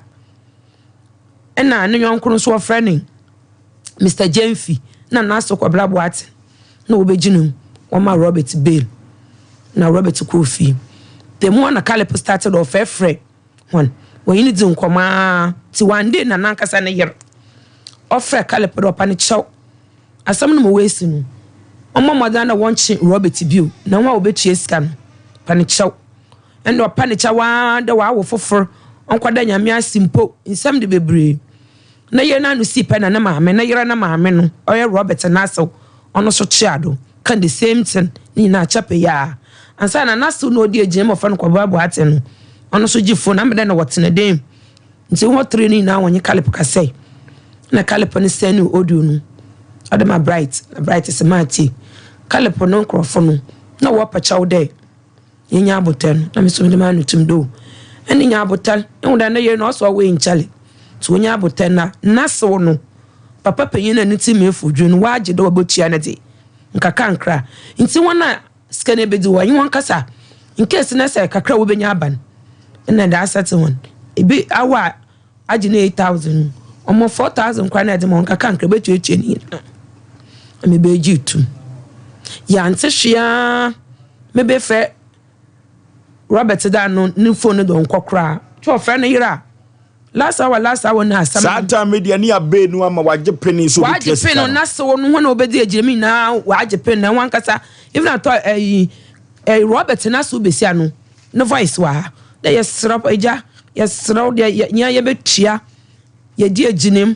Nna ne nyɛnko no so wɔfrɛ no Mister Gyamfi na n'asew Kwabena Boateng na wobegyina mu wɔmaa Robert bail na Robert kɔɔ fie. Da mu hɔ na Caleb starte dɛ ɔfrɛfrɛ hɔn, wɔnye no dzi nkɔmbɔ ara ntsi one day na nankasa ne yer ɔfrɛ Caleb dɛ ɔpa no kyɛw asɛm no ma oesi no, ɔmbɔ mbɔdzen ara dɛ wɔnkye Robert bio na hɔn a wobetua sika no pa no kyɛw. Nna ɔpa no kyɛw ara dɛ ɔawo fofor, ɔnkɔda Nyame ase mpo, nsɛm de beberee. Ne yer n'ano sii pɛ na ne maame, ne yer ne maame no, ɔyɛ Robert n'asew, ɔno so toaa do kã the same thing, ne nyina kyɛpɛ yi ara. Ansaana n'asew na odi egyina mu a wɔfrɛ no Kwabena Boateng no, ɔno so gye phone, ama dɛ nna wɔtsena dan mu. Ntsi hɔn three no nyina wɔnye Caleb kasae. Nna Caleb no sɛnee audio no ɔde ma Bright, na Bright se matsie. Caleb no nkorɔfo no, nna wɔpa kyɛw dɛ yenya abotar no, na me so medze m'ano tum dɛ o, ɛne nya abotar. Ehu dɛ ne yer no ɔse ɔwoe nnkyɛree, ntsi onya abotar na n'asew no, papa panyin a ne tsir mu efuw dwen no, ɔagye dɛ obotua ne dze nkakrankra. Ntsi hɔn a sika no ebedzi hɔ, nye hɔn kasa in case na sɛ kakra a wobenya aba no, nna ɛde asɛtse hɔn. Bi awo a agye ne 8000 no, ɔmɔ 4000 koraa na ɛdze ma hɔn nkakrankra ebetuatua ne nyinaa. Na mebegye tum. Yɛanntse hwee ara, mebɛfrɛ. Robert da no ne phone no do ɔnnkɔ koraa. Nkyɛ ɔfrɛ ne yer a, last hour last hour na asɛm Saa no. time yi deɛ ne yɛabɛɛ nu ama wagye pene sɛ ɔbɛtua Ɔagye sika pen no, no. n'asew no hɔn a wobedzi ekyir no nyina wɔagye pen no, na wankasa even atɔ ɛyi ɛyi Robert n'asew basia no ne voice wɔ ha dɛ yɛserɛ wo egya yɛserɛ wo dɛ yɛ nyia yɛbɛtua yɛdi egyina mu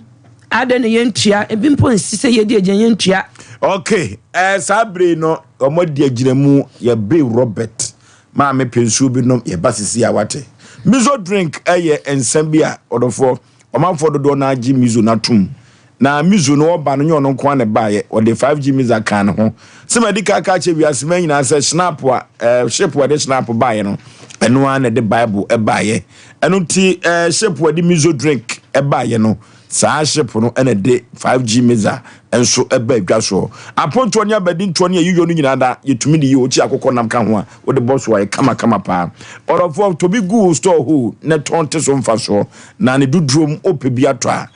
adɛn na yɛntua ebi mpo nnsi sɛ yɛdi egyina yɛntua. Ok, eh, saa bere yi no wɔn adi agyina mu yɛbee Robert maame pɛ nsuo bi nom yɛba sisi a wate. Miso drink ɛyɛ nsa bi a ɔdɔfoɔ ɔmanfoɔ dodoɔ no agye miso no atom na miso no ɔba no nyɛ ɔno nko ara na ɛbaeɛ ɔde 5G misa kaa ne ho sɛ madi ka ka kyerɛ wiase ma nyinaa sɛ snap a eh, ship wɔde snap baeɛ no ɛno ara na ɛde bible ɛbaeɛ ɛno nti eh, ship wɔde miso drink ɛbaeɛ no Saa ship no na ɛde 5G missile nso ba adwa soɔ. Apontoɔ ne abadintoɔ ne ayiyɔ no nyinaa da yɛtumi de yɛ okyi akokɔ nam ka ho a wode bɔ so a ɛyɛ kamakama paa. Ɔdɔfoɔ tɔ bi gu wo store hɔ o na tɔn te so mfasoɔ na ne dodoɔ mu wopɛ bi atɔ a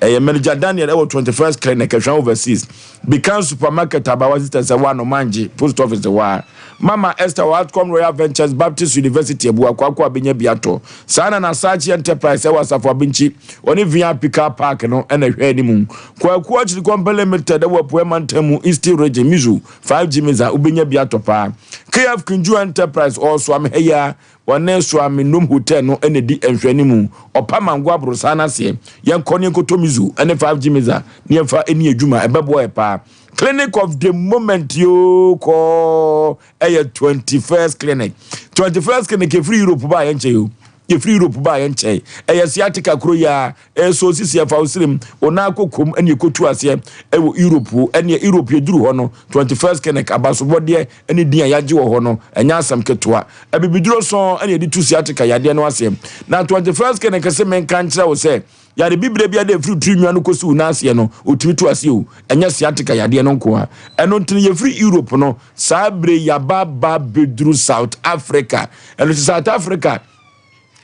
ɛyɛ Manager Daniel ɛwɔ 21st Clinic Ɛhwɛn Overseas Bikan Supermarket Abawa Sister sɛ woano mangye Post Office hɔ a Mama Esther wɔ Atcom Royal Ventures Baptist University Abua Kwakwa bɛnya bi atɔ. Saa na na Saakye Enterprise ɛwɔ Asafo Abinkyi, wɔne VIP Car Park no na ɛhwɛ anim. Kwaku Akyiri Company Limited ɛwɔ Apueɛ Mantam mu, Eastern Region, Mizu, 5G Miza, wobɛnya bi atɔ paa. KF Kinju Enterprise ɔwɔ Soame ha yi ara, wɔne Soame Nom Hotel no na ɛdi nhwɛanimu. Ɔpa Mango Aborosan no aseɛ. Yɛnkɔ ne yɛnkɔtɔ Mizu ne 5G Miza na yɛmfa nni adwuma, ɛbɛboa yɛ paa. Clinic of the moment yoo kɔɔ ɛyɛ 21st clinic. 21st clinic ɛfiri Europe baa yɛn nkyɛn o. Yɛfiri Europe baa yɛn nkyɛn. Ɛyɛ sciatica kuro yi a ɛsɔ osisi ɛfa osirim onan kokom ɛne ɛkɔtu aseɛ ɛwɔ Europe o. Ɛneɛ Europe yɛduru hɔ no 21st clinic abasobɔdeɛ ɛne din a yɛagye wɔ hɔ no ɛnyɛ asɛm ketewa. Abibiduro sɔn ɛne yɛde tu sciatica yadeɛ no aseɛ. Na 21st clinic se menka nkyerɛ wo sɛ Yare bibire biara a ɛfiri tiri nwa no kɔsi wo nan aseɛ no, ɔtumi tu aseɛ o. Ɛnyɛ sciatica yadeɛ no nko ara. Ɛno nti no, yɛfiri Europe no, saa berɛ yi yɛaba aba abɛduru South Africa. Ɛno nti South Africa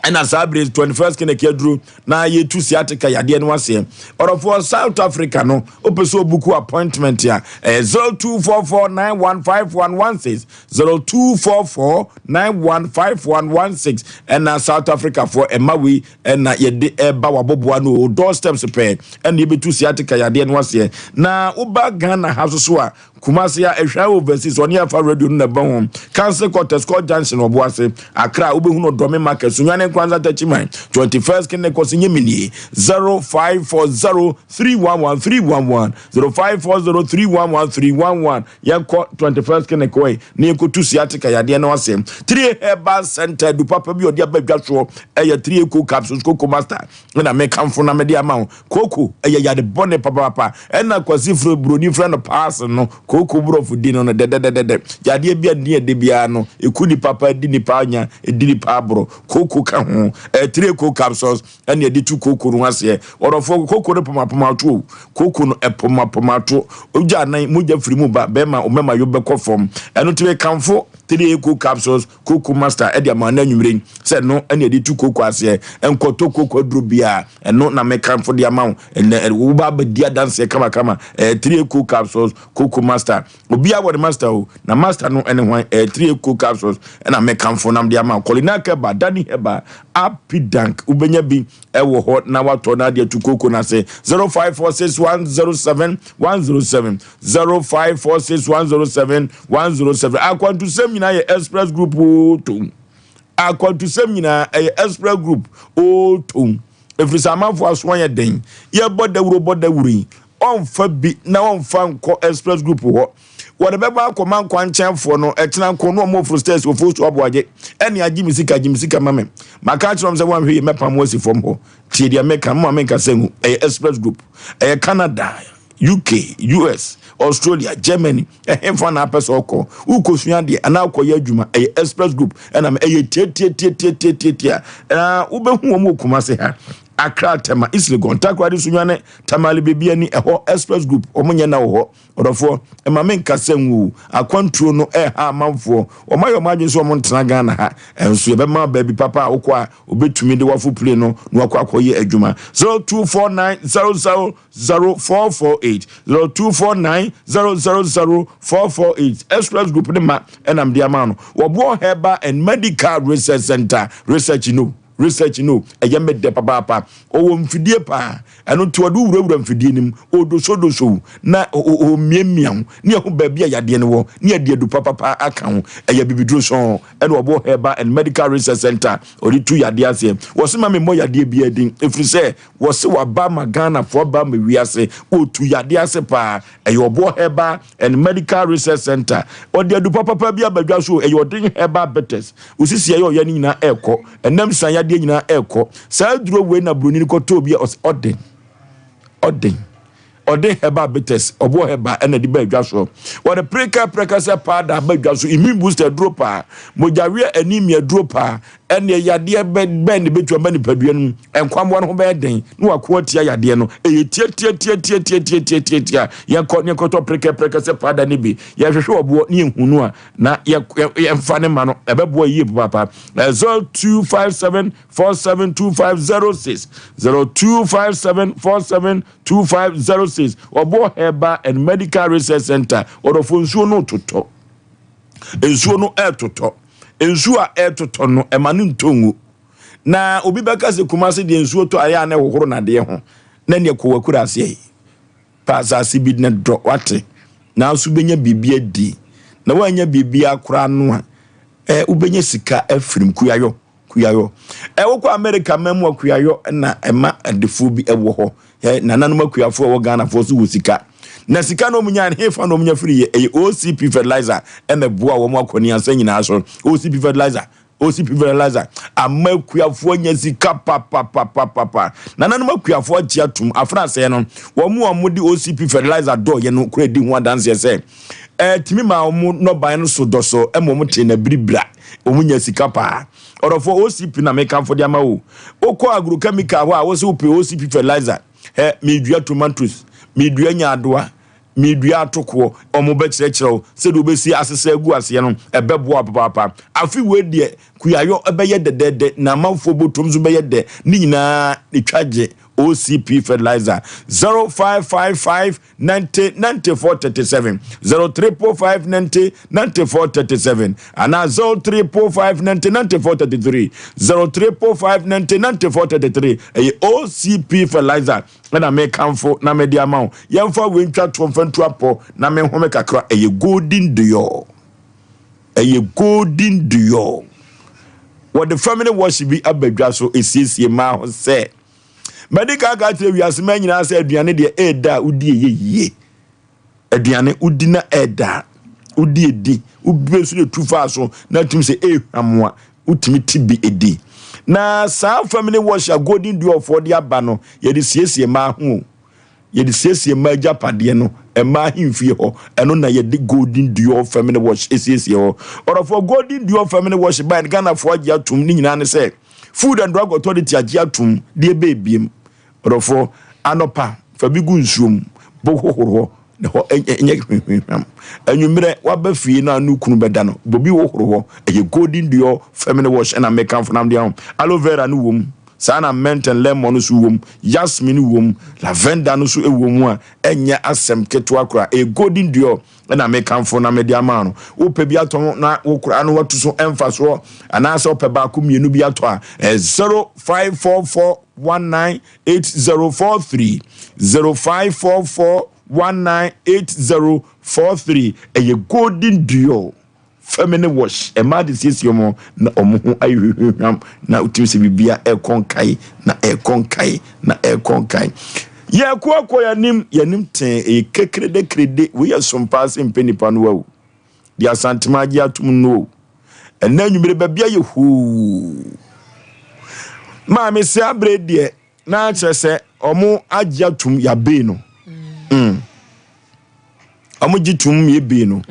ɛna saa berɛ yi 21st clinic aduru na yɛtu sciatica yadeɛ no aseɛ. Ɔdɔfoɔ, South Africa no, wopɛ sɛ obuku appointment a, ɛyɛ 0244915116, 0244915116. Ɛna South Africa foɔ ɛma wei ɛna yɛde ɛba waboboa no o door steps pɛɛ ɛna yɛbɛtu sciatica yadeɛ no aseɛ na woba Ghana ha so so a Kumasi a ɛhwɛ overseas ɔne afa radio no na ɛbɔ ho Council quarters kɔ junction ɔbo ase Accra wobɛhunu ɔdɔme market Sunyani Nkwanza Takyiman 21st Kene kɔsi nye minie 0540 311 311 0540 311 311 Yɛnkɔ 21st Clinic hɔ yi na yɛnkɔtu sciatica yadeɛ no ase. Three Herbal Center adu papa bi a ɔde aba dwa soɔ ɛyɛ Three Eco Capsules Coco Master ɛna mekamfo na mede ama wo. Coco ɛyɛ yade bɔne papaapa ɛna Kwasi frɛ buroni frɛ no paase no coco borɔfo di no no dɛdɛdɛdɛdɛ. Yadeɛ bi a ne ɛde biara no ɛku nipa paa di nipa anya ɛdi nipa aborɔ. Coco ka ho. Ɛyɛ Three Eco Capsules ɛna yɛde tu kooko no aseɛ. Ɔdɔfoɔ, kooko no pomapomato o, kooko no ɛpomapomato. Ogya anan, mogya firi mu ba, bɛrima, wo mɛma yo bɛkɔ fam. Ɛno nti mekamfo 3A capsules, kooko master ɛde ama no anwummere yi sɛ ɛno ɛna yɛde tu kooko aseɛ. Nkɔtɔ kooko aduro biara, ɛno na mekamfo de ama wo. Ɛnɛ woba abɛdi adanseɛ kamakama. Ɛyɛ 3A capsules, kooko master. Obiara wɔ ne master o, na master no ne hwan? Ɛyɛ 3A capsules ɛna mekamfo nam de ama wo. Colina Keba, Danny Heba, Apidank, wobɛnya bi ɛwɔ hɔ na watɔ na ade atu koko no ase. 0546107107, 0546107107. Akwantusɛm nyinaa yɛ Express Group o tom. Akwantusɛm nyinaa ɛyɛ Express Group o tom. Ɛfiri sɛ amanfoɔ aso ayɛ den. Yɛbɔ dawuro bɔ dawuro yi, ɔmfa bi na ɔmfa nkɔ express group hɔ wɔde bɛba akɔma nkwankyɛnfoɔ no ɛkyena nko no ɔmo oforo stairs ofo so aboagye ɛne agye me sika gye me sika ma me maka akyerɛ wɔn sɛ wɔanhwɛ yie mɛpam wɔn asi fam hɔ tie deɛ meka mo ma menka sɛ ngu ɛyɛ express group ɛyɛ Canada UK US Australia Germany ɛhefa na apɛ sɛ ɔkɔ wokɔsua adeɛ anaa wokɔyɛ adwuma ɛyɛ express group ɛna ɛyɛ tiatiatiatiatiatia na wobɛhu wɔn wɔ Kumase ha. Accra, Tema, East Legon, Takoradi, Sunyani, Tamale, Bibiani, ɛhɔ Express Group, wɔn nyɛ na wɔ hɔ. Ɔdɔfoɔ, mma me nkasa ngu. Akwantuo no ɛha amanfoɔ. Wɔn ayɛ wɔn adwene sɛ wɔn ntena Ghana ha. Ɛnso yɛbɛma baabi papa a wokɔ a obetumi de wafo plane no na wakɔ akɔyɛ adwuma. 0249 00 0448 0249 000 448 Express Group ne ma ɛnam de ama no. Wɔboɔ Herbal and Medical Research Center research no research no ɛyɛ me dɛ papaapa. Ɔwɔ mfidie paa ɛno nti ɔde wurawura mfidie no mu ɔdosodoso na ɔmiamia ho ne ɛho baabi a yadeɛ no wɔ ne ɛde adu papapa aka ho. Ɛyɛ bibiduro sɔn ɛna ɔbɔ Herbal and Medical Research Center ɔde tu yadeɛ aseɛ. Wɔse ma memmɔ yadeɛ biara din ɛfiri sɛ Wɔse waba ama Ghanafoɔ aba ama wiase, ɔtu yadeɛ ase paa. Ɛyɛ Ɔboɔ Herbal and Medical Research Centre. Ɔde adu papapa bi aba dwa so o, ɛyɛ Ɔden Herbal Bitters. Wo sisi ɛyɛ ɔya no nyinaa ɛrekɔ, ɛnam san yadeɛ nyinaa ɛrekɔ. Saa aduro wei na buroni no kɔtɔɔ bi a ɔse Ɔden, Ɔden. Ɔde herbal bitters, ɔboɔ herbal ɛna ɛde ba adwa soɔ. Wɔde preka prekasɛ powder aba dwa so, immune booster aduro paa, mogyaweɛ anemia aduro paa, ɛneɛ yadeɛ bɛn na ɛbɛtu aba nipadua no mu, nkwammoa no ho bɛyɛ den na wako atia yadeɛ no. Ɛyɛ tiatiatiatiatiatiatiatia. Yɛnkɔ ne yɛnkɔtɔ preka prekasɛ powder no bi, yɛhwehwɛ ɔboɔ ne yɛhu no a na yɛmfa ne ma no, ɛbɛboa yie papaapa. 0257 472506 0257 47 2506 Ɔboɔ Herbal and Medical Research Center Ɔdɔfoɔ nsuo no retotɔ nsuo no ɛretotɔ nsuo a ɛretotɔ no ɛma no ntɔ ngu na obi bɛka sɛ Kumase deɛ nsuo tɔ ayɛ a na ɛhohoro nadeɛ ho na neɛ kɔ wakura aseɛ yi pa asase bi na dɔ wate nanso wobɛnya biribi adi na woanya biribi akora no a ɛ wobɛnya sika afirim kuayɔ Kuayɔ. Ɛ wokɔ America man mu a kuayɔ na ɛma adefoɔ bi wɔ hɔ. Ɛ nananom akuafoɔ a ɛwɔ Ghanafoɔ so wɔ sika. Na sika na wɔn nya no hefa na wɔn nya firi yɛ? Ɛyɛ OCP fertilizer ɛna ɛboa wɔn akɔneasa nyinaa so. OCP fertilizer, OCP fertilizer ama akuafoɔ anya sika papapapapapa. Nananom akuafoɔ agye atum afena asɛe no. Wɔn a wɔde OCP fertilizer dɔɔyɛ no kora di ho adanseɛ sɛ ɛtumi maa wɔn nnɔbaeɛ no so dɔsɔ ma wɔn tee n'abiribira. Wɔn nya sika paa. Ɔdɔfoɔ OCP na mekamfo de ama wo. Wokɔ agrochemical hɔ a wose wopɛ OCP fertilizer. Hɛ, meredua tomatoes, meredua nyaadoa, meredua atokoɔ. Wɔn bɛkyerɛkyerɛ wo sɛdeɛ wobɛsi asesa agu aseɛ no, ɛbɛboa wo papaapa. Afe wei deɛ kuayɔ bɛyɛ dɛdɛɛdɛ na amanfoɔ bɔtɔm nso bɛyɛ dɛ. Ne nyinaa twa gye OCP fertilizer. 0555 90 94 37 0 555 90 94 37 anaa 0 555 90 94 33 0 555 90 94 33 ɛyɛ OCP fertilizer ɛna mekamfo na mede ama wo. Yɛmfa wei ntwa toɔ mfa ntu apɔ na menhome kakra. Ɛyɛ Golden Dior, ɛyɛ Golden Dior. Wɔde family wash bi aba dwa so ɛsiesie mmaa ho sɛ Madi kan aka akyerɛ wiase mmaa nyinaa sɛ aduane deɛ ɛɛda a wodi ɛyɛ yie. Aduane wodi na ɛɛda a wodi ɛdi. Wobie nso na ɛtu faa so na atumi sɛ ɛɛhwam a wotumi te bi ɛdi. Na saa family wash a Golden Duofoɔ de aba no yɛde siesie mmaa ho o. Yɛde siesie mmaa agyapadeɛ no, mmaa ahemfie hɔ. Ɛno na yɛde Golden Dior Feminine Wash siesie hɔ. Ɔdɔfoɔ, Golden Dior Feminine Wash baeɛ no, Ghanafoɔ agye atom. Ne nyinaa ne sɛ, Food and Drug Authority agye atom deɛ ɛbɛɛ biem. Ɔdɔfoɔ, anɔpa, fa bi gu nsuo mu, bɔ hohoro hɔ, na hɔ nyɛ hwamhwamhwam. Anwummerɛ, woaba fie na ne kunu bɛda no, bɔ bi hohoro hɔ. Ɛyɛ Golden Dior Feminine Wash ɛna mekamfo nam de ama wo. Aloe vera no wom. Saa na mint and lemon no nso wom, jasmine wom, lavender no nso wɔ mu a ɛnyɛ asɛm ketewa koraa. Ɛyɛ Golden Dior na mekamfo na mede ama no. Wopɛ bi atɔ na wo koraa no watu so mfasoɔ anaasɛ wopɛ baako mmienu bi atɔ a, ɛyɛ 0544198043, 0544198043. Ɛyɛ Golden Dior. Feminine wash, mmaa de siesie wɔn na wɔn ho ayɛ hwehwehwam na wotumi sɛ biribiara ɛrekɔ nkae na ɛrekɔ nkae na ɛrekɔ nkae. Yɛkɔ akɔ yɛanim yɛanim tee ɛyɛ kekrede krede wei yɛ som paa sɛ mpɛ nipa no awu de Asantema agye atom no o. Ɛnna anwummere baabi ayɛ hoo. Maame sɛ abere deɛ na kyerɛ sɛ wɔn agye atom yɛabee no. Mm. Wɔn gye tum yɛ bee no.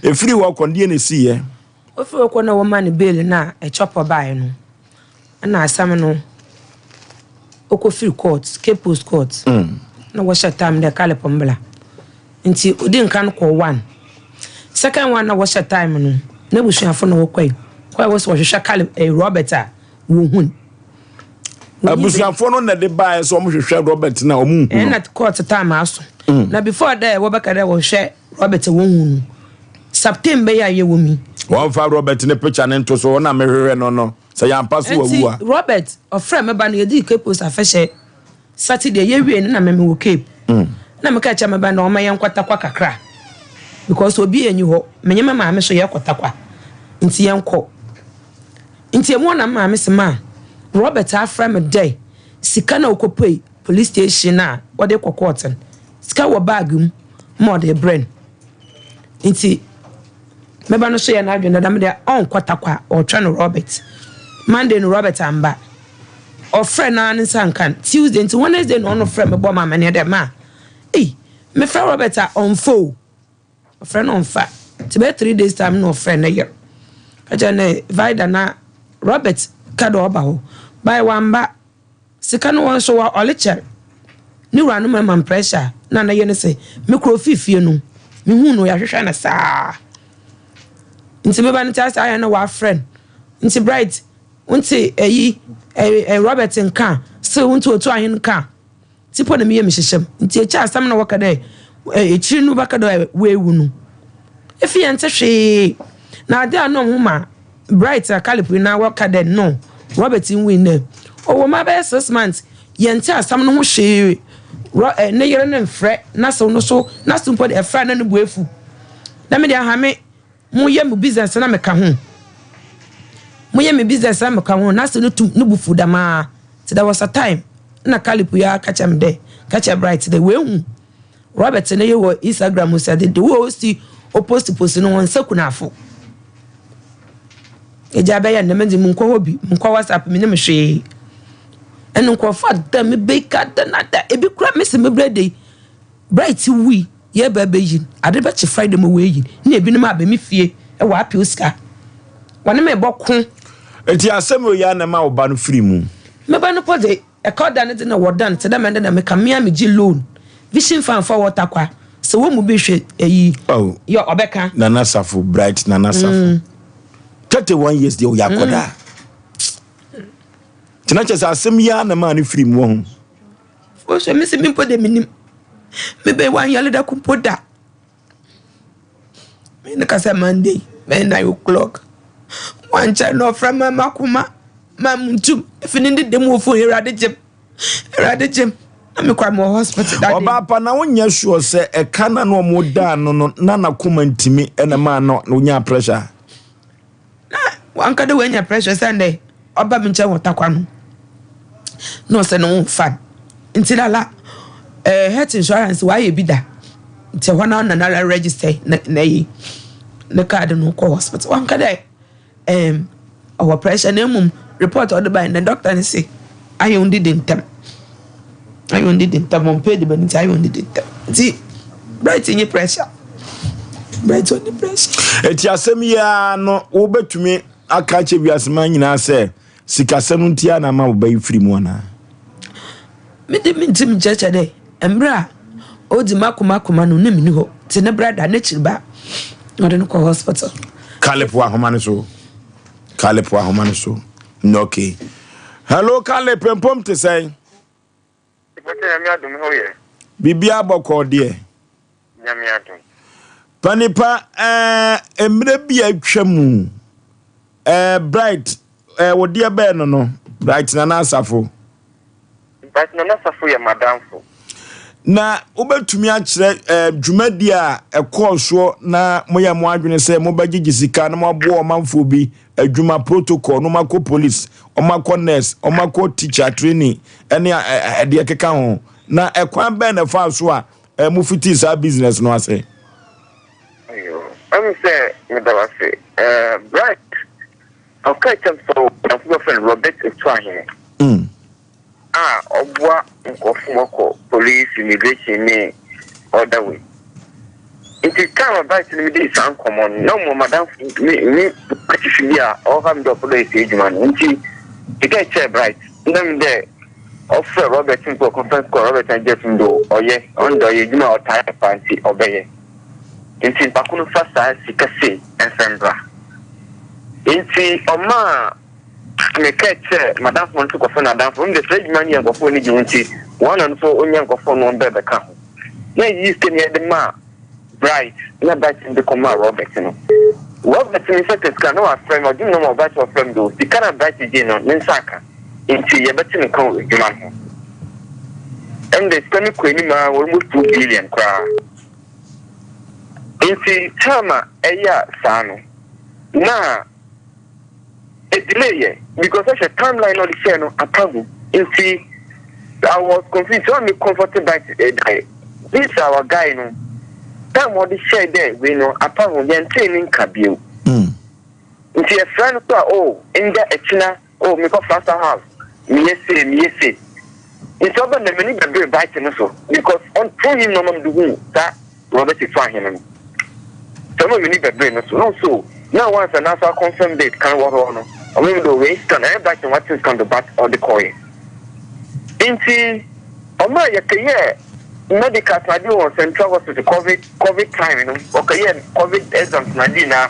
Efiri hɔ kɔ deɛ na esi yɛ. Ofiri hɔ kɔ na wɔma no bail na ɛkyɔpɔ baeɛ no ɛna asɛm no Ɔkɔfir court, Cape Coast court, na wɔhyɛ time dɛ Caleb mbra. Ntsi odii nkan kɔɔ one. Second one na wɔhyɛ time no, n'ebusuafo na wɔkɔe. Kɔe wɔ sɛ wɔhwehwɛ Caleb, eh, Robert a, wohun. Abusuafoɔ no na ɛde baeɛ sɛ wɔhwehwɛ Robert na wɔn nhu no. Ɛna court time aso. Na before dɛ wɔbɛka dɛ wɔhwehwɛ Robert a wɔnhu no, September yi a yɛwɔ mu yi. Wɔmfa Robert ne picture no nto so, wɔn na mehwehwɛ no no. Sɛ yɛampa so wawu a. Nti Robert ɔfrɛ me ba no yɛdii Cape Coast afahyɛ Saturday yɛwie no na me mewɔ Cape. Na meka kyerɛ me ba no ɔma yɛnkɔ Tarkwa kakra because obi nni hɔ menye me maame so yɛkɔ Tarkwa nti yɛnkɔ. Nti emu hɔ na me maame se ma Robert afrɛ me dɛ sika na ɔkɔpuei police station a wɔde kɔ court no sika wɔ bag mu ma ɔde brɛ no. Nti Me ba no so yɛ n'adwen dɛ dɛm de ɔnnkɔ Tarkwa, ɔrotwɛn Robert. Monday no Robert ammba. Ɔfrɛ no ara ne nsa nnka no. Tuesday ntsi Wednesday na ɔno frɛ me bɔ me amanneɛ dɛ ma ei, mefrɛ Robert a ɔmmfa o. Ɔfrɛ no ɔmmfa. Ntsi bɛyɛ three days time na ɔfrɛ ne yer ka kyerɛ no dɛ Vida na Robert ka dɛ ɔba hɔ but ɔammba. Sika no wɔ nso wɔ ɔlekyɛr ne wura no ma pressure na ne yere no se me kora ofii fie no me huu no yɛahwehwɛ no saa nti me ba no te ase ayɛ na wafrɛ no nti Bright wonte ayi eh, Robert nka still wonte otu ahen nka Ntsi po na me yamu hyehyɛ me. Ntsi ekyir asɛm na wɔka dɛ ekyir no bɛka dɛ oewu no, efi yɛnntse hwee. Na adze a nna ɔho ma Bright na Caleb nyina wɔka dɛ no Robert nnwui ndɛ, ɔwɔ mu abɛyɛ six months yɛnntse asɛm no ho hwee. Ro ne yer no mmfrɛ, n'asew no so n'asew mpo de ɛfrɛ a na no bo efuw. Na me de aha me. Mo yɛ mo business na me ka ho. Mo yɛ me business na me ka ho. N'ase no tum no bo fuw dɛm ara. Ntsi there was a time nna Caleb yi ara ka kyerɛ me dɛ, ka kyerɛ Bright dɛ oehu Robert ne yer wɔ Instagram mu sɛ the way osi opost post no ɔnnsɛ kunafo. Egya bɛyɛ ndɛ me dze monnkɔ hɔ bi, monnkɔ WhatsApp, minnyim hwee. Ɛna nkorɔfo ada me beka da na da, ebi koraa mese me berɛ da yi, Bright wui, yɛreba abɛyi no, ade bɛkye Friday ma wɔayi no, na ebinom aba me fie wɔ appeal sika. Wɔne me bɔ ko. Enti asɛm wei ara na ɛma wo ba no firi mu? Me ba no po dze, ɛka ɔda no dze na wɔda no tse dɛ mɛndɛ na meka, me a megye loan, Vision Fund fa wɔ Tarkwa, sɛ wɔn mu bi hwɛ eyi, Oh, yɛ ɔbɛka. Nana Safo, Bright Nana Safo. 31 years deɛ ɔyɛ akɔdaa. Nti na kyerɛ sɛ asɛm yi ara na ɛmaa no firi mu wɔ ho. Ɔsɛ me se me mpo de menim. Me bɛyi wanyare da ko mpo da. Me ne kasa Monday bɛyɛ 9 o'clock. Wankyɛ na ɔfrɛ ma makoma ma muntum. Efi ne dede mu wɔ phone Awurade gyem. Awurade gyem. Na me kwa me wɔ hospital that day. Ɔbaa pa na wonyɛ sure sɛ ɛka na na ɔmo daa no no na n'akoma ntumi ɛna maa no na onyaa pressure. Na wanka dɛ oenya pressure osiandɛ ɔba me nkyɛn wɔ Tarkwa no na ɔsɛ no ho mmfa no ntsi lala eh, health insurance ɔayɛ bi da ntsi hɔ no na nara register ne n'eyi ne card no kɔ hospital wanka dɛ eh, ɔwɔ pressure na mbom report a ɔde bae no doctor no se ayɛ onndidi ntsɛm ayɛ onndidi ntsɛm ɔmmpɛ edziban ntsi ayɛ onndidi ntsɛm ntsi Bright nye pressure. Bright ɔnni pressure. Eti asɛm yi ara no wobɛtumi aka akyerɛ wiase man nyinaa sɛ sikasɛm nti a na ama wo ba yi firi mu anaa? Me de mentumi nkyerɛkyerɛ dɛ mmerɛ a ɔdzi m'akoma akoma no na menni hɔ nti ne brada n'ekyir ba na ɔde no kɔ hospital. Caleb wɔ ahoma no so. Caleb wɔ ahoma no so. Okay. Hello Caleb, mpom te sɛn? Mpakyɛ Nyame adom ho yɛ. Biribiara bɔkɔɔ deɛ. Nyame adom. Panipa ɛɛ mmerɛ bi a atwa mu ɛɛ Bright ɛɛ wo deɛ bɛn no no Bright Nana Asafo. Bright Nana Asafo yɛ m'adamfo. Na wobɛtumi akyerɛ ɛɛ dwumadie a ɛkɔɔ soɔ na moyɛ mo adwene sɛ mobɛgyegye sika na moaboa ɔmanfoɔ bi adwuma protocol na wɔakɔ police, wɔakɔ nurse, wɔakɔ teacher training ɛne ɛdeɛ ɛkeka ho. Na ɛkwan bɛn na ɛfaa so a mo fitii saa business no ase? Ɛmu sɛ meda wo ase. Bright, ɔka kyɛm sɛ ɔdamfo bɛfrɛ no Robert Otuahene. Mm. a ɔboa nkorɔfo ma wɔkɔ police, immigration ne other way. Ntsi time a Bright nye me dii saa nkɔmbɔ no, nna ɔwɔ m'adamfo me me m'atsifi bi a ɔreha me dɛ ɔpɛ dɛ ɔyɛ saa edwuma no. Ntsi mekɛɛ kyerɛɛ Bright na me dɛ. Ɔfrɛ Robert mpo conference call Robert agye atum do ɔyɛ ɔno de ɔyɛ edwuma a ɔtaa yɛ paa ntsi ɔbɛyɛ. Ntsi nyimpa ko no fa saa sika sei mfa mbra. Ntsi ɔmaa mekɛɛ kyerɛɛ m'adamfo no so kɔfrɛ n'adamfo. Ɔno de saa edwuma no yɛ nkorɔfo a wɔnyi gye ho ntsi wɔn na no so onya nkorɔfo no wɔn bɛka ho. Na yeyii sika no yɛde maa Bright na Bright de kɔmaa Robert no. Robert ne nsa ka sika no na ɔafrɛ me, ɔgye me nɔma wɔ Bright ɔfrɛ me do sika no a Bright gyee no ne nsa aka ntsi yɛbɛtse no nka wɔ edwuma no ho. Ndɛ sika no kɔ enyim ara almost 2 billion koraa. Ntsi time a ɛyɛ a saa no na delay yɛ because ɔhwɛ timeline na ɔde hyɛɛ no apa ho nti I was confused so me comfort Bright eh, dɛ this our guy no time ɔde hyɛɛ dɛ wei no apa ho yɛntee ne nka bio nti yɛfrɛ no so a oh ndɛ akyina oh mekɔ Flagstaff house meyɛ sei meyɛ sei nti ɔbɛ na m'ani bɛbere Bright no so because ɔnto him na ɔma mede hu saa Robert Efuahene no. Sɛ ɔma m'ani bɛbere no so na ɔso na once a n'aso akɔnfɛm date kan wɔ hɔ no ɔma mi do wei scan ɛyɛ Bright na wate scan do but ɔde kɔɔyɛ nti ɔma yɛkɛyɛɛ medicals na ade wɔ Central Hospital covid covid time no ɔkɛyɛɛ covid exams na ade na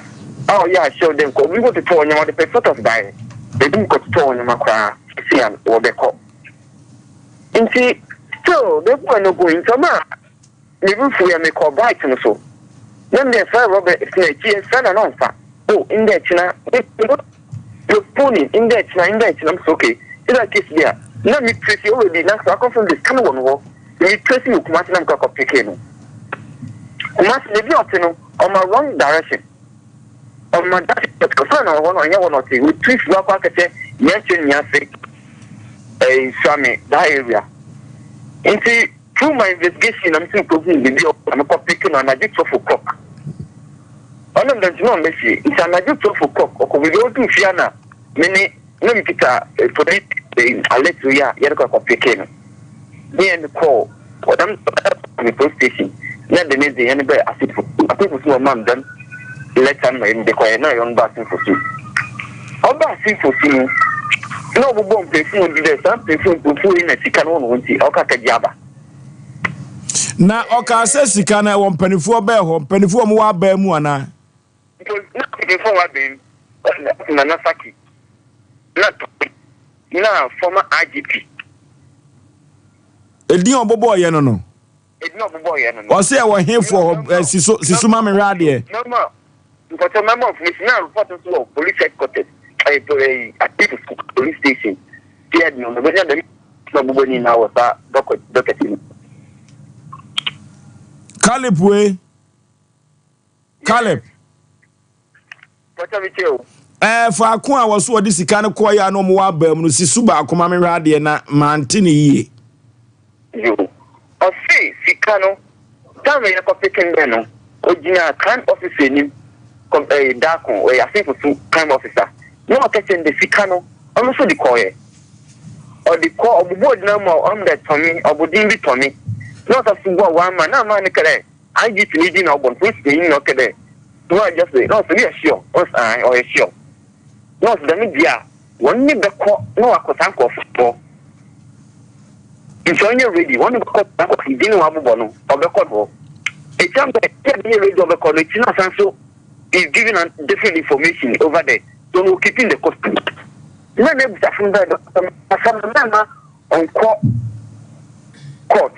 a ɔyɛ ahyɛw dɛ nkɔ obi kɔtotɔ wɔ nneɛma ɔde pɛ photos baeɛ ebi kɔtotɔ wɔ nneɛma koraa sisi a wɔbɛkɔ nti still they were no going nti ɔma Me bo fuwii a mekɔɔ bike no so na mede frɛɛ Robert na akyi yɛfrɛ no a na ɔmfa. Oh ndɛ kyena me postponing ndɛ kyena ndɛ kyena mese okay sɛdeɛ case bi a na me trace already na saa confirm de sika no wɔ no hɔ me trace wɔ Kumasi na mekɔ akɔ peke no Kumasi baabi a ɔte no ɔma wrong direction ɔma direction ɔfrɛ no wɔ hɔ no ɔnyɛ hɔ na ɔte wɔtiri fi wakɔ akɛkyɛ yɛnkyɛ nniase ɛɛ Suame that area nti Through my investigation na metum kohuu beebi a ɔwɔ na mekɔ pick no anadwo 12 o'clock. Ɔnam dɛm ntsi na ɔmmba fie. Ntsi anadwo 12 o'clock ɔkɔ beebi a odur fie a na me ne na mekitsa police alert yi a yɛde kɔ akɔ pick no. Ne yɛn kɔɔ ɔdam me police station na de ne dze yɛn bɛɛ Asenfo. Asenfo so na ɔmaa me dɛm letter no ma yɛde kɔɛ na yɛn ba Asenfo su. Ɔbaa Asenfo su no na ɔbobɔ mpanyimfo hɔn din dɛ saa mpanyimfo mpanyimfo yi na sika no wɔ no hɔ ntsi ɔka kɛgye aba. Na ɔkaa sɛ sika no ɛwɔ mpanimfoɔ bɛɛ hɔ, mpanimfoɔ a wɔwɔ abaa mu anaa? Mpo na mpanyimfoɔ a wɔwɔ abaa mu, Nana Saki, na Tony, na former IGP. Edin a ɔbobɔɔyɛ no no. Edin a ɔbobɔɔyɛ no no. Ɔse ɛwɔ hefoɔ hɔ? Si so, si so ma me hwɛ adeɛ. Mɛma, mpɔkyɛ mɛma information na report nso wɔ police headquarters, ɛyɛ ɛyɛ Atebubu police station. Tiɛ no, mɛbɛnya dɛm na ɔbobɔ ni na wɔ saa docket docket no. Caleb wei. Caleb. Pɔtɔ mi tie o. Ɛɛ faako a wɔso wɔde sika no kɔeɛ a na wɔwɔ abaa mu no si so baako ma menhwɛ adeɛ na mante no yie. Yo. Ɔse sika no time a yɛkɔ peke no no ogyina crime officer anim kɔ ɛɛ Darko ɔyɛ Asenfo so crime officer na ɔka kyerɛ no dɛ sika no ɔno nso de kɔeɛ ɔde kɔ ɔbobɔɔ din ama ɔno dɛ Tɔme ɔbɔ din bi Tɔme na ɔsan so bɔɔ one man na man no ka dɛ IGP ne dzin na ɔbɔ no, police panyin na ɔkɛ dɛ no a just na ɔse meyɛ sure, ɔse ae ɔyɛ sure. Na ɔse dɛm dze a hɔn ne bɛkɔ na wɔakɔ saa nkorɔfo hɔ. Ntsi ɔnyɛ ready, hɔn ne bɛkɔ saa nkorɔfo dzin na wɔabobɔ no, ɔbɛkɔ no hɔ. Ekyir ama dɛ ɔnyɛ ready ɔbɛkɔ no, ekyir no asan so is giving an different information over there, so no keeping the custody. Na n'ebusafo no bɛyɛ dɛ asɛm no mɛmma ɔnkɔ court.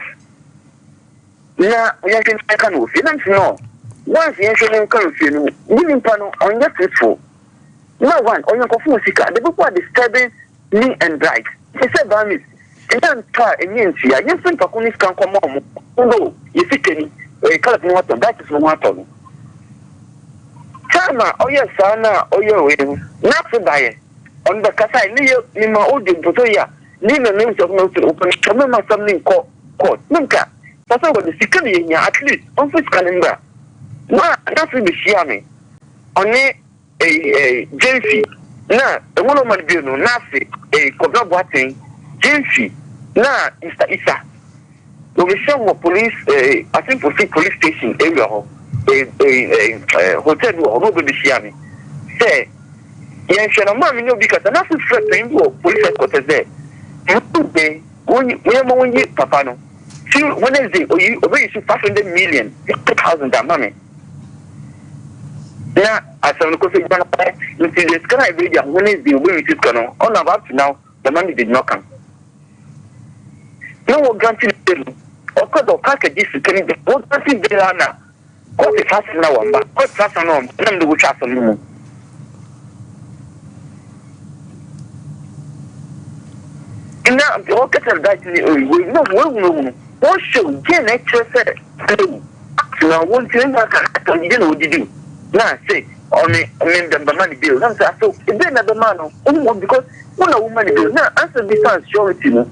Na yɛnhwɛ no nka no wɔ fie. Na mese no, once yɛnhwɛ no nka no fie no, wo nipa no ɔnyɛ truthful. Na one, ɔyɛ nkurɔfo wɔ sika. The people are disturbing me and Bright. Te sɛ Burmese, ɛnyɛ ntɔ a ɛnyɛ ntua. Yɛmfa nipa ko ne sika nkɔma wɔn. Although, yɛ sika ni, ɛyɛ Caleb no ho atɔ no, Bright no ho atɔ no. Time a ɔyɛ saa na ɔyɛ wei no, n'ase baeɛ. Ɔno bɛkasae, ne yɛ, mema audio mpo sɛ ɔyɛ a, ne na ne nsɛm no sɛ ɔpɛ no, mɛma asɛm no nkɔ court. Menka. Papa wɔde sika na yɛhia at least ɔmfa sika no mbra. Na n'afei behyiaa me ɔne eyi eh Gyamfi na ɛwɔ no ɔma no bio no n'ase eh Kɔbena Boateng Gyamfi na Mister Issa wɔbehyia wɔ police eh Asemposi police station area hɔ eh eh eh hotel bi wɔ hɔ na wɔbɛbehyia me sɛ yɛnhwɛ na ɔmaa me ne obi kasa n'ase frɛ panyin bi wɔ police headquarters dɛ Monday. Wonyi wɔyɛ ma wonyi papa no. Ti Wednesday oyi obeyi so 500 million 5000 ama me. Na asɛm no kɔsɛ gya no nti the sika na ebe gya Wednesday obeyi so sika no ɔna up to now the money did not come. Na wɔ grant bail no ɔkɔ dɛ ɔkɔ akɛgye sika no bi wɔ grant bail a na kɔte fa asɛm na wɔn ba kɔte fa asɛm na wɔn ba na mede wotwa asɛm no mu. Na wɔkɛsɛ no that ni oyi wei na wɔahunahunu wɔhyɛ gye na ɛkyerɛ sɛ ewu na wɔntumi nya ka asɛm gye na wɔdidi na se ɔne me bɛma ne bail na sɛ aso ebe na bɛma no wɔn because wɔn na wɔma ne bail na ansa bi san surety no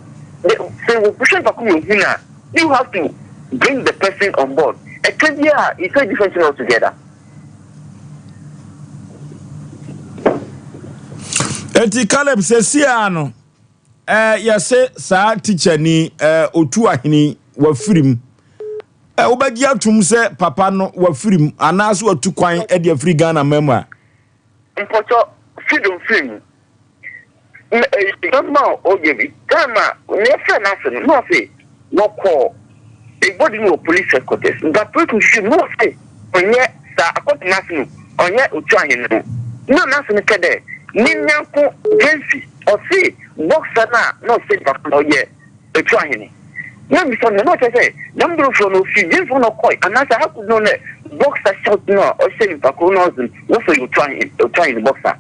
sɛ wɔhwɛ nipa ko yɛ hu na you have to bring the person on board ɛka bi a it's a different thing altogether. Eti Caleb sɛsi a no eh, yɛse saa teacher ni eh, otu ahene wafiri mu eh, wobɛgye atum sɛ papa no wafiri mu anaasɛ watu kwan de afiri Ghana ma mu a? Mpɔtɔ freedom firi mu Mɛma ɔyɛ bi. Time a nea ɛfrɛ n'ase no, na ɔse wɔkɔ ebody no wɔ police headquarters. But police nhwehwɛ mu na ɔse ɔnyɛ saa according to n'ase no, ɔnyɛ Otuahene no. Na n'ase no kɛ dɛ ne nyɛnko Gyamfi, ɔse boxer no a na ɔsɛ nipa ko no ɔyɛ Otuahene. Na mibisa no na ɔkyerɛ sɛ dɛm ber no ofi Gyamfi hɔ na ɔkɔe anaasɛ how could no dɛ boxer shout no a ɔhyɛ nyimpa kor na ɔdze no wɔse ɔyɛ Otuahene Otuahene boxer.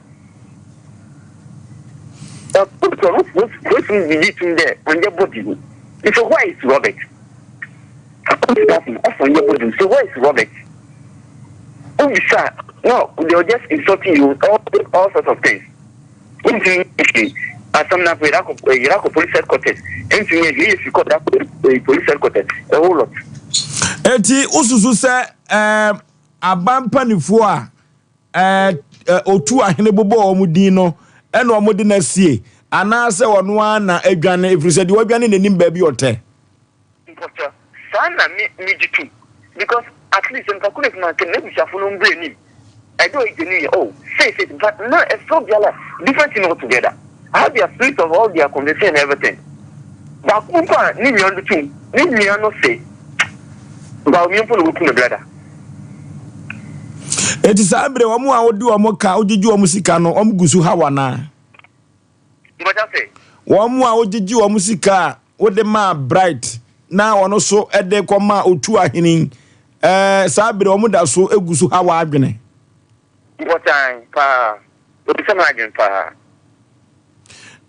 Polisi gyegye tum dɛ ɔnnyɛ body no. So where is Robert? According to that no, ɔsɛ ɔnnyɛ body no. So where is Robert? Wobisa a, no, they were just insulting you, all, all sorts of things. Wontumi nyɛ hwee. Asɛm no afei yɛakɔ yɛakɔ police headquarters. Ntumi nyɛ hwee, yɛ fi kɔ yɛakɔ police headquarters, a whole lot. Eti wosusu sɛ ɛɛ aban mpanimfoɔ a ɛɛ otu ahene bobɔɔ wɔn din no ɛna wɔn de no asie anaasɛ ɔno ara na adwane ɛfiri sɛ deɛ wadwane n'anim baabi ɔtɛ. Mpɔkyɛ saa na me me gye tom because at least nipa ko na efuma nka n'abusuafo no mbrɛ anim ɛdɛ ɔyɛ genuine yɛ oh say say but na ɛsɛ obiara different thing altogether I have their spirit of all their conversation and everything baako mpo a ne nua no tum ne nua no se Bawumia mpo na waku ne brada. Eti saa bere wɔn a wode wɔn ka wogyegye wɔn sika no wɔn gu so haw anaa? Mbɔgya sɛ. Wɔn a wogyegye wɔn sika a wode maa Bright na wɔn nso de kɔmaa Otu Ahene ɛɛ saa bere wɔn da so gu so haw adwene. Mbɔgyan paa, obisa m'adwene paa.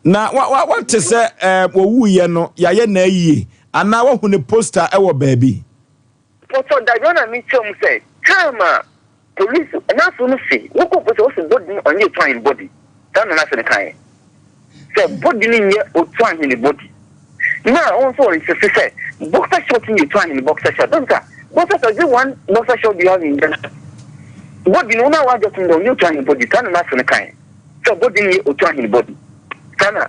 Na wa wa wate sɛ ɛɛ wɔwuiɛ no yɛayɛ no ayie anaa wahu ne poster ɛwɔ baabi. Pɔtɔ dadwen na me kyerɛ mu sɛ time a police nurse no se wokɔ police wɔse body no ɔnyɛ Otuahene body saa na nurse no kaeɛ sɛ body no nyɛ Otuahene body na wɔn nso wɔ insist sɛ boxer short no yɛ Otuahene boxer short dɔkta boxer short is it one boxer short you have in Ghana body no wɔn a wɔagye tom dɛ ɔnyɛ Otuahene body saa na nurse no kaeɛ. Sɛ body no yɛ Otuahene body. Saa na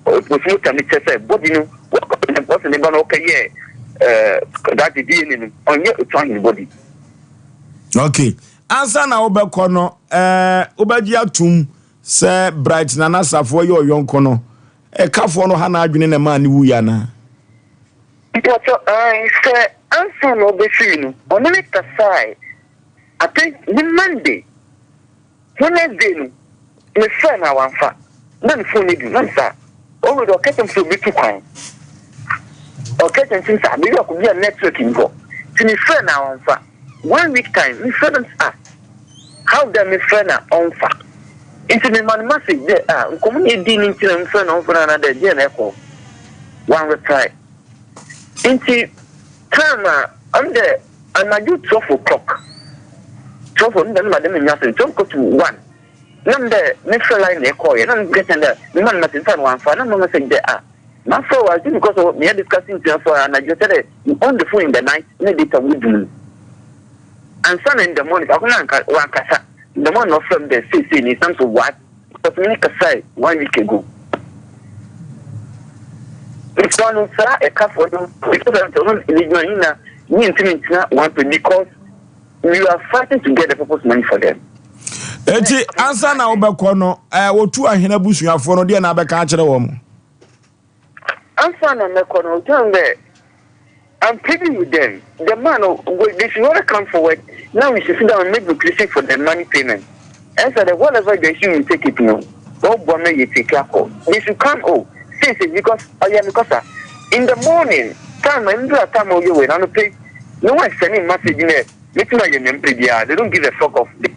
postmortem no kyerɛ sɛ body no wɔsɛ ne ba no ɔkɛyɛɛ that DNA no ɔnyɛ Otuahene body. Okay. Ansa na wobɛkɔ no, eh, wobɛgye atum sɛ Bright Nana Safoɔ yɛ ɔyɔnko no. Ɛkafoɔ no ha n'adwene na ɛmaa ne wuiɛ anaa? Mpakyɛ, ae, sɛ ansa na ɔbɛfiri no, ɔne me kasae I think ne Monday, Wednesday no, me frɛ no a wamfa, na ne phone no du, na me sa, already ɔka kyerɛ me sɛ obetu kwan, ɔka kyerɛ me sɛ ah, baabi akɔ bi a network ni hɔ, nti me frɛ no a wamfa, one week time, me frɛ no ah, how dɛ me frɛ no a ɔmfa, nti me ma no message dɛ ah, nkɔmmɔ na yɛdii no nti na me frɛ no ɔmfa no anaa dɛ deɛ na ɛkɔ, wan reply, nti time a, ɔno dɛ. Anadwo 12 o'clock, 12 o, ndɛ no ma dɛm nnya asɛm, 12 kɔ to 1, na ndɛ me frɛ line na ekɔɔyɛ, na mekã kyerɛ no dɛ mema no message, mefrɛ no ɔammfa, na mema message dɛ ah, mafrɛ wo a, is it because of meyɛ discussing nti na frɛ wo anadwo, kyerɛ dɛ you on the phone in the night na data wo dum no. Ansa na in the morning, baako no anka, ɔannkasa, in the morning na ɔfrɛ me dɛ seisei ni, na mese what? Because me ne kasae one week ago. Nti no saa ɛkafoɔ no because of ɔno n'adwuma nyina ne ntumi ntena one place because we are fighting to get the people's money for them. Eti ansa na wobɛkɔ no ɛɛ wotu ahene abusuafoɔ no deɛ na abɛka akyerɛ wɔn. Ansaana mɛkɔ no, osiandɛ I'm pleading with them, the man no, they should rather come forward, now we should sit down and make negotiation for the money payment. Ɛnsa dɛ whatever the issue we take it no, wɔboa ma yɛ take akɔ. They should come oh, seesei because ɔyɛ me kɔsa. In the morning, time ndura time a ɔyɛ wei no, anɔpa yi, no one sending message dɛ metumi ayɛ nea mepɛ biara, they don't give a fuck of the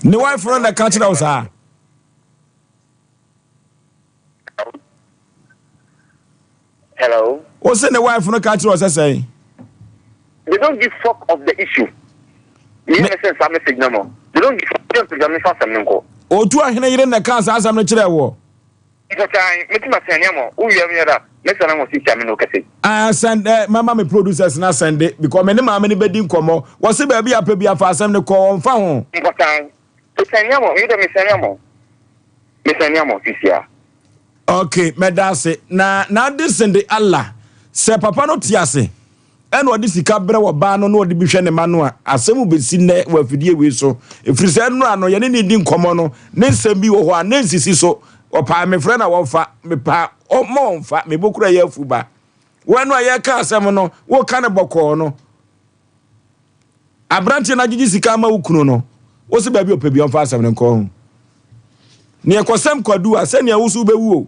Ne wife no na ɛka kyerɛ wo saa? Hello. Wo se ne wife no ka kyerɛ wo sɛ sɛn? They don't give fuck of the issue. Me me send saa message no mo. They don't give fuck. Just me fa asɛm no nkɔ. Otu ahene yere na ɛkaa saa asɛm no kyerɛɛ woɔ? Mpɔtan, mɛtumi asɛn nneɛma. Wo wia mi ara, mɛsɛn ama sisi ame no kɛse. Ah, send eh, mama me producers na send because me ne maame no bɛdi nkɔmmɔ. Wɔse baabi a pɛ bi afa asɛm no kɔ, ɔmfa ho. Mpɔtan, mesɛn nneɛma, mi dɛ mesɛn nneɛma. Mesɛn nneɛma sisi a. Ok, mɛda ase. Na n'ade sen de Allah. Sɛ papa no te ase, ɛna ɔde sika brɛ ɔbaa no na ɔde bi hwɛ ne ma no a, asɛm bɛsi nnɛ wɔ afidie wei so. Ɛfiri sɛ nnora no, yɛne ne di nkɔmmɔ no, ne nsɛm bi wɔ hɔ a, ne nsisi so. Ɔpaa mefrɛ na wɔmfa, mepaa ɔma ɔmfa, me bo kora yɛ afu ba. Wo ɛno a yɛreka asɛm no, woka no bɔkɔɔ no. Aberanteɛ no agyegye sika ama wo kunu no, wo se baabi ɔpɛ bi ɔmfa asɛm no nkɔ ho. Neɛ kɔsɛm kwadu a, sɛnea wo so wobɛwu o.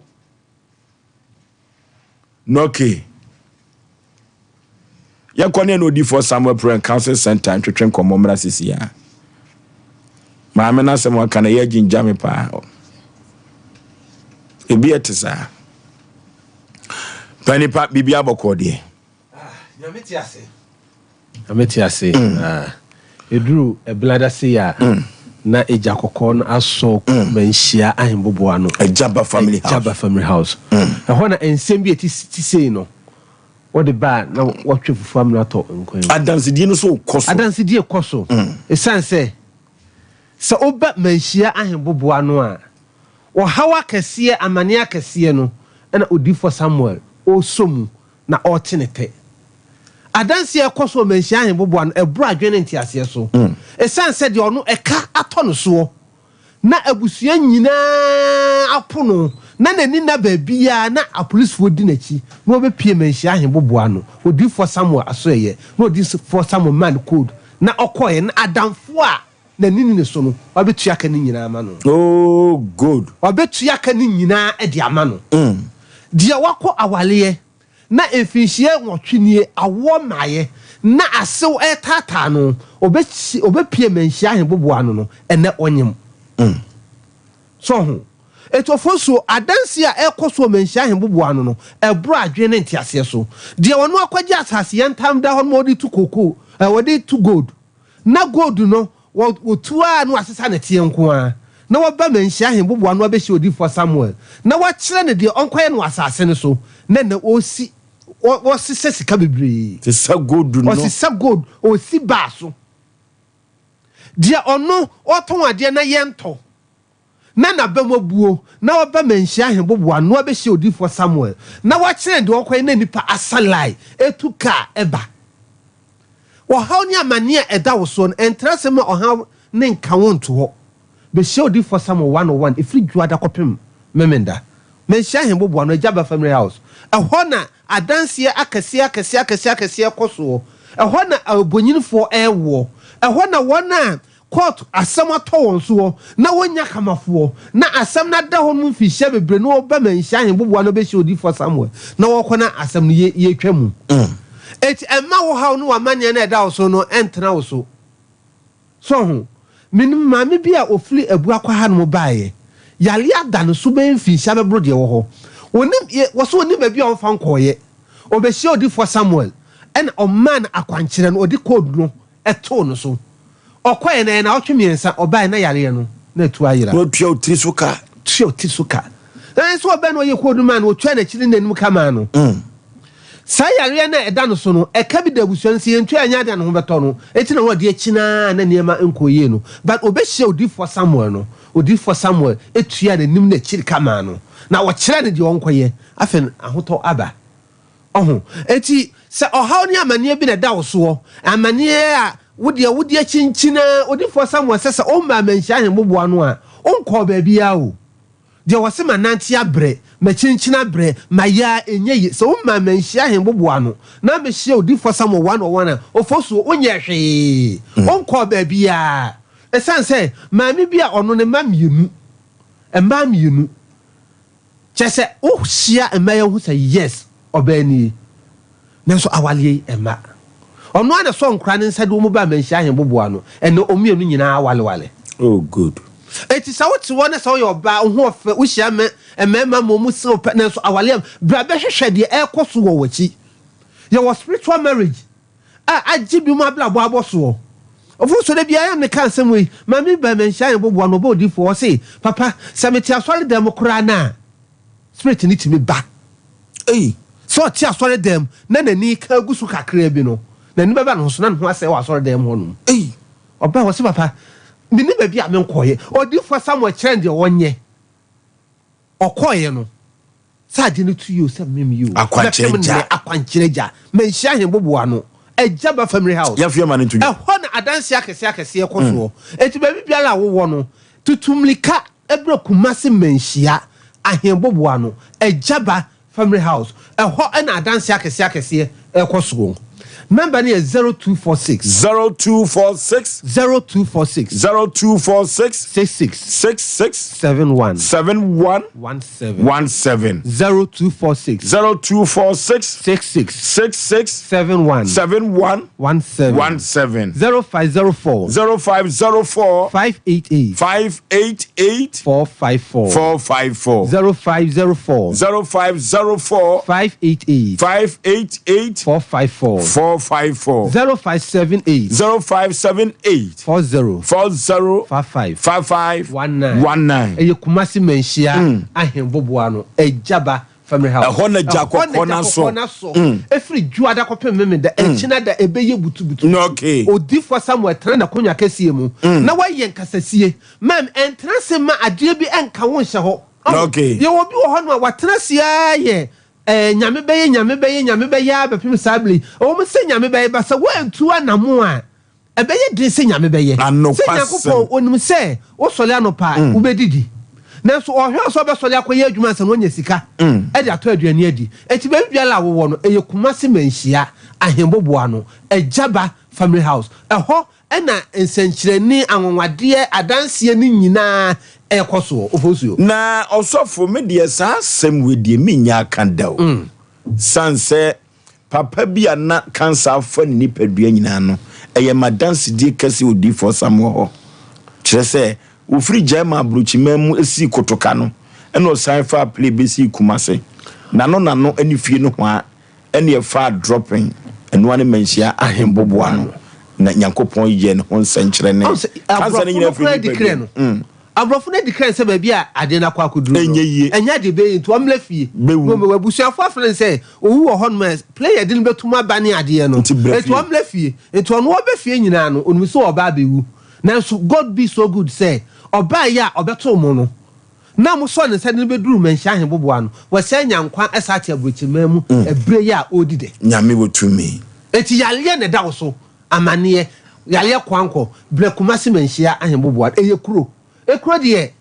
No okay. Yɛnkɔ ne ɛna odifoɔ Samuel Prayer and Counseling Center ntwetwe nkɔmmɔ mmra sisi a. Maame no asɛm aka no ɛyɛ agyingya me paa. Ebi ɛte saa. Panipa biribi abɔkɔɔ deɛ. Nyame te ase. Nyame te ase. Ɛduru Ɛbenada sei a, na Agya Kɔkɔɔ no asɔ Manhyia Ahemboboa no. Agyaba Family House. Agyaba Family House. Ɛhɔ na nsɛm bi a ɛte sei no, wɔde ba a na wɔtwe fufuo amena atɔ nkwan mu. Adansedie no so kɔ so. Adansedie kɔ so. Ɛsiane sɛ, sɛ woba Manhyia Ahemboboa no a, ɔhaw akɛseɛ, amaneɛ akɛseɛ no na Odiyifoɔ Samuel ɔresɔ mu na ɔrete ne tɛ. Adanse a ɛkɔ so wɔ Manhyia Ahemboboa no, ɛboro adwene ne nteaseɛ so. Ɛsiane sɛ deɛ ɔno ɛka atɔ no soɔ, na abusua nyinaa apo no, na n'ani nna baabiara, na apolisifoɔ di n'akyi, na wɔbɛpue Manhyia Ahemboboa no, Odiyifoɔ Samuel asoɛeɛ, na Odiyifoɔ Samuel maa no code, na ɔkɔeɛ, na adamfoɔ a n'ani nni ne so no, wabetua ka no nyinaa ama no. Oh, good. Wabetua ka no nyinaa de ama no. Deɛ wakɔ awareɛ na mfinhyia nwɔtwe nie, awoɔ mmaeɛ, na asew retaataa no, ɔbɛsi, ɔbɛpue manhyia ahemboboa ano no, ɛnnɛ ɔnyem. So ho? Enti ɔfasuo, adanseɛ a ɛrekɔ so wɔ manhyia ahemboboa ano no, ɛboro adwene ne nteaseɛ so. Deɛ ɔno akɔgye asase yantam da hɔ no ma ɔde tu kookoo, ɛ, ɔde tu gold, Na gold no, wɔ, wɔtu ara na wɔasesa nɛteɛ nko ara. Na wɔba Manhyia Ahemboboa ano abɛhyia odiyifoɔ Samuel, na wɔakyerɛ no deɛ ɔnkɔyɛ no wɔ asase no so, na ɛnnɛ ɔresi, wɔ, wɔsesa sika bebree. Sesa gold no. Ɔsesa gold, ɔresi baa so. Deɛ ɔno, ɔretɔn adeɛ na yɛntɔ. Na n'abam abuo, na waba Manhyia Ahemboboa ano abɛhyia odiyifoɔ Samuel, na wakyerɛ no deɛ ɔnkɔyɛ na nnipa asa line retu kaa ba. Ɔhaw ne amaneɛ a ɛda wo soɔ no, ɛntra ase mma ɔhaw no nka wo nto hɔ. Bɛhyia odiyifoɔ Samuel one on one ɛfiri Dwoada kɔpem Memenda. Manhyia Ahemboboa ano, Agya Ba Family House. Ɛhɔ na adanseɛ akɛseɛ akɛseɛ akɛseɛ akɛseɛ kɔ soɔ. Ɛhɔ na abonyinifoɔ rewoɔ. Ɛhɔ na wɔn a Kɔɔto asɛm atɔ wɔn soɔ na wɔnnya kamafoɔ, na asɛm no ada hɔ nom mfirihyia bebree na wɔba Manhyia Ahemboboa no bɛhyia Odiyifoɔ Samuel na wɔkɔ na asɛm no yɛ yɛtwa mu. Enti mma wo haw ne w'amanneɛ no a ɛda wo so no ntena wo so. So ho? Menim maame bi a ɔfiri Abuakwa hanom baeɛ. Yareɛ ada ne so bɛyɛ mfirihyia bɛboro deɛ ɛwɔ hɔ. Ɔnim, yɛ, wɔ so ɔnim baabi a ɔmfa nkɔeɛ. Ɔbɛhyiaa Odiyifoɔ Samuel, ɛna ɔmaa no akwankyerɛ no, ɔde code no too no so. Ɔkɔeɛ no, ɛyɛ nnawɔtwe mmiɛnsa, ɔbaeɛ na yareɛ no, na atu ayera. Na ɔtua wo tiri so ka. Tua wo tiri so ka. Nanso ɔbɛn no, ɔyɛ koodu maa no, ɔtua n'akyi ne n'anim ka maa no. Saa yareɛ no a ɛda no so no, ɛka bi da abusua no, sɛ yɛntua anyɛ adeɛ a ne ho bɛtɔ no. Enti na wɔde akyi no ara na nneɛma nkɔɔ yie no. But ɔbɛhyia odiyifoɔ Samuel no, odiyifoɔ Samuel tuaa n'anim ne n'akyiri ka maa no, na ɔkyerɛɛ no deɛ ɔnkɔyɛ. Afei no, ahotɔ aba. Ɔho. Enti, sɛ ɔhaw ne amaneɛ bi na ɛda wo soɔ, amaneɛ a wo deɛ wode akyinkyin ara, Odiyifoɔ Samuel sɛ sɛ wommaa manhyia ahemmoboa no a, wonkɔɔ baabiara o. Deɛ wɔse manante abrɛ, makyinkyin abrɛ, mayɛ a ɛnyɛ yie. Sɛ womaa manhyia ahenboboa ano na mehyia Odiyifoɔ Samuel one on one a, Ofosuo, wonyɛɛ hwee. Wonkɔɔ baabiara. Ɛsiane sɛ maame bi a ɔno ne mma mmienu, mmaa mmienu, Kyerɛ sɛ wo hyia mmaa yi hu sɛ yes ɔbaa nie nanso awareɛ yi ɛmma. Ɔno ara na ɛsɔɔ nkwadaa no nsa de wɔn baa Manhyia Ahenboboa no, ɛnnɛ wɔn mmienu nyinaa awareware. Oh good. Enti sɛ wote hɔ na sɛ woyɛ ɔbaa, wo ho ɔfɛ, wohyia mmarima ma wɔn sere wo pɛ nanso awareɛ amma, bra bɛhwehwɛ deɛ ɛrekɔ so wɔ w'akyi. Yɛwɔ spiritual marriage a agye binom abrabɔ abɔ soɔ. Ɔfoforɔ da biara yɛ meka asɛm wei, maame bi baa manhyia yɛn boboa no, ɔbɔ odiyifoɔ, ɔse, papa, sɛ mete asɔre dan mu koraa no a, spirit no tumi ba. Ei! Sɛ ɔte asɔre dan mu na n'ani ka agu so kakraa bi no, n'ani bɛba ne ho so na ne ho asɛe wɔ asɔre dan mu hɔnom. Ei! Ɔbaa hɔ, ɔse, papa, menni baabi a menkɔeɛ. Odiyifoɔ Samuel kyerɛɛ no deɛ ɔnyɛ. Ɔkɔeɛ no, Sɛ agye no to yi o, sɛ mem yi o. Akwankyerɛ Bɛpem gya. nnɛ, akwankyerɛ gya. Manhyia ahenboboa ano. Agya ba family house. Yɛmfa yɛn mma no nto dwa. Ɛhɔ na adanseɛ akɛseɛ akɛseɛ kɔ soɔ. Enti baabi biara a wowɔ no, tutu mmirika brɛ Kumasi Manhyia ahenboboa ano. Agya ba family house. Ɛhɔ na adanseɛ akɛseɛ akɛseɛ rekɔ soɔ. Number no yɛ 0246. 0246. 0246. 0246. 66. 66. 71. 71. 17. 17. 0246. 0246. 66. 66. 71. 71. 17. 17. 0504. 0504. 588. 588. 454. 454. 0504. 0504. 588. 588. 454. 454. 0578. 0578. 40. 40. 55. 55. 19. 19. Ɛyɛ Kumasi Manhyia Ahenboboa no, Agyaba Family House. Ɛhɔ na gya Ɛhɔ na kɔkɔɔ gya no asɔ. kɔkɔɔ no asɔ. Ɛfiri Dwoada kɔpem Memenda, ɛkyena da ɛbɛyɛ butubutu. Okay. Odiyifoɔ Samuel tena n'akonnwa kɛseɛ mu na wayɛ nkasasie. Ma'am, ɛntena ase mma adeɛ bi nka wo nhyɛ hɔ. Ɔho, Okay. yɛwɔ obi wɔ hɔnom a watena ase ara yɛ ɛɛ Nyame bɛyɛ, Nyame bɛyɛ, Nyame bɛyɛ ara bɛpem saa berɛ yi. Ɛwɔ mu sɛ Nyame bɛyɛ, but sɛ woantu anamo a, Ɛbɛyɛ den sɛ Nyame bɛyɛ. Sɛ Nyankopɔn, Onim sɛ wosɔre anɔpa a, wobɛdidi. Nanso Ɔhwɛ wo sɛ wobɛsɔre akɔyɛ adwuma ansa na woanya sika de atɔ aduane adi. Enti baabi biara a wowɔ no, ɛyɛ Kumasi Manhyia, Ahenboboano, Agyaba Family House. Ɛhɔ na nsɛnkyerɛnne, anwanwadeɛ, adanseɛ no nyinaa ɛrekɔ soɔ. Ofosuo. Na ɔsɔfo, me deɛ saa asɛm wei deɛ mennya aka da o. Sane sɛ Papa bi a na kansa afa ne nipadua nyinaa no, ɛyɛ m'adansedie kɛse wɔ Odiyifoɔ Samuel hɔ. Kyerɛ sɛ, wɔfiri German aburokyiman mu sii Kotoka no, ɛna ɔsan faa plane bɛsii Kumase. N'ano n'ano ne fie nohoa ɛna ɛfaa dropping, ɛno ara ne Manhyia Ahenboboa no, na Nyankopɔn yɛɛ ne ho nsɛnkyerɛnne. Ɔhu sɛ, Kansa no aborɔfo nyinaa no firii koraa di nipadua krɛ mu. no. Aborɔfo no adi kan sɛ baabi a adeɛ no akɔ akɔduru no, Ɛnyɛ yie. ɛnyɛ adeɛ ɛbɛyɛ yie nti wɔmmra fie. Bɛwu. Mmom abusuafoɔ afrɛ no sɛ owu wɔ hɔnom a player de no bɛtum aba ne adeɛ no. Nti bra Nti fie. wɔmmra fie. Nti ɔno ɔba fie nyinaa no, ɔnim sɛ ɔreba abɛwu. Nanso God be so good sɛ ɔbaeɛ a ɔbɛtoo mo no, na mosɔɔ ne nsa de no bɛduruu Manhyia Ahemboboa no, wasan anya nkwa san ate aburokyiman mu ɛberɛ yi a ɔredi dɛ. Nyame wɔ tumi. Nti yareɛ na ɛda wo so. Amaneɛ, yareɛ koankɔ, brɛ Kumasi Manhyia Ahemboboa no, ɛyɛ kuro. Ekuro deɛ,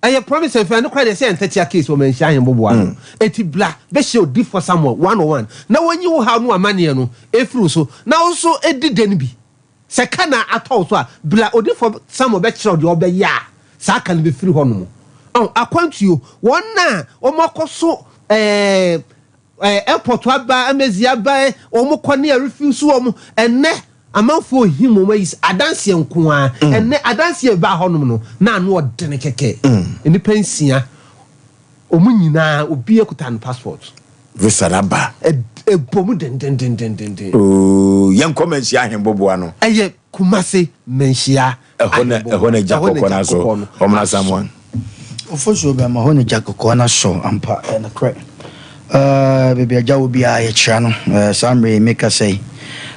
ɛyɛ promise and fail, ɛno koraa deɛ ɛsɛ yɛ ntatia case wɔ Manhyia Ahemboboa no. Enti bra bɛhyia Odiyifoɔ Samuel one on one na wɔnyi wo haw ne w'amaneɛ no mfiri wo so na wo nso di dɛ no bi. Sɛ ka na atɔ wo so a, bra Odiyifoɔ Samuel bɛkyerɛ wo deɛ wobɛyɛ a saa ka no bɛfiri hɔnom. Ɔho, akwantuo, wɔn a wɔakɔ so ɛɛ Eh airport aba embassy aba eh wɔn kɔ ne yɛ refuse wɔn ɛnɛ amanfoɔ him wɔn ayi adanseɛ nko ara ɛnɛ adanseɛ ɛbaa hɔnom no na ano ɔdene kɛkɛ nnipa nsia wɔn nyinaa obiara kuta ne passport. Visa no aba. Ɛbɔ mu dendendendenden. Ooh yɛnkɔ Manhyia Ahenboboa no. Ɛyɛ Kumasi Manhyia Ɛhɔ na ɛhɔ na gya kɔkɔɔ no asɔ wɔn asamoah. Ofosuo bɛn ma hɔ na gya kɔkɔɔ no asɔ ampa ɛyɛ nokorɛ ɛɛ baabi a gya wɔ biara yɛkyerɛ no ɛɛ saa mmerɛ yi mekasa yi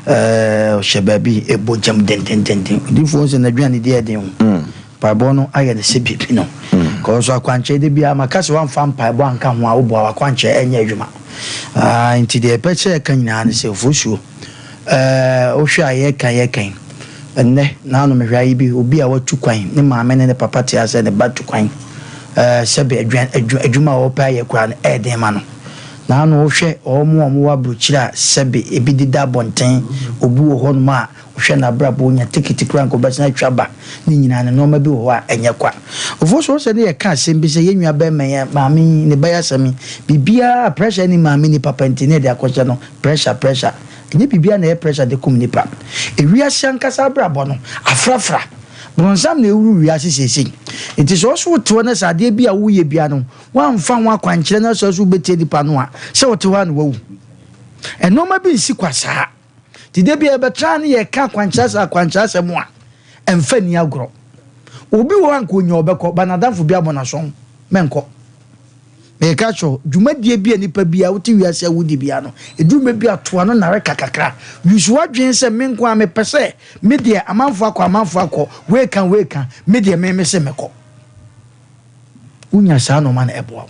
ɛɛ ɔhyɛ baabi ɛbɔ gyam dendendenden odiyifoɔ hu sɛ n'aduane di yɛ den o mpaebɔ no ayɛ no sɛ biribi no kɔɔ so akwankyerɛ da biara maka sɛ wamfa mpaebɔ anka ho a woboa wakwankyerɛ ɛnyɛ adwuma aa nti deɛ ɛpɛ sɛ ɛka nyinaa ne sɛ ofosuo Ɛɛ, wohwɛ a yɛreka yɛreka yi, ɛnnɛ, naano mehwɛ ayi bi, obi a watu kwan, ne maame ne ne papa te ase sɛ ne ba tu kwan. Ɛɛ sɛbe adwa adwu adwuma a ɔrepɛ ayɛ koraa no ɛyɛ den ma no. Na ano wohwɛ wɔn a wɔwɔ aburokyire a sɛbe ebi deda abɔnten, obi wɔ hɔnom a wohwɛ n'abrabɔ onya tekiti koraa nka ɔbɛsan atwa aba. Ne nyinaa no nneɛma bi wɔ hɔ a ɛnyɛ kwa. Ofosu ɔsɛ ne yɛka asɛm bi sɛ yɛn nua bɛrima yi maame yi ne ba yi asɛm yi biribiara pressure ne maame ni papa nti ne yɛde akɔhyɛ no pressure pressure. Ɛnyɛ biribiara na ɛyɛ pressure de kum nipa. Ewiase ankasa abrabɔ no afrafra. Bronsam na ɛwuru wiase seesei. Nti sɛ ɔso wote hɔ na sɛ adeɛ bi a woyɛ bia no woamfa ho akwankyerɛ na sɛ ɔso wobɛtie nipa no a, sɛ wote hɔ a na wawu. Nnoɔma bi nsi kwa saa. Nti da bi a yɛbɛtra ne yɛka akwankyerɛ asɛm akwankyerɛ asɛm a, ɛmfa nni agorɔ. Obi wɔ hɔ a nka onya ɔbɛkɔ, but n'adamfo bi abɔ n'aso, mɛnkɔ. Mereka akyerɛ wo, dwumadie bi a nipa biara wote wiase a wodi biara no, ɛduru mmerɛ bi a to ano nnareka kakra. Use w'adwene sɛ me nko ara mepɛ sɛ me deɛ amanfoɔ akɔ amanfoɔ akɔ, wei ka wei ka, me deɛ me mese mɛkɔ. Wonya saa nnoɔma no ɛboa wo.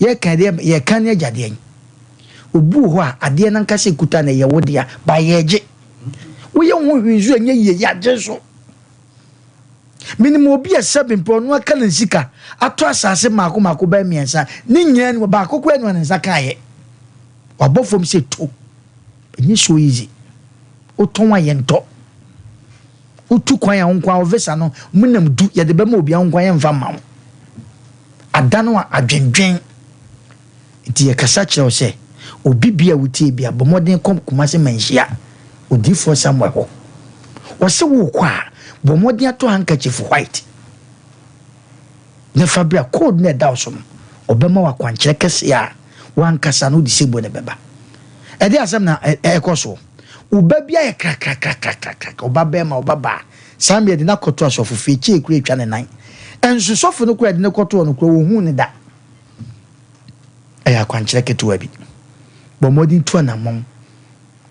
Yɛka deɛ yɛka ne agya deɛn? Obi wɔ hɔ a adeɛ no ankasa ɛkuta no ɛyɛ wo dea, but yɛgye. Woyɛ wo ho hwee nso ɛnyɛ yie, yɛagye nso. Menim obi a sɛbe mpo ɔno aka ne sika atɔ asase mmaako mmaako bɛyɛ mmiɛnsa. Ne nyinaa ni baako koraa ni ne nsa kaeɛ. Wabɔ fam sɛ to. Ɛnyɛ so easy. Wotɔn a yɛntɔ. Wotu kwan a wo nko ara wo visa no monam du yɛde bɛma obi a wo nko ara yɛmfa mma wo. Ada no a adwendwen. Nti yɛkasa kyerɛ wo sɛ, obi bia a wotie bia, bɔ mmɔden kɔ Kumasi Manhyia Odiyifoɔ Samuel hɔ. Ɔse worekɔ a, bɔ mmɔden atɔ handkerchief white na fa bra. Code no a ɛda wo so no, ɔbɛma wo akwankyerɛ kɛseɛ a w'ankasa no wode sebo no bɛba. Ɛdeɛ asɛm na ɛrekɔ soɔ? Wo ba bi ayɛ krakrakrakrakrakra, wo ba bɛrima, wo ba baa, saa mmerɛ yɛde no akɔto asɔfofie, kyee koraa atwa ne nan. Nso sɔfo no koraa yɛde no kɔtoɔ no koraa, ɔnhuu no da. Ɛyɛ akwankyerɛ ketewa bi. Bɔ mmɔden tu anammɔn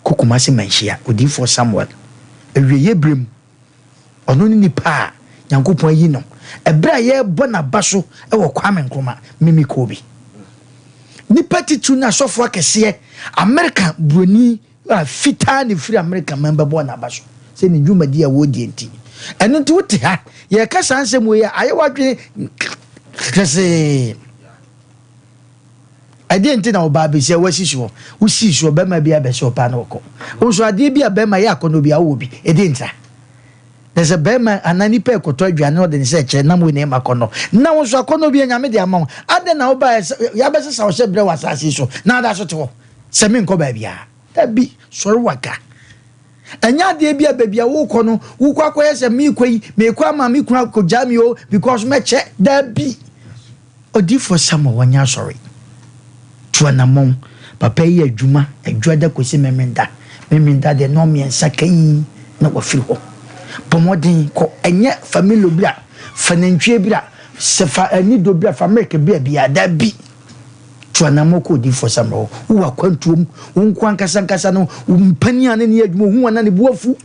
kɔ Kumasi Manhyia, Odiyifoɔ Samuel. Awieeɛ berɛ mu, ɔno ne nipa a Nyankopɔn ayi no. Ɛberɛ a yɛrebɔ n'aba so wɔ Kwame Nkrumah, Mimi kɔɔ bi. Nipa titiriw ne asɔfoɔ akɛseɛ, Amerika buroni a fitaa na ɛfiri Amerika man bɛbɔɔ n'aba so sɛ ne dwumadi a wɔredie nti. Ɛno nti wote ha, yɛreka saa nsɛm wei a, ayɛ w'adwene kesee. Ɛdeɛ nti na ɔbaa bɛsi a wasi soɔ, wosii soɔ, bɛrima bi abɛsɛ ɔpaa na ɔkɔ. Wo nso adeɛ bi a bɛrima yɛ akɔnnɔ bi a wowɔ bi, ɛdeɛ ntira. Na sɛ bɛrima anaa nipa ɛkɔtɔ aduane na ɔde ne sɛ kyerɛ nam wei na ɛma akɔnnɔ. Na wo nso akɔnnɔ bi a Nyame de ama wo. Adɛn na wobaa yɛabɛsesa wo hyɛ berɛ wɔ asase yi so na ada so te hɔ? Sɛ menkɔ baabiara. Dabi, sɔre waka. Ɛnyɛ adeɛ bi a baabi a wokɔ no, wokɔ akɔyɛ sɛ meekɔ yi, meekɔ ama me kunu akɔgyaa me o, because mɛkyɛ. Dabi. Odiyifoɔ Samuel wanyɛ asɔre. Tu anammɔn. Papa yi yɛ adwuma Adwuada kɔsi Memenda. Memenda deɛ nnɔnmiɛnsa kaii na wafiri hɔ. Bɔ mmɔden kɔ. Ɛnyɛ fa Milo bra, fa nantwie bra, sɛ fa anido bra, fa milk bra biara. Dabi. Tu anammɔn kɔ odiyifoɔ Samuel hɔ. Wowɔ akwantuo mu, wo nko ankasa ankasa no, wo mpanin a ne ne yɛ adwuma, ohu wɔn na ne bo afu.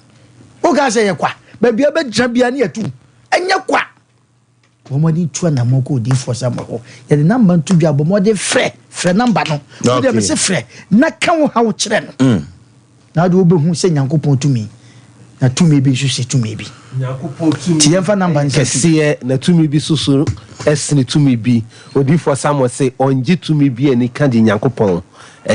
Wokaa sɛ ɛyɛ kwa. Baabi a wobɛgyina biara ne yɛatu wo. Ɛnyɛ kwa. Bɔ mmɔden tu anammɔn kɔ odiyifoɔ Samuel hɔ. Yɛde namba nto dwa, bɔ mmɔden frɛ, frɛ namba no. Wo deɛ mese frɛ na ka wo haw kyerɛ no. Mm. Na wode wobɛhu sɛ Nyankopɔn tumi, na tumi bi nso sɛ tumi bi. Nyankopɔn tumi Nti yɛmfa namba no sɛ kɛseɛ, na tumi bi nso so sene tumi bi. Odiyifoɔ Samuel se ɔngye tumi bi ani ka deɛ Nyankopɔn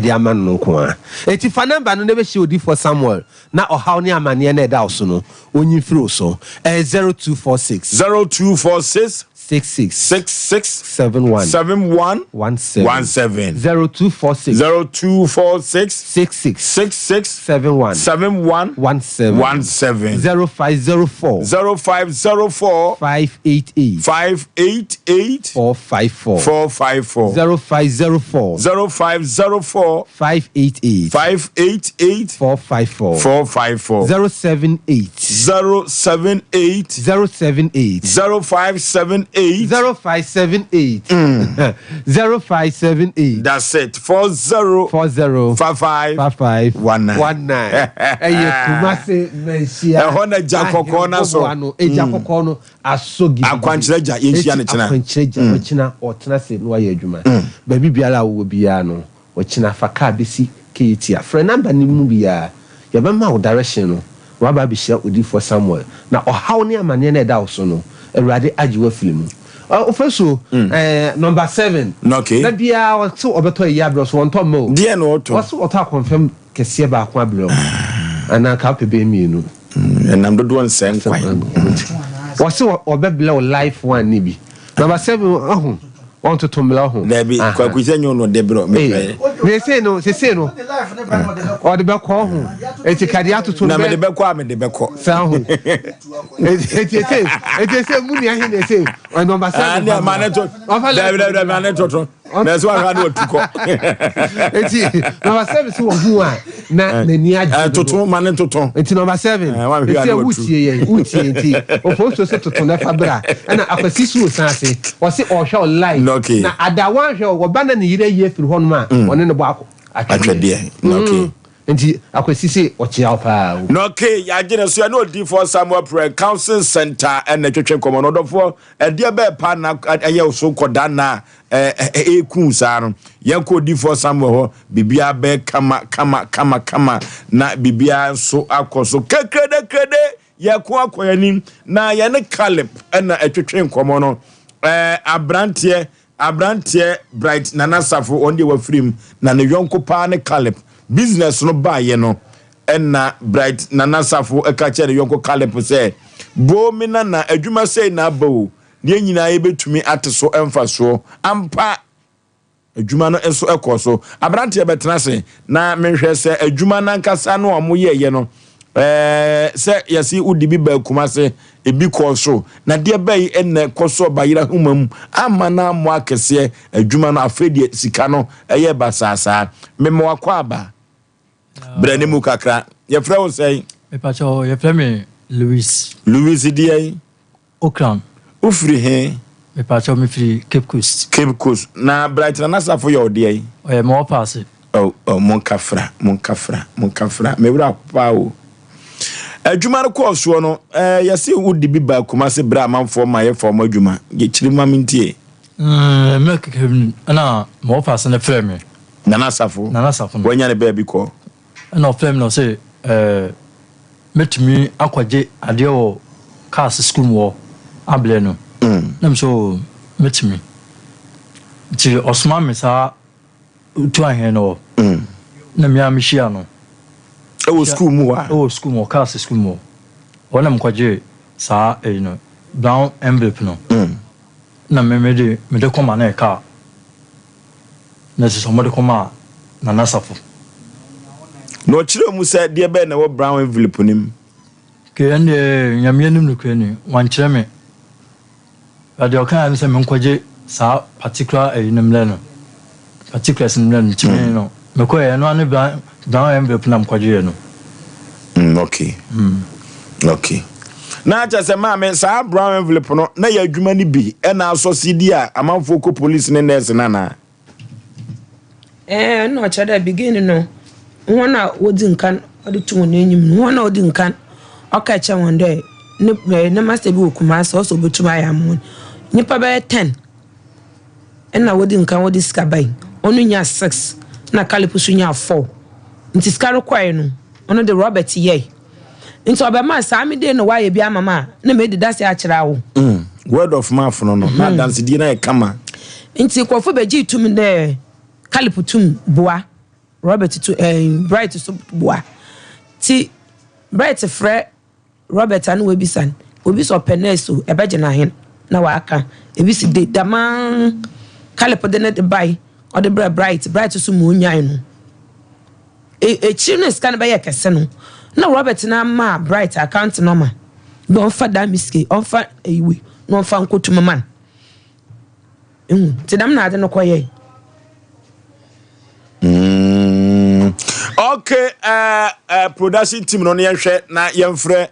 de ama no no nko ara. Enti fa namba no na bɛhyia Odiyifoɔ Samuel na ɔhaw ne amaneɛ no a ɛda wo so no, ɔnyi mfiri wo so. Ɛyɛ 0246. 0246. 66. 66. 71. 71. 17. 17. 0246. 0246. 66. 66. 71. 71. 17. 17. 0504. 0504. 588. 588. 454. 454. 0504. 0504. 588. 588. 454. 454. 078. 078. 078. 0578. 0578. 0578. That's it. 40. 40. 55. 55. 19. 19. Ɛyɛ Kumasi Manhyia. Ɛhɔ na gya kɔkɔɔ no asɔ. Ahemboboa Egya kɔkɔɔ no asɔ gidigidi. Akwankyerɛ gya, yɛnhyia no kyena. Akwankyerɛ gya, ɔkyena ɔtena ase na wayɛ adwuma. Baabi biara a wowɔ biara no, Ɔkyena fa car bɛsi Kejetia. Frɛ number no mu biara, yɛbɛma wo direction no na woaba abɛhyia Odiyifoɔ Samuel. Na ɔhaw ne amaneɛ no a ɛda wo so no, Awurade agye wo afiri mu. Ofosuo, eh, number 7. Okay. Da biara ɔse ɔbɛtɔ ayi abrɛ wo so ɔntɔ mma o. Deɛ na ɔtɔ? Ɔse ɔtɔ akɔnfɛm kɛseɛ baako abrɛ wo. Anaa nka wopɛ bɛyɛ mmienu. Ɛnam dodoɔ nsɛe nkwan. Ɔse ɔbɛbrɛ wo life one ne bi. Number 7 ɔho ɔntoto mmrɛ ɔho. Dabi, Kwaku sɛ nyɛ ɔno ɔde brɛ mepɛ. Sesei no, sesei no, ɔde bɛkɔ ɔho. Eti kadeɛ atoto no. Na mede bɛkɔ a mede bɛkɔ. Saa ho. Eti ese, eti ese mu nua he na ese number 7. Ah, ma ne to. Dabi dabi dabi ma ne toto. Na so ahwa no atu kɔ. Eti number 7 so wɔ hu a na n'ani agye. Toto ma ne toto. Eti number 7. Esi a wutie yɛn, wutie nti ofosuo se toto na fa bra. Ɛna akwasi so osan ase. Ɔse ɔhwɛ wo live. Na ada wanhwɛ wo, ɔba na ne yere ayi afiri hɔnom a, ɔne no bɔ akɔ. Atwɛdeɛ. Okay. Nti Akwasi se ɔkyea wo paa o. Na okay, yɛagye ne so, yɛne Odiyifoɔ Samuel Prɛ, Counseling Center ɛna ɛtwetwe nkɔmmɔ no. Ɔdɔfoɔ, ɛdeɛ bɛɛ paa na ɛyɛ wo so nkɔdaa nna a ɛreku wo saa no? Yɛnkɔ Odiyifoɔ Samuel hɔ, biribiara bɛyɛ kama, kama, kama, kama, na biribiara nso akɔ so kekrede, krede. Yɛko akɔ yɛn anim, na yɛne Caleb ɛna ɛtwetwe nkɔmmɔ no. Ɛɛ, aberanteɛ Abranteɛ Bright Nana Safo ɔno deɛ wafiri mu na ne yɔnko paa ne Caleb. Business no baeɛ no ɛna Bright Nana Safo ka kyerɛɛ ne yɔnko Caleb sɛ, Boo me nana, adwuma sei na aba o, na yɛn nyinaa yɛbɛtumi ate so mfasoɔ. Ampa! Adwuma no nso kɔɔ so. Abranteɛ bɛtena ase na menhwɛ sɛ adwuma no ankasa no a wɔyɛeɛ no, ɛɛ, sɛ yɛse wode bi baa Kumase, ebi kɔɔ so. Na deɛ bɛn na ɛkɔ so ɔbayera nhoma mu amma no ammɔ akɛseɛ adwuma no, afei deɛ sika no yɛ basaa saa. Mema w'akwaaba. Brɛ ne mu kakra. Yɛfrɛ wo sɛn? Mepakyɛ yɛfrɛ me Louis. Louis deɛn? Okran. Wofiri he? Mepakyɛw mefiri Cape Coast. Cape Coast. Na Bright Nana Safo yɛ wo deɛn? Ɔyɛ me wɔpaase. Oh, oh, monka fra, monka fra, monka fra. Me werɛ aho paa o. Adwuma no kɔɔ soɔ no, eh, yɛse wode bi baa Kumase berɛ a amanfoɔ ma yɛfa wɔn adwuma. Kyerɛ mu ma mentie. Mm, mmerɛ kakra bi no, ɛna me wɔpaase no frɛɛ me. Nana Safo? Nana Safo no. Wanya ne baabi kɔ? Ɛna ɔfrɛɛ me na ɔse, eh, mɛtumi akɔgye adeɛ wɔ cars sukuu mu hɔ abrɛ no. Na me sɛ oo mɛtumi. Nti ɔsoma me saa tu ahene no hɔ. Na me ara mehyia no. Ɛwɔ sukuu mu hɔ a? Ɛwɔ sukuu mu hɔ, cars sukuu mu hɔ. Hɔ na mekɔgyee saa ɛyi no, brown envelope no. Na me mede mede kɔma na ɛkaa. Na ɛsɛ sɛ wɔde kɔma Nana Safo. Na ɔkyerɛɛ mu sɛ, Deɛ bɛn na ɛwɔ brown envelope no mu? Okay, ɛndeɛ Nyame anim nokorɛ ni, wankyerɛ me. But deɛ ɔkaeɛ ne sɛ menkɔgye saa particular ayi no mmrɛ no, particulars no mmrɛ no, nti me no, mekɔeɛ, ɛno ara ne brown brown envelope no a mekɔgyeeɛ no. Mm, okay. Mm. Okay. Na kyerɛ sɛ maame saa brown envelope no na yɛ adwuma no bi ɛna asɔ CD a amanfoɔ kɔ police ne nurse no anaa? Ɛɛ na ɔkyerɛ dɛ beginning no hɔn a wodzi nkan ɔde to hɔn enyim no hɔn a odzi nkan ɔkaa kyerɛ hɔn dɛ ne ne master bi wɔ Kumasi ɔsɛ obotum ayɛ ama hɔn. Nyimpa bɛyɛ ten Nna wodzi nkan wɔdze sika bae, ɔno nyaa six na Caleb so nyaa four. Ntsi sika no kɔe no, ɔno de Robert yɛe. Ntsi ɔbɛmaa saa me dei na ɔayɛ bi ama me a, nna medi dase akyerɛ awo. Mm, word of mouth no no, na adansedie no ayɛ kama. Ntsi nkorɔfo bɛgyee tum dɛ Caleb tum boa, Robert tu ɛɛn Bright so boa. Ntsi Bright frɛ Robert a na oebisa no, obi se ɔpɛ nurse o, ebɛgye no ahen? Na ɔaka. Ebi se de, dɛm ara Caleb de ne de bae, ɔde brɛɛ Bright, Bright so ma onyae no. E ekyir no sika no bɛyɛɛ kɛse no, nna Robert no ara maa Bright account number dɛ ɔmfa dɛm sika yi, ɔmfa eyi wei na ɔmfa nkotum mma no. Ehu, ntsi dɛm na adze no kɔyɛe. Mm. Okay, uh, uh, production team no yɛnhwɛ na yɛmfrɛ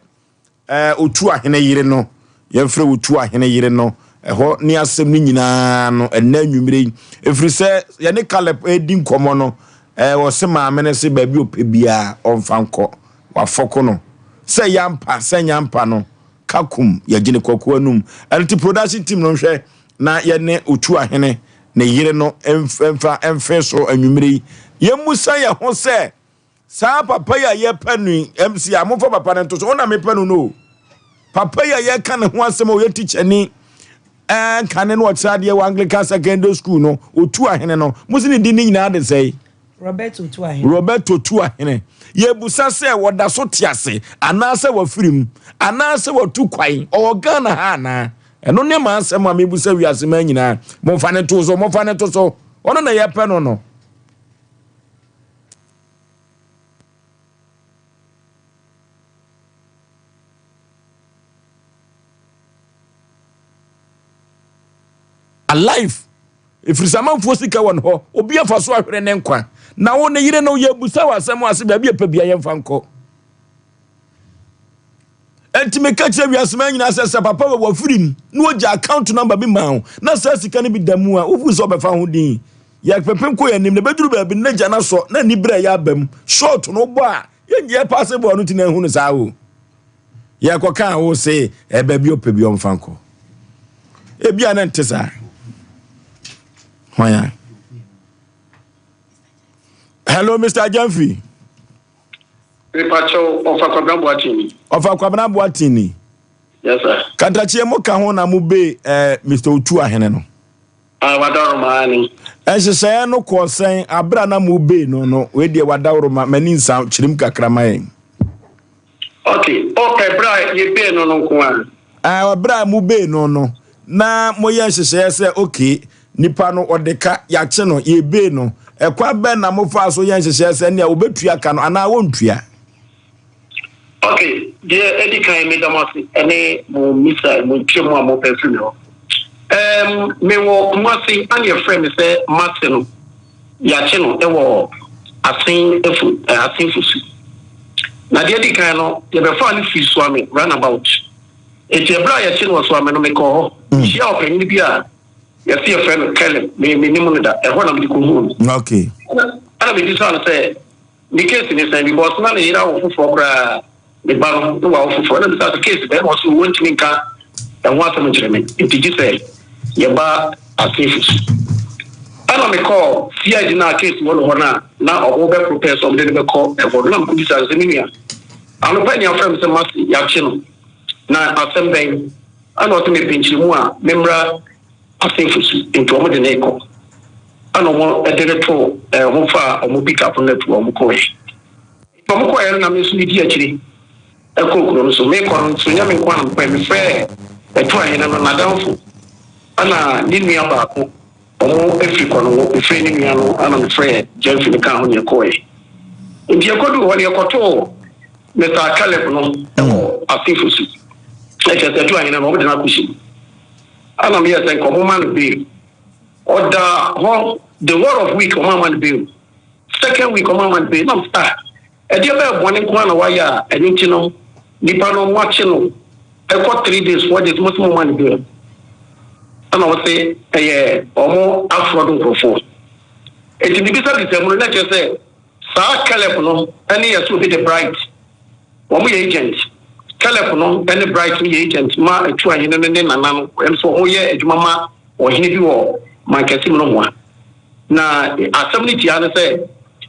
uh, otu ahene yere no yɛmfrɛ otu ahene yere no ɛhɔ ne asɛm no nyinaa no ɛnna anwummere yi ɛfiri sɛ yɛne Caleb ɛredi nkɔmmɔ no eh, ɔse maame no se baabi ɔpɛ biara ɔmfa nkɔ wafɔko no sɛ yɛampa sɛ nyampa no kakum yɛgyene kwaku anum ɛno nti production team no nhwɛ na yɛne Otuahene ne yere no mfa mfe so anwummere yi. Yɛmmisa yɛn ho sɛ, saa papa yi a yɛpɛ no yi, MC a momfa papa no nto so, ɔna mepɛ no no o. Papa yi a yɛka ne ho asɛm a ɔyɛ tikyani, Ɛɛ nkane no ɔkyerɛ adeɛ wɔ Anglican Secondary School no, Otuahene no, mo se ne din no nyinaa de sɛe? Robert Otuahene. Robert Otuahene. Yɛbusa sɛ wɔda so te ase anaasɛ wafiri mu anaasɛ watu kwan, ɔwɔ Ghana ha anaa? Ɛno ne m'asɛm a mebusa wiase man nyinaa. Momfa no nto so, momfa no nto so. Ɔno na yɛpɛ no no. Alive. Ɛfiri sɛ amanfoɔ sika wɔ ne hɔ, obi afa so ahwere ne nkwa. Na wo ne yere no, yɛbusa wɔ asɛm ase baabi a ɛpɛ bia yɛmfa nkɔ. Enti meka kyerɛ wiase man nyinaa sɛ sɛ papa wɔ wafiri mu na wɔgya account number bi ma wo na saa sika no bi da mu a, wofu sɛ ɔbɛfa ho din. Yɛpepem kɔ yɛn anim na ɛbɛduru baabi no na gya no asɔ na ani berɛ yɛ aba mu. Short no wobɔ a, yɛnyɛ paase bɔɔ no nti na ɛhu no saa o. Yɛkɔka a wo se ɛbɛ bi ɔpɛ bi ɔmfa nkɔ. Ebi a na nte saa. Hwan a? Hello, Mr. Jamfi. Mepakyɛw, Ɔfa Kwabena Boateng ni. Ɔfa Kwabena Boateng ni. Yes, sir. Kantakyeɛ mo ka ho na mo be eh, Mr. Otu Ahene no. Ah, wadaworoma ani. Nhyehyɛeɛ no kɔɔ sɛn abere a na mo be no no? Wei deɛ wadaworoma, m'ani nsa kyerem kakra ma yɛn. Ok, ɔpɛ berɛ a yɛbee no no nko ara. Ah, berɛ a mobee no no, na moyɛ nhyehyɛeɛ sɛ ok, nipa no ɔde ka, yɛakye no, yɛbee no. Ɛkwan bɛn na mofaa so yɛ nhyehyɛeɛ sɛ nea wɔbɛtua ka no anaa wɔntua? Ok, deɛ ɛdi kan meda mo ase ɛne mo mmisa, mo nkyerɛmu a mopɛ firi me hɔ. Um, mewɔ Kumasi ana yɛfrɛ me sɛ mase no. Yɛakye no wɔ Asen afu eh, Asen Fosu. Na deɛ adi kan no, yɛbɛfaa no firi Suame runabout. Enti ɛberɛ a yɛkye no wɔ Suame no, mekɔɔ hɔ. Mehyiaa ɔpanyin bi a yɛse yɛfrɛ no Kellen. Me, mennim no da. Ɛhɔ na mede kɔhuu no. Okay. Ɛna, ɛna mebisaa no sɛ, ne case ne sɛn? Because na ne yere awo foforɔ koraa. Ne ba no ne wawo foforɔ. Ɛna mebisaa sɛ, case bɛn? Ɛna ɔse wɔntumi nka ɛho asɛm nkyerɛ me, nti gye sɛ yɛba asefo so. Ɛna mekɔɔ CID no a case wɔ no hɔ no a na ɔmo bɛ prepare sɛ ɔmo de no bɛkɔ ɛhɔ no, na mekɔbisaa no sɛ, me nua, anɔpa ni afrɛ me sɛ mase yɛakye no, na asɛm bɛn? Ɛna ɔse mepɛ nkyerɛmu a memmra asefo so, nti ɔmo de no rekɔ. Ɛna ɔmo de no too ɛho faa ɔmo pick up no na atu a ɔmo kɔɔɛ. Nti ɔmo kɔeɛ no na me nso medi akyire kɔɔ kuro no so. Meekɔ no nso nyɛ me nko ara na mekɔeɛ, mefrɛɛ Atuahene no n'adamfo ɛna ne nua baako, ɔmo firi Kɔnɔngo. Mefrɛɛ ne nua no ɛna mefrɛɛ Gyamfi no kaa ho na yɛkɔeɛ. Nti yɛkɔduu hɔ no yɛkɔtoo Mister Caleb no wɔ Asenfo su. Na kyerɛ sɛ Atuahene no ɔmo de no akɔhyɛ mu. Ɛna meyɛɛ sɛ nka ɔmo ma no bail. Ɔdaa hɔ the whole of week ɔmo amma no bail. Second week ɔmo ama no bail na ɔmo sɛ ah ɛdeɛ bɛyɛ bɔne nko ara na wayɛ a ɛno nti no nipa no ɔmo akye no ɛkɔ 3 days 4 days mo sɛ mo ma no bail ɛna ɔmo se ɛyɛ ɔmo afrɔdo nkorɔfoɔ eti mebisa bisa mu no na kyerɛ sɛ saa Caleb no ɛne yɛsɛ obi de bright wɔn yɛ agent Caleb no ɛne bright no yɛ agent ma atu ahene no ne nana no ɛm sɛ wɔn yɛ adwuma ma ɔhene bi wɔ mankɛse mu no hoa. Na asɛm no tiaa ne sɛ,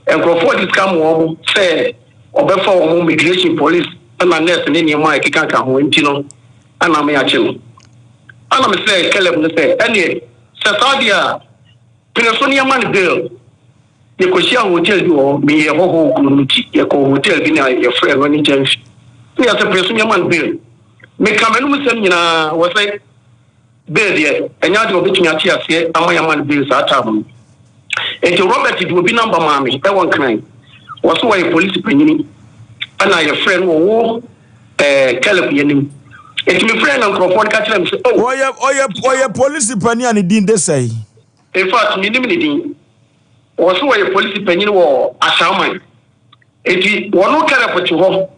nkurɔfoɔ de sika ma wɔn sɛ wɔbɛfa wɔn immigration police na nurse ne nneɛma a ɛkeka ka ho nti no na ama yɛakye no. Ɛna mesrɛɛ Caleb no sɛ, ɛneɛ sɛ saa deɛ a, pene so na yɛma no bail. Yɛkɔhyiaa hotel bi wɔ hɔ, meyɛ hɔhoɔ wɔ kuro no mu nti, yɛkɔɔ hotel bi na yɛfrɛɛ no ne Gyamfi. Na yɛsɛ pene so na yɛma no bail. Meka m'anom nsɛm nyinaa, wɔ sɛ Bail deɛ, ɛnyɛ adeɛ a ɔbɛtumi ate aseɛ ama yɛama no bail saa time no. Nti Robert de obi number maa me ɛwɔ Nkran. Wɔse ɔyɛ polisi panyini. Ɛna yɛfrɛ no ɔwɔ ɛɛ Caleb yɛnim. Nti mefrɛ na nkurɔfoɔ no ka kyerɛ me sɛ oh. Ɔyɛ ɔyɛ ɔyɛ polisi panin a ne din de sɛn? In fact, menim ne din. Wɔse ɔyɛ polisi panyin wɔ Ashaiman. Enti wɔno Caleb te hɔ.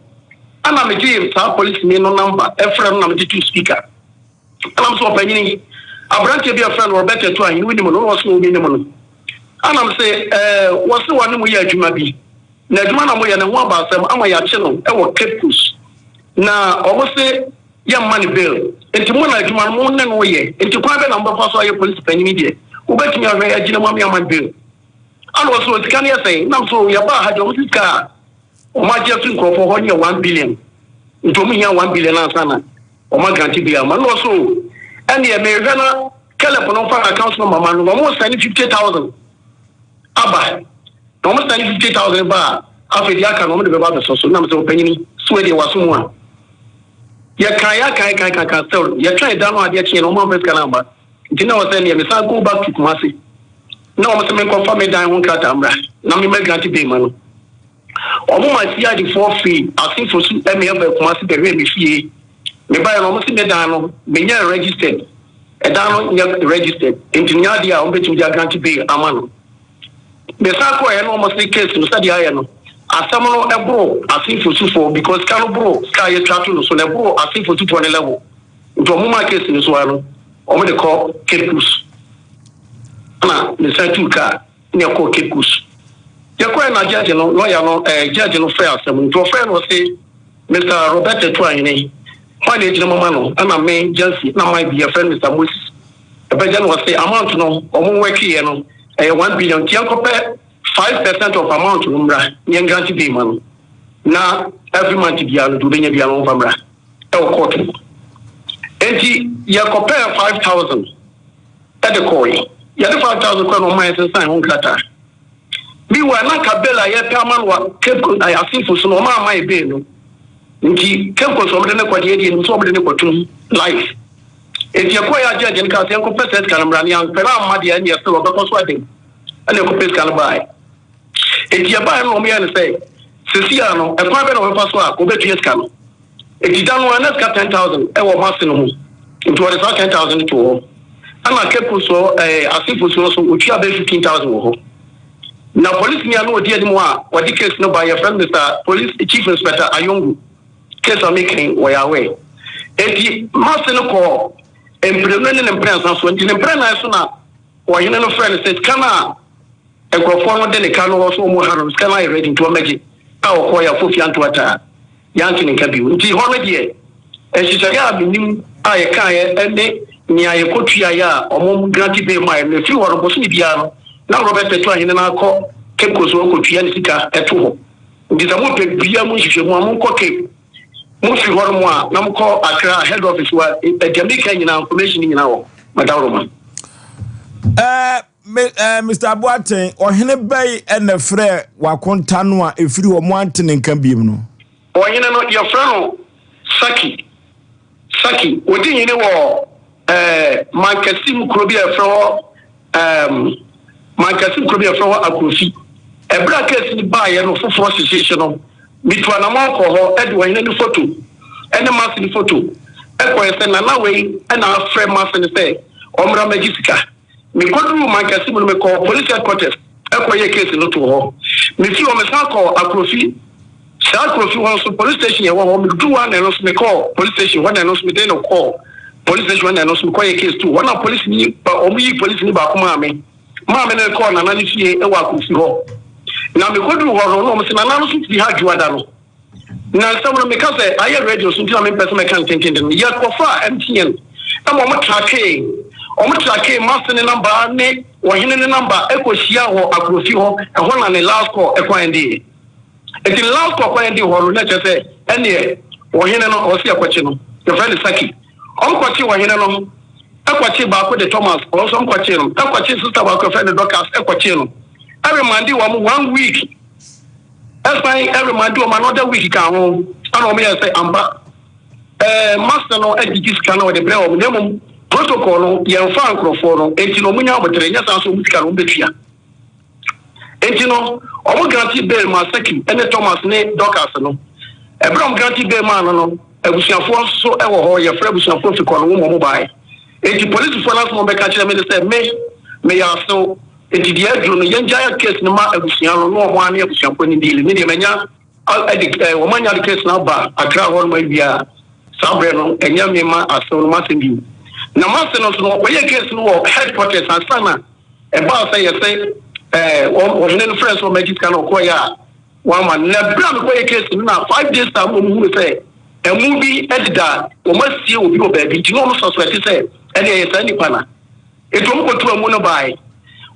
Ɛna megyee saa polisini no number ɛfrɛ no na mede too speaker. Ɛna mese ɔpanyini, aberanteɛ bi a yɛfrɛ no Robert Atuahene, wonim no? Na ɔse o menim no. Ɛna mese ɛɛ wɔse wɔne mo yɛ adwuma bi, na adwuma na moyɛ no ho aba asɛm ama yɛakye no wɔ Cape Coast, na wɔn se yɛmma no bail, nti mo na adwuma no mo ne no yɛ, nti kwan bɛ na mobɛfa so ayɛ polisi panyini deɛ wobɛtumi ahwɛ agyina mu ama yɛama no bail. Ɛna ɔse o sika no yɛ sɛn? Na mese o yɛbaa ha deɛ wɔn se sika a wɔn agye afiri nkurɔfoɔ hɔ no yɛ 1 billion, nti wɔn hia 1 billion ansa na Wɔn agrante biara ma no ɔso o. Ɛnneɛ mehwɛ na Caleb no mfa n'account number ma no na wɔn sɛne 50,000 aba. Na wɔn sɛne 50,000 ba a, afei deɛ aka no wɔn de bɛba abɛsɔ so. Nam sɛ ɔpanyini, so wei deɛ waso mu a. Yɛkae yɛakae kae kae kae still yɛtwɛn da no adeɛ kyeeɛ no wɔn amfa sika no amba. Nti na ɛwɔ sɛ neɛ mesan go back to Kumasi na wɔn sɛ menkɔfa me dan ho nkrataa mmra na memmɛ grant bail ma no. Wɔn ma CID foɔ firi Asenfo su ɛme ɛbaa Kumasi bɛhwɛɛ me fie. Mebaeɛ no wɔn se me dan no menyɛ registered. Ɛdan no nyɛ registered nti nyɛ adeɛ a wɔn bɛtumi de agrante bail ama no. Mesan kɔeɛ na wɔn se case no sɛdeɛ ayɛ no asɛm no ɛboro Asenfo sufoɔ because sika no boro sika a yɛtwa to no so na ɛboro Asenfo sufoɔ no level. Nti wɔn maa case no so ara no wɔn de kɔ Cape Coast. Ɛna mesan tuu kaa na yɛkɔɔ Cape Coast. Yɛkɔɛ na judge no lawyer no ɛɛ eh, judge no frɛ asɛm no nti ɔfrɛ no ɔse Mr. Robert Atuahene hwan na egyina mu ama no ɛna me Jansi na man bi yɛfrɛ no Mr. Moses ɛbɛgya no ɔse amount no wɔn wɛkeeɛ no ɛyɛ 1 billion nti yɛnkɔpɛ 5% of amount no mmra na yɛn grant bail ma no na every month biara no deɛ obɛnya biara no ɔmfa mmra ɛwɔ court mu. Enti yɛkɔpɛɛ 5,000 ɛde kɔɔe. Yɛde 5,000 kɔɛ na ɔma yɛsensan ho nkrataa. Meanwhile, na nka bail a yɛpɛ ama no wɔ Cape Coast ayɛ Asenfo so no, ɔma ama yɛ bail no. Nti Cape Coast wɔde ne kɔ deɛ deɛ nim sɛ wɔde ne kɔtum life. Enti yɛkɔɔ yɛ agye agye no kaa sɛ yɛnkɔpɛ sɛ sika no mmra ne yɛampɛ no amma deɛ ɛne ɛsɛ wɔbɛkɔ so adɛm. Ɛna yɛkɔpɛ sika no baeɛ. Enti yɛbaeɛ no na wɔyɛɛ no sɛ sɛsi a no ɛkwan bɛ na wɔbɛfa so a wɔbɛtua sika no. Enti da no ara na sika 10,000 wɔ m'ase no ho, nti wɔde saa 10,000 no too hɔ. Ɛna Cape Coast hɔ ɛɛ Asefo so no so wɔtua bɛyɛ 15,000 wɔ hɔ. Na polisini a na ɔdi anim a wɔde case no ba yɛfrɛ no Mr. Police Chief Inspector Ayongu. Case a meka yi wɔyɛ aware. Enti m'ase no kɔɔ mprenu ne ne mprɛnsa so. Nti ne mprɛnan so na ɔhene no frɛ no sɛ sika no a nkurɔfoɔ no de ne ka no wɔ so wɔn ha no sika no ayɛ ready nti wɔmmɛgye a ɔkɔɔ yɛ afofia ntoataa. Yɛante ne nka bio. Nti hɔ no deɛ, nhyehyɛeɛ a menim a yɛkaeɛ ne nea yɛkɔtuaeɛ a wɔn grante bail maeɛ no, ɛfiri hɔ no, bosome biara no, na Robert Petuahene no ara kɔ Cape Coast hɔ kɔtua ne sika to hɔ. Nti sɛ mopɛ biribiara mu nhwehwɛmu a, monkɔ Cape. Mofiri hɔ nom a, na mokɔ Accra head office hɔ a, deɛ meka nyinaa, information no nyinaa wɔ Madaworoma. Eh, Me, eh, Mr. Boateng, ɔhene bɛyi na frɛ w'akonta no a ɛfiri hɔ mo ante ne nka biem no? Ɔhene no, yɛfrɛ no Saki. Saki. Ɔdi hene wɔ eh, Mankasim kuro bi a yɛfrɛ hɔ eh, Mankasim kuro bi a yɛfrɛ hɔ Akurofi. Ɛberɛ a keesi no baeɛ no foforɔ hyehyehye no, metu anamɔn kɔɔ hɔ de ɔhene no foto ne Mase no foto kɔeɛ sɛ nana wei na afrɛ Mase no sɛ ɔmmra mmɛgye sika. Mekoduruu Mankasi mu no, mekɔɔ police headquarters kɔyɛɛ case no too hɔ. Mefii hɔ mesan kɔɔ Akrofi. Saa Akrofi hɔ nso, police station ɛwɔ hɔ. Meduruu hɔ a na ɛno nso mekɔɔ police station hɔ na ɛno nso mede no kɔɔ police station hɔ na ɛno nso mekɔyɛɛ case too hɔ na police ni wɔn yii police ni baako maa me. Maa me ne no kɔɔ Nana no fie wɔ Akrofi hɔ. Na mekoduruu hɔ no, na wɔn se Nana no nso firi ha Dwoada no. Na nsɛm no meka sɛ ayɛ radio so nti na mempɛ sɛ mɛka no tententen no. Yɛkɔfaa MTN ma wɔn trakee wɔn trakee Mase ne namba ne ɔhene ne namba kɔhyiaa wɔ Akurofi hɔ, ɛhɔ na ne last call kɔ ɛndeeɛ. Nti ne last call kɔ ɛndee hɔ no na kyerɛ sɛ ɛneɛ ɔhene no ɔwɔ sɛ yɛkɔkye no, yɛfrɛ no Saki. Wɔn kɔkye ɔhene no, ɛkɔkye baako de Thomas, ɔno nso wɔn kɔkye no, ɛkɔkye sister baako yɛfrɛ no Dorcas ɛkɔkye no, ɛremande wɔn one week. Ɛsan remande wɔn another week ka ho ɛna wɔn yɛ sɛ ampa ɛɛ master no agyigye sika na wɔde brɛ wɔn na mmom protocol no yɛn fa nkorɔfoɔ no enti na wɔn nya abotere nyɛ saa nso wɔn sika no wɔn bɛtua enti no wɔn grante bail ma Saki ɛne Thomas ne Dorcas no ɛberɛ wɔn grante bail maa no no abusuafoɔ nso ɛwɔ hɔ yɛfrɛ abusuafoɔ fi kɔ no wɔn wɔn baeɛ enti polisifoɔ no asɛm wɔn bɛka kyerɛ me ne sɛ me meyɛ asew. Nti deɛ aduru no yɛngyae case no ma abusua no na wɔn ara ne abusuafoɔ no deal. Me deɛ manya ɛde ɛɛ wɔn anya de case no aba Accra hɔ nom awie a saa berɛ no ɛnyɛ me ma asew no m'asɛm bio. Na m'ase no nso no wɔkɔyɛɛ case no wɔ headquarters ansa na ɛbaa sɛ yɛsɛ ɛɛ wɔn ɔhene no frɛ sɛ ɔmɛgye sika no ɔkɔeɛ a wɔama no. Na berɛ a mekɔyɛ case no na 5 days time na wɔn hunu sɛ ɛmu bi ɛdeda wɔn asie obi wɔ baabi nti na wɔn suspect sɛ ɛne ɛyɛ saa nipa na. Enti wɔkɔtuu amu no baeɛ.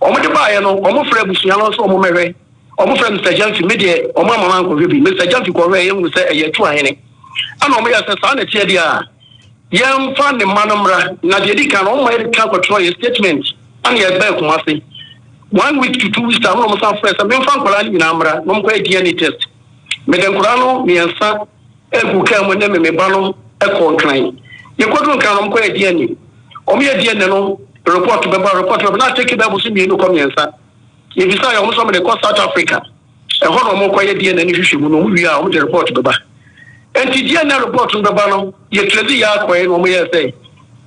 Wɔde baeɛ no, wɔfrɛɛ abusua no sɛ wɔmmɛhwɛ. Wɔfrɛɛ Mister Gyamfi, me deɛ, wɔamma mankɔhwɛ bi. Mister Gyamfi kɔhwɛeɛ, yɛhunuu sɛ ɛyɛ Atuahene. Ɛnna wɔyɛɛ sɛ saa na ɛteɛ deɛ a, Yɛmfa ne mma no mmra. Na deɛ ɛdi kan no, wɔma yɛde ka kɔtwerɛ yɛ statement ana yɛbɛɛ Kumasi. One week to 2 weeks time na wɔn san frɛ sɛ memfa nkwadaa no nyinaa mmra na wɔnkɔyɛ DNA test. Mede nkwadaa no mmiɛnsa egu kaa mu ne me me ba no kɔɔ Nkran. Yɛkɔduru Nkran no wɔkɔyɛ DNA. Wɔyɛ DNA no report bɛba report bɛba na atake bɛɛ boso mmienu kɔ mmiɛnsa. Yɛbisaa yɛ wɔn sɛ wɔde kɔ South Africa. Ɛhɔ na wɔkɔyɛ DNA no hwehwɛ mu no wɔn wie a wɔde report bɛba. Nti DNA report no bɛba no yɛtrɛsi yɛ akɔɛ na wɔyɛɛ sɛ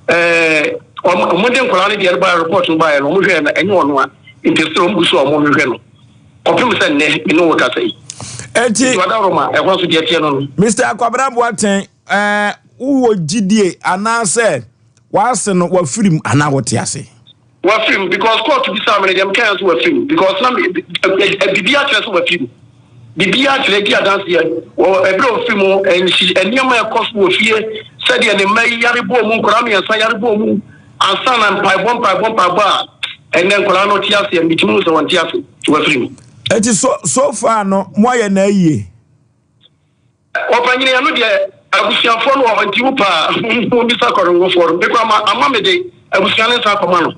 ɛɛ wɔn de nkwadaa no deɛ no baeɛ report no baeɛ no wɔn hwɛɛ no ɛnyɛ ɔno a nti sɛ wɔn gu so a wɔn hwehwɛ no kɔpem sɛ nnɛ me ne wo kasa yi. Eti nti ɔdaworo ɛhɔ nso deɛ teɛ no no. Mr. Akwabena Boateng ɛɛ wowɔ gyidie anaasɛ w'ase no wafiri mu anaa wote ase? Wafiri mu because court bisaa me no deɛ mekaeɛ nso wafiri mu because na biribi akyerɛ sɛ wafiri mu biribi akyerɛ di adanseɛ wɔ ɛberɛ a ofiri mu nhyi nneɛma a ɛkɔ so wɔ fie sɛdeɛ ne mma yi yare bɔɔ mu nkwadaa mmiɛnsa yare bɔɔ mu ansa na mpaebɔ mpaebɔ mpaebɔ a ɛnɛ nkwadaa no te aseɛ metumi hu sɛ wɔnte ase wafiri mu. Eti so so far no moayɛ no ayie? Ɔpanyini ɛno deɛ abusuafoɔ no wɔ hɔ nti wo paa wommisa kɔrengofoɔ no. Mekura ma ama mede abusua no nsa akɔma no.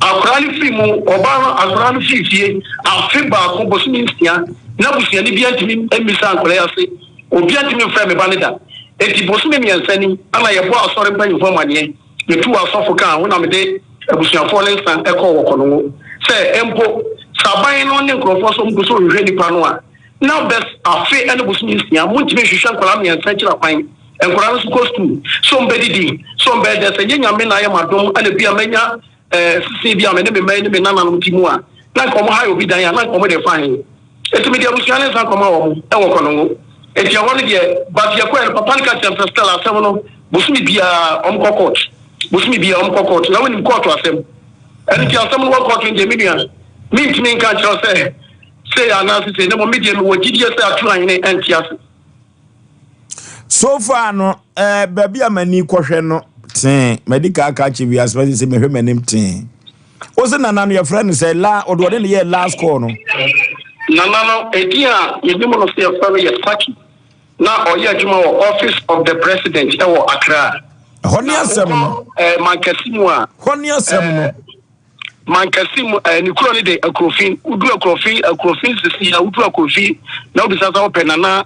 Akwadaa no firi mu, ɔbaa no akwadaa no firi fie afe baako bosome nsia na busuani biara ntumi mmisa nkwadaa yi ase. Obiara ntumi mfrɛ me ba no da. Enti bosome mmiɛnsa ni ana yɛbɔɔ asɔre mpanyinfoɔ amaneɛ. Metuu asɔfo kaa ho na mede abusuafoɔ no nsa kɔɔ wɔ Kɔnongo sɛ mpo sɛ aban no ne nkurɔfoɔ sɛ wɔgu so rehwehwɛ nnipa no a, Na bɛs afe ne bosome nsia, montumi nhwehwɛ nkwadaa mmiɛnsa akyiri akwan. Nkwadaa no nso kɔ sukuu. Sɛ wɔbɛdidi, sɛ wɔbɛyɛ dɛ, sɛ ɛnyɛ Nyame na ayɛ m'adom na ebia manya eh, sese bi a me ne me mma yi ne me nananom te mu a, na nka wɔn hae obi dan a, na nka wɔn de fa he? Enti mede abusua no nsa kɔmaa wɔn wɔ Kɔnongo. Enti ɛhɔ no deɛ, but yɛkɔɛ no, papa no ka kyerɛɛ me sɛ, Stella, asɛm no, bosome biara wɔkɔ court. Bosome biara wɔkɔ court. Na wonim court asɛm. Ɛno nti asɛm no wɔ court no deɛ, me nua, mentumi nka nkyerɛ wo sɛ, Sei anaase sei, na mmom me deɛ mewɔ gyidie sɛ atoro ahene nte ase. So far no, eh, baabi a m'ani kɔhwɛ no tee. Madi ka aka akyerɛ wiase fɛ sɛ mehwɛ m'anim tee. Wo se nana no yɛfrɛ no sɛ la ɔde ɔde ne yɛɛ last call no. Nana no, edin a yɛnim no sɛ yɛfrɛ no yɛ Saki. Na ɔyɛ adwuma wɔ Office of the President wɔ Accra. Ɛhɔ ne asɛm no. Eh, Mankasi mu a. Hɔ ne asɛm no. Eh, Mankasi mu eh, ne kuro no de Akurofi. Wodu Akurofi, Akurofi sisi a wodu Akurofi na wobisa sɛ wopɛ Nana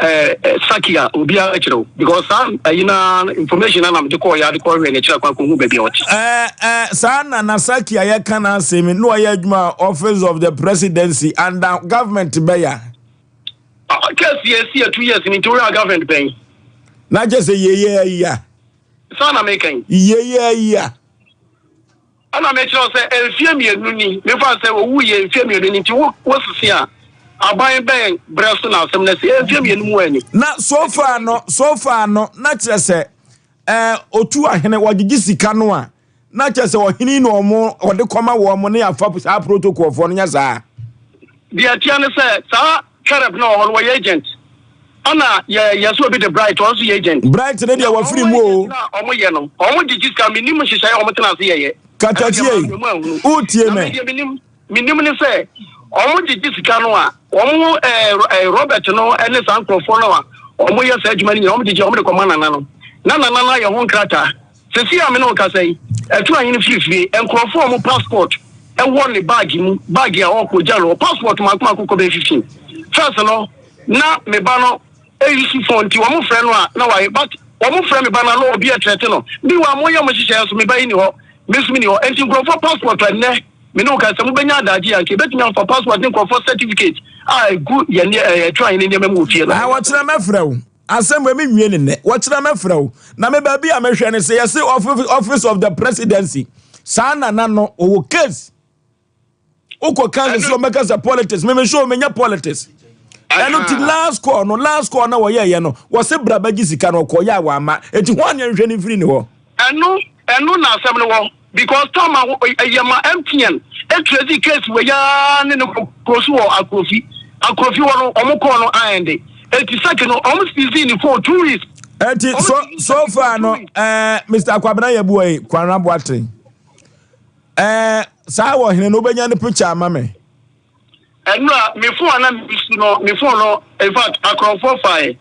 eh, eh, Saki a obiara kyerɛ wo because saa ayi na information na na mede kɔɔ yɛ ade kɔhwɛ n'akyiri akwan kɔhu baabi a ɔte. Eh, eh, saa Nana Saki a yɛka n'asɛm yi na ɔyɛ adwuma Office of the Presidency under government bɛya. Case yɛ si yɛ 2 years ni nti woyɛ government bɛn. Na kyɛ sɛ yɛyɛ ayi a. Saa na meka yi. Yɛyɛ ayi a. Ɛna mekyerɛ wo sɛ mfeɛ mmienu ni, mefa no sɛ ɔwuiɛ mfeɛ mmienu ni, nti wo wosese a, aban bɛn berɛ so na asɛm no asi? Ɛyɛ mfeɛ mmienu mu ani. Na so far no, so far no, na kyerɛ sɛ ɛɛ otu ahene wɔgyegye sika no a, na kyerɛ sɛ ɔhene yi na wɔn wɔde kɔma wɔn ne afa saa protocol foɔ no nyɛ saa. Deɛ ɛteɛ ne sɛ saa Kereb no wɔ hɔ no wɔyɛ agent. Ɛna yɛ yɛ so obi de Bright ɔno nso yɛ agent. Bright ne deɛ wafiri mu o. Na wɔn yɛ no wɔn gyegye sika menim nhyehyɛeɛ a wɔn tena ase yɛyɛ. Katakyie wotie me. Na medeɛ menim menim ne sɛ wɔn gyegye sika no a wɔn ɛɛ Robert no ɛne saa nkurɔfoɔ no a wɔn yɛ saa adwuma no nyinaa wɔn gyegye wɔn de kɔma nana no na nana no ayɛ ho nkrataa. Seesei a me ne wo kasa yi, ɛto ahene firifire. Nkurɔfoɔ a wɔn passport wɔ ne baage mu, baage a ɔkɔ gya no, passport mako mako kɔ bɛyɛ 15. First no, na me ba no use phone nti wɔn frɛ no a na wayɛ, but wɔn frɛ me ba no a na obi ɛtrɛte no. Meanwhile, moyɛ mo nhyehyɛeɛ nso me ba yi ni hɔ, me nso me ni hɔ. Nti nkurɔfoɔ passport a nnɛ me ne wo kasa mobɛnya adagye a nka yɛbɛtumi afa passport ne nkurɔfoɔ certificate a ɛgu yɛn ɛto ahene nneɛma mu wɔ fie no. Ah, wɔkyerɛ mɛfrɛ wo. Asɛm wei menwie ne nnɛ. Wɔkyena mɛfrɛ wo. Na me baabi a mehwɛ no sɛ yɛse office of the presidency saa nana no ɔwɔ case. Wokɔ ka sɛ ɔmɛka sɛ politics. Me mehwɛ o menyɛ politics. Ɛno ti last call no last call na wɔyɛɛyɛ no wɔse bra bɛgye sika no ɔkɔyɛ a wamma. Eti ho aneɛ nhwɛ no mfiri ne hɔ. Ɛno ɛno na asɛm no wɔ because time a ɛyɛ ma MTN etrezi case wei aa ne no kɔ so wɔ Akrofi Akrofi hɔ no ɔmo kɔɔ no ayɛnde eti sɛki no ɔmo seize ne phone 2 weeks. Eti so so far no ɛɛ Mr Kwabena Yeboah yi Kwanra Boateng ɛɛ saa wɔ hene no wobɛnya ne picture ama me. Ɛnura me phone a na me su no me phone no in fact akorɔmfoɔ fae.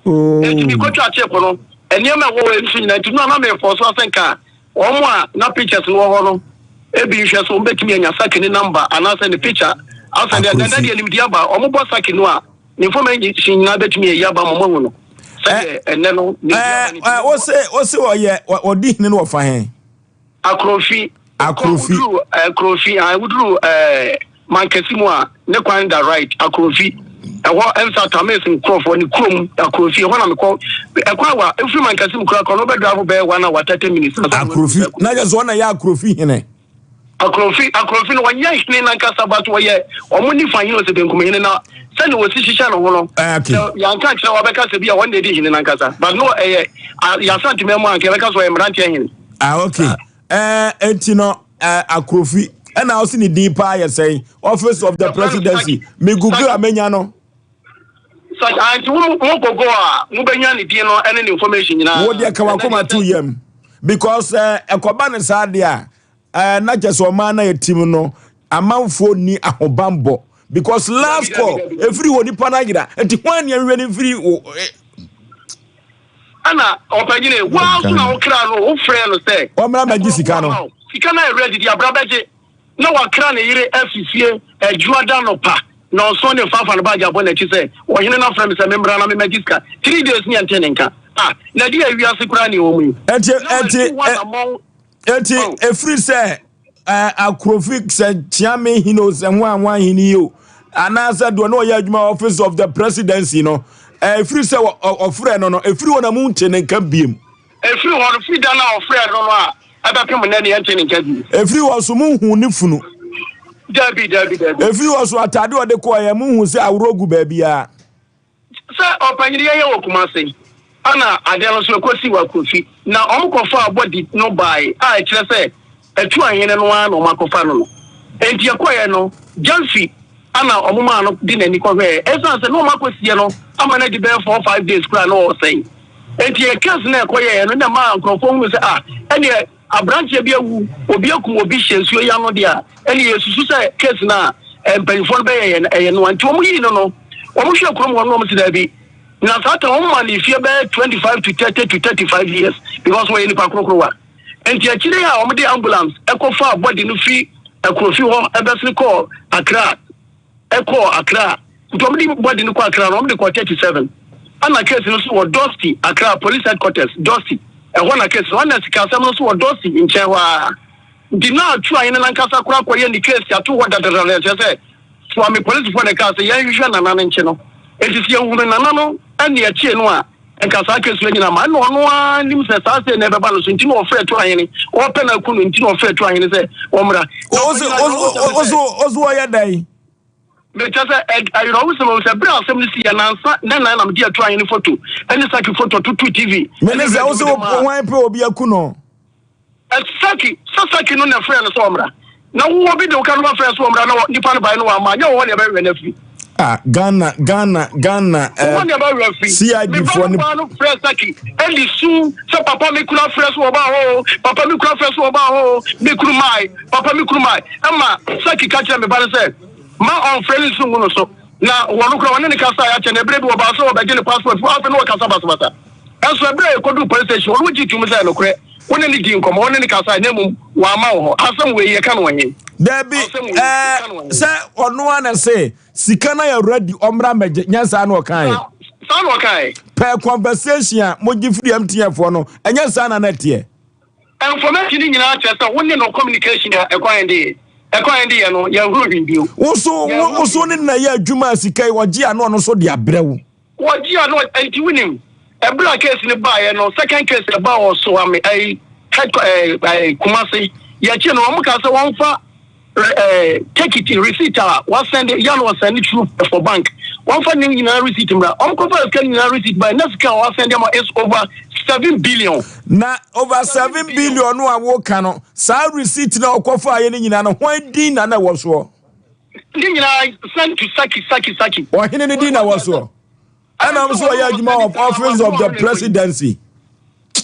Eti me kɔtwa chip no. Nneɛma a ɛwɔ hɔ nso nyinaa nti no a na mefɔɔ so asɛ nka wɔn a na pictures no wɔ hɔ no ebi nhwɛ so wɔbɛtumi anya Saki ne number anaasɛ ne picture asɛ deɛ dɛdɛ deɛ nimdeɛ aba wɔn bɔ Saki no a ne information nyinaa bɛtumi ayi aba ma wɔn ahu no sɛdeɛ ɛnɛ no nimdeɛ aba ne ti. Wose wose ɔyɛ ɔdi hene no wɔfa he? Akrofi. Akrofi. Woduru Akrofi, ah, woduru eh, Mankasi mu a, ne kwan da right, Akrofi. Ɛhɔ ɛnsa Tamis nkurɔfoɔ ne kurom Akrofi, ɛhɔ na mekɔ. Ɛkwan wa, efiri Mankasi mu kura kɔ no, wobɛ drive bɛyɛ one hour 30 minutes. Akrofi, na kyɛ sɛ ɔna yɛ Akrofi hene. Akrofi, Akrofi no wɔnyɛ hene nankasa but wɔyɛ wɔn nifa hene ɔsɛ benkum hene na sɛnea wɔsi hyehyɛ ne ho no. Okay. Sɛ yɛanka nkyerɛ wɔbɛka sɛ bi a wɔn na edi hene nankasa but no ɛyɛ yɛasantema mu a nka yɛbɛka sɛ ɔyɛ mmeranteɛ hene. Ah okay. Ɛɛ eh, eti no ɛɛ eh, Akrofi ɛna ɔsi ne din paa yɛ sɛn office of the presidency mi google a menya no. Sɛ ah, nti wo mo gogo a mo bɛnya ne din no ɛne ne information nyinaa. Wo deɛ ka wakoma to yam because ɛɛ eh, ɛkɔba ne saa deɛ a ɛɛ na kyɛ sɛ ɔman na yɛ tim no amanfoɔ ni ahobanbɔ because last call efiri wɔ nipa no ayera nti hwan ni ɛnhwɛ ne mfiri wɔ. Ɛna ɔpanyini, wo ara nso na wokraa no, wofrɛɛ no sɛ. Ɔmmra mmɛgye sika no. Sika no ayɛ ready deɛ bra bɛgye. Na wakra ne yere afi fie Adwuada anɔpa nnɔnson ne mfa afa ne baage abɔ n'akyi sɛ, Ɔhene no afrɛ me sɛ memmra na memmɛgye sika. Three days ne yɛntee ne nka. Ah, na ɛdeɛ wiase koraa ne ɛwɔ mu yi. Enti, Na enti, matu ho anammɔn. enti, Oh. ɛfiri sɛ eh, Akrofi sɛ Kyeame hene o, sɛ hwan hwan hene yi o, anaasɛ deɛ ɔne ɔyɛ adwuma office of the presidency no, eh, ɛfiri sɛ ɔfrɛ no no, ɛfiri hɔ na monte ne nka biem. Ɛfiri hɔ no, firi da no a ɔfrɛɛ no no a ɛbɛpem nnɛ ne yɛnte ne nka bio. Ɛfiri hɔ so monhu ne funu. Dabi, dabi, dabi. Ɛfiri hɔ so atade a ɔde kɔeɛ monhu sɛ aworɔ gu baabiara. Sɛ ɔpanyin yɛyɛ wɔ Kumase ɛna adeɛ no nso ɛkɔsii wɔ Akrofi na wɔn kɔfaa body no bae a ɛkyerɛ sɛ Atuahene no ara na wɔn akɔfa no no. Enti ɛkɔeɛ no Gyamfi ɛna wɔn maa no de n'ani kɔhwɛɛ ɛsiane sɛ na wɔn akɔsie no ama no adi bɛyɛ 4-5 days koraa na ɔresɛe. Enti yɛ case no a ɛkɔyɛeɛ no na ɛmaa nkurɔfoɔ hunu sɛ ah ɛneɛ Abranteɛ bi awu, obi akum obi hyɛ nsuo yi ano deɛ a, ɛnneɛ yɛsusu sɛ case no a mpanyinfoɔ no bɛyɛeɛ no, ɛyɛ noa. Nti wɔn yii no no, wɔn hwɛɛ kurom hɔ no wɔn se daabi. Na saa time wɔn maa no mfeɛ bɛyɛ 25 to 30 to 35 years because wɔyɛ nipa korokorowa. Nti akyire a wɔn de ambulance ɛkɔfaa body no firi Akurofi hɔ ɛbɛsene kɔɔ Accra. Ɛkɔɔ Accra nti wɔn de body no kɔ Accra no wɔn de kɔɔ 37 ɛna case no nso wɔ Dusty Accra police headquarters Dusty ɛhɔ na case no ɛna sikasɛm no nso wɔ Dusty nkyɛn hɔ ara nti na atu ahene nankasa koraa kɔyɛ ne case ato hɔ dadadada kyerɛ sɛ Suame polisifoɔ na ɛkaa sɛ yɛnhwehwɛ nana no nkye no nti sɛ yɛhunu nana no ɛne ɛkyee no a Nka saa case no nyina ma nna ɔno ara nim sɛ saa sei na ɛbɛba no so nti na ɔfrɛ Atuahene, ɔɔpɛ no aku no nti na ɔfrɛ Atuahene sɛ ɔmmra. Na Ose ɔnyina deɛ ɔwɔ sɛ ose sɛ. ose ɔyɛ dɛn? Mekyɛ sɛ ayerɛhosɛm ɛwɔ sɛ berɛ a asɛm no siiɛ nansa ne nan na mede Atuahene foto ne Saki foto totoo TV Mene ne sɛ radio ose mede maa. hwan pɛ obi aku no? Saki, sɛ Saki no na ɛfrɛɛ no sɛ ɔmmra. Na wo obi de wo ka no bɛfrɛ sɛ ɔmmra na nipa no bae no wamma, nyɛ wo hɔ na ɛbɛhwehwɛ no afiri. Ah, Ghana, Ghana, Ghana, Wo eh, hɔ na ɛbɛhwehwɛ afiri. CID Me ba foɔ no ne. baa no frɛɛ Saki ɛde su sɛ papa me kunu afrɛ sɛ ɔbaa hɔ o, papa me kunu afrɛ sɛ ɔbaa hɔ o, me kunu mae, papa me kunu mae. Ɛma Saki ka kyerɛɛ me ba no sɛ ma ɔmfrɛ no nsu ngu no so. Na wɔn koraa wɔne no kasaeɛ akyɛ no, ɛberɛ bi wɔbaa sɛ wɔbɛgye ne passport, afei na wɔkasa basabasa. Nanso ɛberɛ a yɛkɔduu police station hɔ no, wogye toom sɛ ɛyɛ nokorɛ, wo ne no dii nkɔmmɔ, wo ne no kasae, na mmom wamma wo hɔ. Asɛm wei, yɛka no wɔ he? Dabi, Asɛm wei, yɛka no wɔ ɛɛ, he? sɛ ɔno ara na se sika no ayɛ ready, ɔmmra mmɛgye, nyɛ saa na ɔkaeɛ? Saa, saa na ɔkaeɛ. Per conversation a mogye firi MTN foɔ no, ɛnyɛ saa na na ɛteɛ? Information no nyinaa kyerɛ sɛ wo ne no communication a ɛkɔ ɛnde ɛkɔ ɛnde yɛ no, yɛnhunu hwee bio. Wo so, wo so ne no na ɛyɛ adwuma a sika yi ɔgye a na ɔno nso de abrɛ wo. Wɔgye a na ɔ ɛnti wonim ɛberɛ a case no baeɛ no second case ɛbaa wɔ Soame ɛyi head ɛɛ ɛɛ Kumasi yɛkye no wɔn kaa sɛ wɔnfa ɛɛ take it receipt a wɔasɛnde yɛ na wɔsɛnde through for bank wɔnfa ne nyinaa receipt mmra wɔn kɔfa sika no nyinaa receipt baeɛ na sika a wɔasɛnde ama is over 7 billion. Na over 7 billion no a woka no saa receipt na ɔkɔfa yɛ no nyinaa no hwan din na na ɛwɔ soɔ? Ne nyinaa send to Saki Saki Saki. Ɔhene no din na ɛwɔ soɔ. Ɛna nso ɔyɛ adwuma wɔ office of the presidency.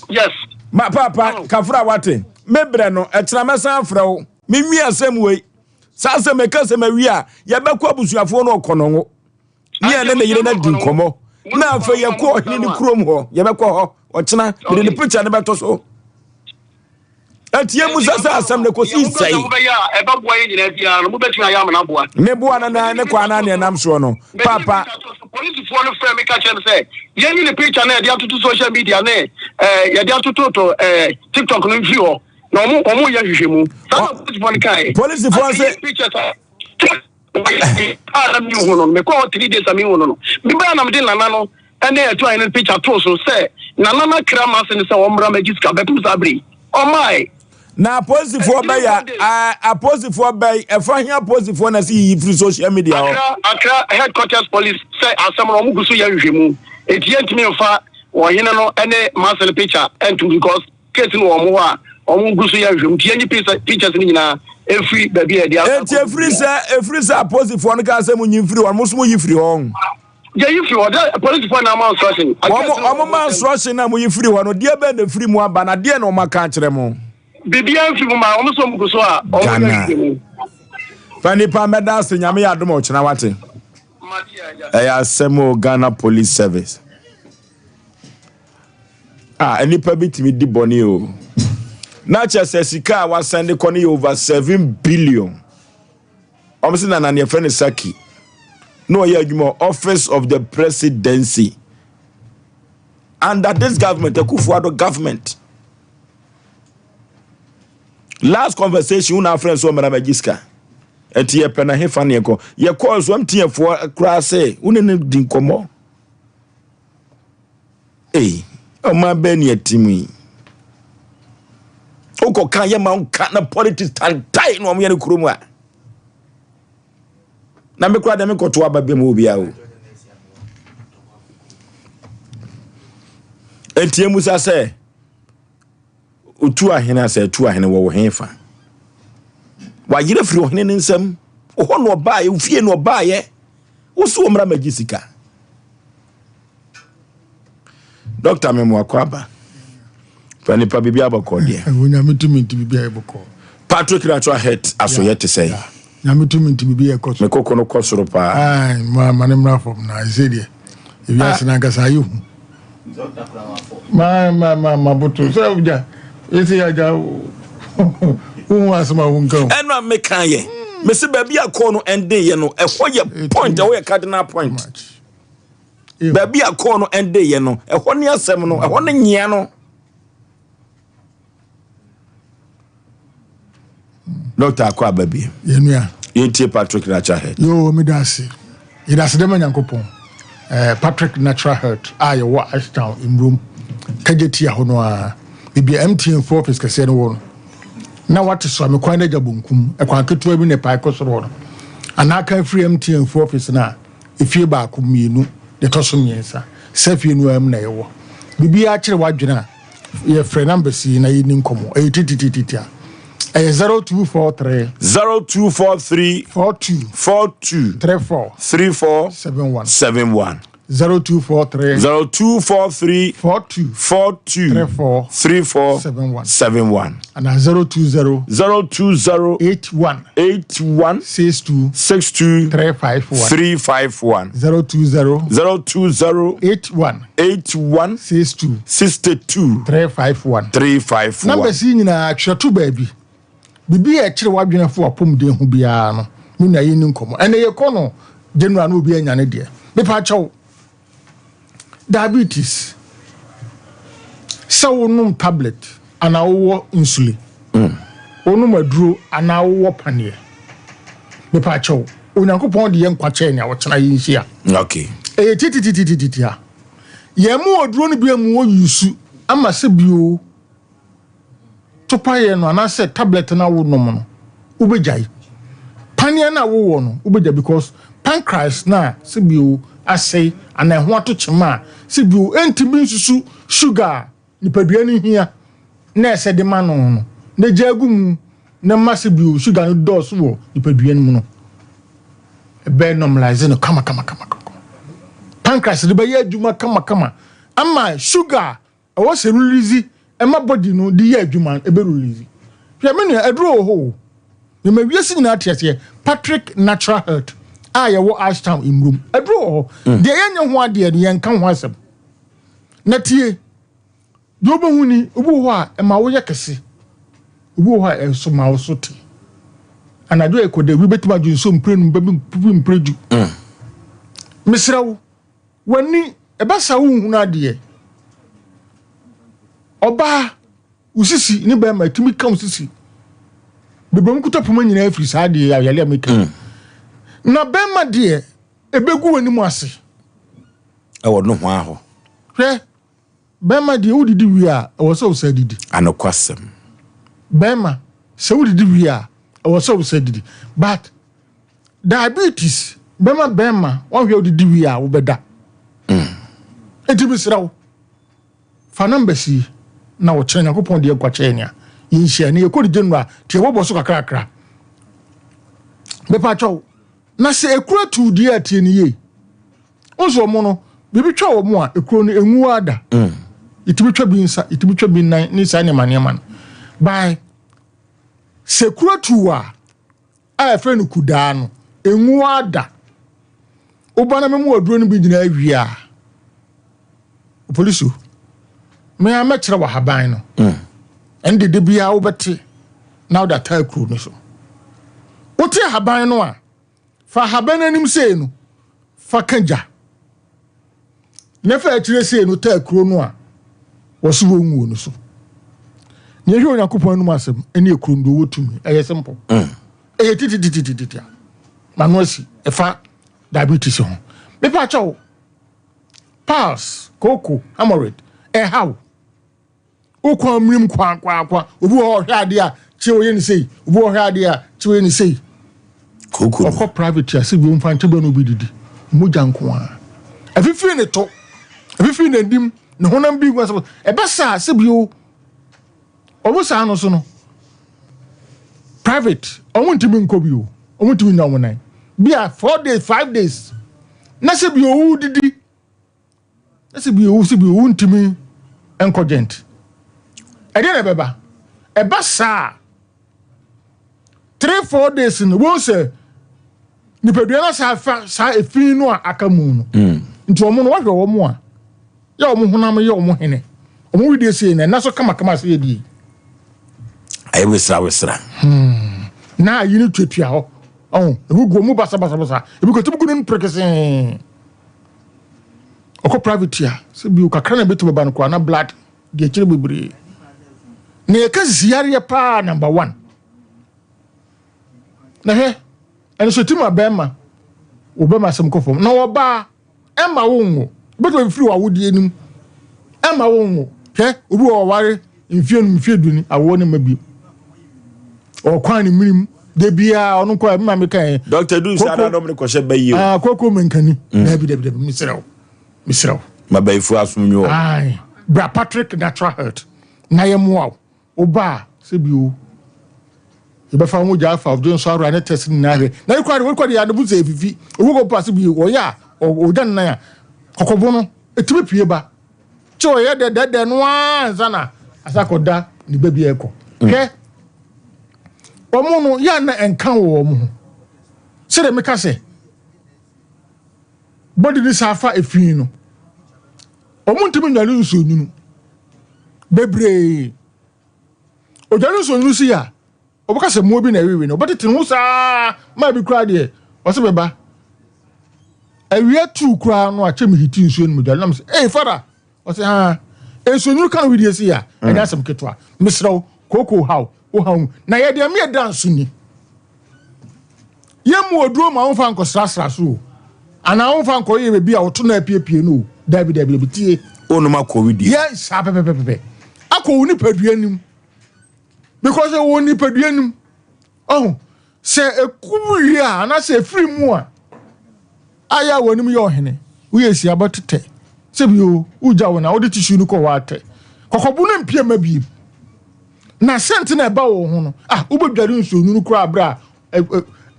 Yes. Ma papa kafra wate. Me brɛ no ɛkyena mɛsan afrɛ wo. Me nwi asɛm wei. Saa sɛ meka sɛ mawie a yɛbɛkɔ abusuafoɔ no ɔkɔnɔngo. Ne yɛne ne yere no adi nkɔmmɔ. Na afei yɛkɔ ɔhene no kurom hɔ. Yɛbɛkɔ hɔ. Ɔkyena mede ne picture no bɛto so. Ɛti emu sɛ sɛ asɛm no kɔsi sɛe. Ne boa no na ne kwan na ne ɛnam soɔ no. Papa. Polisifoɔ no frɛ me ka kyerɛ me sɛ yɛnyi ne picture na yɛde atoto social media ne ɛɛ yɛde atototo ɛɛ TikTok no mfiri hɔ na wɔn wɔn yɛ nhwehwɛmu. Saa na polisifoɔ no kaeɛ. Polisifoɔ sɛ. Pictures a a na mehu no no mekɔ hɔ three days a mehu no no mebaa na mede nana no ne ɛto ahene no picture too so sɛ nana no akra m'ase no sɛ ɔmmra magye sika bɛpem saa bere yi ɔmaae. Na apolisifoɔ bɛyɛ a apolisifoɔ bɛyi ɛfa he apolisifoɔ na si yiyi firi social media hɔ. Accra Accra headquarters police sɛ asɛm no wɔn gu so yɛ nhwehwɛmu eti yɛntumi nfa ɔhene no ne m'ase no picture ntom because Case no wɔ wɔn hɔ a wɔn gu so yɛ nhwehwɛmu nti yɛnyi pictures no nyinaa efiri baabi a yɛde akɔ. Eti efiri sɛ efiri sɛ apolisifoɔ no kaa sɛ mo nyi mfiri hɔ no mo nso mo yi firi hɔ. Yɛyi firi hɔ dɛ apolisifoɔ na ama instruction. Wɔn wɔn ma instruction na mo yi firi hɔ no deɛ bɛn na efiri mu aba na deɛ na wɔn aka akyerɛ mo. Biribiara nfiri mu ma wɔn nso wɔn gu so a wɔn yɛ nhwehwɛmu. Fa nipa mɛda ase nyame yɛ adom ɔkyena wate. Ɛyɛ asɛm o Ghana Police Service. Ah, nnipa bi tumi di bɔne o. Na kyerɛ sɛ sika a wasan de kɔ no yɛ over 7 billion. Wɔn sɛ nana neɛ fɛ no Saki. Na ɔyɛ adwuma office of the presidency. Under this government, Akufo-Addo government. Last conversation wo na afrɛ nso ɔmmra magye sika. Ɛnti yɛpɛ na hefa ne yɛkɔ. Yɛkɔɔ nso MTN foɔ koraa sɛ wo ne no di nkɔmmɔ. Ei, ɔman bɛn ne ɛte mu yi? Wokɔka yɛ ma nka na politics tantae na wɔyɛ no kurom a. Na me koraa deɛ menkɔto aba bi mu obiara o. Enti emusa sɛ otu ahene asɛ atu ahene wɔ wo he fa? Wayerɛ firi ɔhene ne nsam. Wɔ hɔ na ɔbaeɛ, wo fie na ɔbaeɛ. Wo so ɔmmra magye sika. Dɔkta memo akɔ aba. Fa nipa biribi abɔkɔ deɛ. Onyame tumi nti biribi ayɛ bɔkɔ. Patrick Natural Health asoyɛ te sɛ. Nyame tumi nti biribi yɛ kɔ so. Me koko no kɔ soro paa. Ayi ma ma ne mmra fam na ɛsɛ deɛ ewiase ah. n'ankasa ayɛ hu. Ma ma ma ma boto sɛ ɔgya esi agya wohu asɛm a wonka o. Ɛno a meka yɛ mese baabi a kɔɔ no ɛnde yɛ no ɛhɔ yɛ point ɛhɔ yɛ cardinal point. Baabi a kɔɔ no ɛnde yɛ no ɛhɔ ne asɛm no ɛhɔ ne nyia no. Dɔkta akɔ aba bi. Yɛnua. Yɛntie Patrick Natural Health. Yoo meda ase. Yɛda ase dɛ ma Nyankopɔn. Eh, Patrick Natural Health a yɛwɔ Ashtown, Mmrom, Kagyetia hɔ no ara. Baabi a MTN fo office kɛseɛ no wɔ no. Na wate so a me kwan no agya bonkum, ɛkwan ketewa bi na ɛpae kɔ soro hɔ no. Anaa kan firi MTN fo office no a, efie baako, mmienu, deɛ ɛtɔ so mmiɛnsa. Saa fie no ara mu na yɛwɔ. Biribiara kyere w'adwene a, Yɛfrɛ numbers yi na yɛni nkɔmmɔ. Ɛyɛ titititi a. Ɛyɛ 0243. 0243. 42. 42. 34. 34. 71. 71. 0243. 0243. 42. 42. 34. 34. 71. 71. Ana 020. 020. 81. 81. 62. 62. 351. 351. 020. 020. 81. 81 62 62 351 351. Numbers yi nyinaa twerɛ to baabi. Biribi a ɛkyere w'adwene fa w'apɔmuden ho biara no, me nua yɛnni nkɔmmɔ. Ɛnɛ yɛkɔ no general na obi anya ne deɛ. Mepa kyɛw, diabetes, sɛ wonom tablet anaa wowɔ insulin, wonom aduro anaa wowɔ paneɛ. Mepa kyɛw, Onyankopɔn de yɛn nkwa kyɛɛ nea ɔkyena yɛnhyia. Okay. Ɛyɛ titititititi a. Yɛn mu oduro no bi amu oyusu ama sɛ bio topaeɛ no anaasɛ tablet no a wonom no wobɛgyae. Paneɛ no a wowɔ no wobɛgya because pancreas no a sɛ bio asɛe anaa ɛho ato kyema a sɛ bio ɛntumi nsusu sugar a nipadua no hia na ɛsɛ de ma no no, na gyaa gu mu na ma sɛ bio sugar no dɔɔso wɔ nipadua no mu no, ɛbɛ normalise no kama kama kama kama. Pancreas no bɛyɛ adwuma kama kama ama sugar a ɛwɔ sɛ release ɛma body no de yɛ adwuma no ɛbɛ release. Hwɛ me nua aduro wɔ hɔ o. Mema wiase nyinaa te aseɛ Patrick Natural Health a yɛwɔ Ashtown Mmrom aduro wɔ hɔ. Deɛ yɛnyɛ ho adeɛ no yɛnka ho asɛm. Na tie. Deɛ wobɛhu ni, obi wɔ hɔ a, ɛma woyɛ kɛse. Obi wɔ hɔ a, ɛso ma wo so te. Anadwo a ɛkɔ da, obi bɛtumi adwo nsuo mprenu, bɛbi mprɛdu. Mesrɛ wo, w'ani, ɛbɛsa wo nhunu adeɛ. Ɔbaa, wo sisi ne bɛrima, ɛtumi ka wo sisi. Bebree mu kuta poma nyinaa firi saa adeɛ yɛ ayale a meka. Na bɛrima deɛ, ɛbɛgu w'anim ase. Ɛwɔ nohoa hɔ. Hwɛ, Bɛrima deɛ wodidi wie a, ɛwɔ sɛ wosan didi. Anokwasɛm. Bɛrima, sɛ wodidi wie a, ɛwɔ sɛ wosan didi. But diabetes bɛma bɛrima wanhwɛ wodidi wie a wobɛda. Enti mesrɛ wo, fa numbers yi na wɔkyerɛ Nyankopɔn deɛ nkwa kyɛɛ nea yɛnhyia ne yɛkɔ ne general nti yɛbɔbɔ so kakrakra. Mepakyɛw, na sɛ ekura tuu deɛ a tie ne yie. Wohu sɛ wɔn no, biribi twa wɔn a, ekuro no enwu ara da. Mm. Yɛtumi twa bi nsa, yɛtumi twa bi nan ne saa nneɛma nneɛma no. By sɛ kuro tu a, a yɛfrɛ no kudaa no, enwu ara da. Woba na memu aduro no bi nyinaa awie a, polisi me a mɛkyerɛ wɔ ahaban no. Mm. Ɛne dede biara wobɛte na wode ataa kuro no so. Wote ahaban no a, Fa ahaban no anim sei no fa ka gya, na fa akyire sei no taa kuro no a wɔse wɔnwuo no so. Na yɛhwɛ Onyankopɔn anom asɛm ne ekuro no deɛ ɔwɔ tumi. Ɛyɛ simple. Mm. Ɛyɛ titititititi a mano asi ɛfa diabetes ho. Mepa kyɛw, piles, kooko, hemorrhoid, ɛhaw. Wo kwan mirim kwa kwa kwa. Obi wɔ hɔ ɔhwɛ adeɛ a kye ɔyɛ ne sei. Obi wɔ hɔ ɔhwɛ adeɛ a kye ɔyɛ ne sei. Koko no. Ɔkɔ private a sɛ bi ɔmfa nkyɛ bɛ na obi didi. Mogya nko ara. Afifiri ne to. Afifiri n'anim. Ne honam bi ngu asɛ. Ɛbɛ saa sɛ bi o. Ɔmo saa no so no. Private ɔmo ntumi nkɔ bi o. Ɔmo ntumi nya ɔmo nan. Bi a 4 days 5 days. Na sɛ bi owu didi. Ɛsɛ bi owu sɛ bi owu ntumi nkɔ gyɛnt. Ɛdeɛ na ɛbɛba. Ɛba saa 3-4 days no wɔn sɛ nipadua no saa fa saa efi no a aka mu no. Mm. Nti wɔn no wɔhwɛ wɔn a yɛ wɔn honam yɛ wɔn hene. Wɔn widie sie na ɛna so kamakama sɛ yɛ die. Ayɛ wesra wesra. Hmm. Na ayi no tuatua hɔ. Ɔho ebi gu wɔn basabasabasa. Ebi kɔ ebi gu no mprekesee. Ɔkɔ private a, sɛ bio kakra na ebetumi ba no koraa na blood di akyire bebree. Na yɛka sisi yareɛ paa number one. Na hwɛ, ɛno so ti ma bɛrima, wo bɛrima asɛm kɔ fam. Na ɔbaa, ɛma wo nwo. Ebetumi afiri w'awodeɛ no mu. Ɛma wo nwo. Hwɛ, obi wɔ ɔware mfie num, mfie du ni, awoɔ ne mma bio. Ɔkwan ne mirim. De biara ɔno nkɔ ɛmi maame kan yɛ. Dr. Du nsa na ɔmo de kɔhyɛ bɛyi o. Ah, koko menkani. Mm. Dabi dabi dabi mesrɛ wo. Mesrɛ wo. Ma bɛyifu asom nyo. Aye. Bra Patrick Natural Health. Na yɛ mmoa wo. Wo ba a sɛ bi o. Yɛbɛfa wo mogya afa ɔdwe nso ahorow ne test nyinaa hwɛ. Na ekura de wokɔ de yɛ adebu sɛ efifi. Obi kɔ pa sɛ bi ɔyɛ a ɔgya ne nan a kɔkɔbo no etumi pue ba. Kyɛ ɔyɛ dɛdɛdɛ no ara ansa na asa akɔda ne baabi a ɛkɔ. Mm. Hwɛ wɔn no yɛ na ɛnka wɔ wɔn ho. Sɛdeɛ meka sɛ bɔde ne saa fa efi no wɔn ntumi nnwale nsuo nwunu bebree. Odwale nsuo nwunu si a Ɔbɛka sɛ mmoa bi na ɛwewe no, ɔbɛtete ne ho saa maa bi koraa deɛ, ɔsɛ bɛba. Awia tuu koraa no a kyɛ mehiti nsuo no medwale nam sɛ, ee fada, ɔsɛ haa, nsuo nwunu ka no wedeɛ si a, ɛnyɛ asɛm ketewa. Mesrɛ wo, kooko haw, wo haw mu. Na yɛ deɛ meyɛ da nso ni. Yɛmmu oduro ma womfa nkɔsrasra so o, anaa womfa nkɔyɛ baabi a wɔto no apiepie no o. Dabi, dabi, dabi, tie. Wonom akɔ wedeɛ. Yɛ saa pɛpɛpɛpɛ. Akɔ wo nipadua nim. Because ɛwɔ nipadua no mu. Ɔho, sɛ ekum wie a, anaasɛ efiri mu a, ayɛ a w'anim yɛ ɔhene. Woyɛ esi abɔ tetɛ. Sɛ bi o, wogya wo na wode tissue no kɔ hɔ atɛ. Kɔkɔbo no mpie mma biem. Na sɛnte na ɛba wɔ ho no, ah, wobɛdware nsuo nwunu koraa berɛ a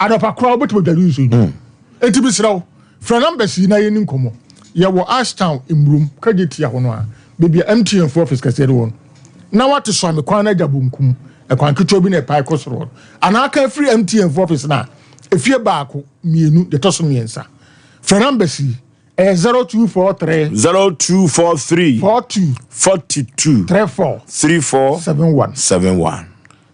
anɔpa koraa wobɛtumi adware nsuo nwunu. Enti mesrɛ wo, frɛ numbers yi na yɛnni nkɔmmɔ. Yɛwɔ Ashtown, Mmurom, Kagye Tia hɔ no ara, baabi a MTN fo office kɛseɛ no wɔ no. Na woate Suame kwan no agya bonkum, ɛkwan ketewa bi na ɛpae kɔ soro hɔ no. Anaa aka afiri MTN fo office no a, efie baako, mmienu, deɛ ɛtɔ so mmiɛnsa. Frɛ numbers yi. Ɛyɛ 0243. 0243. 42. 42. 34. 34. 71. 71.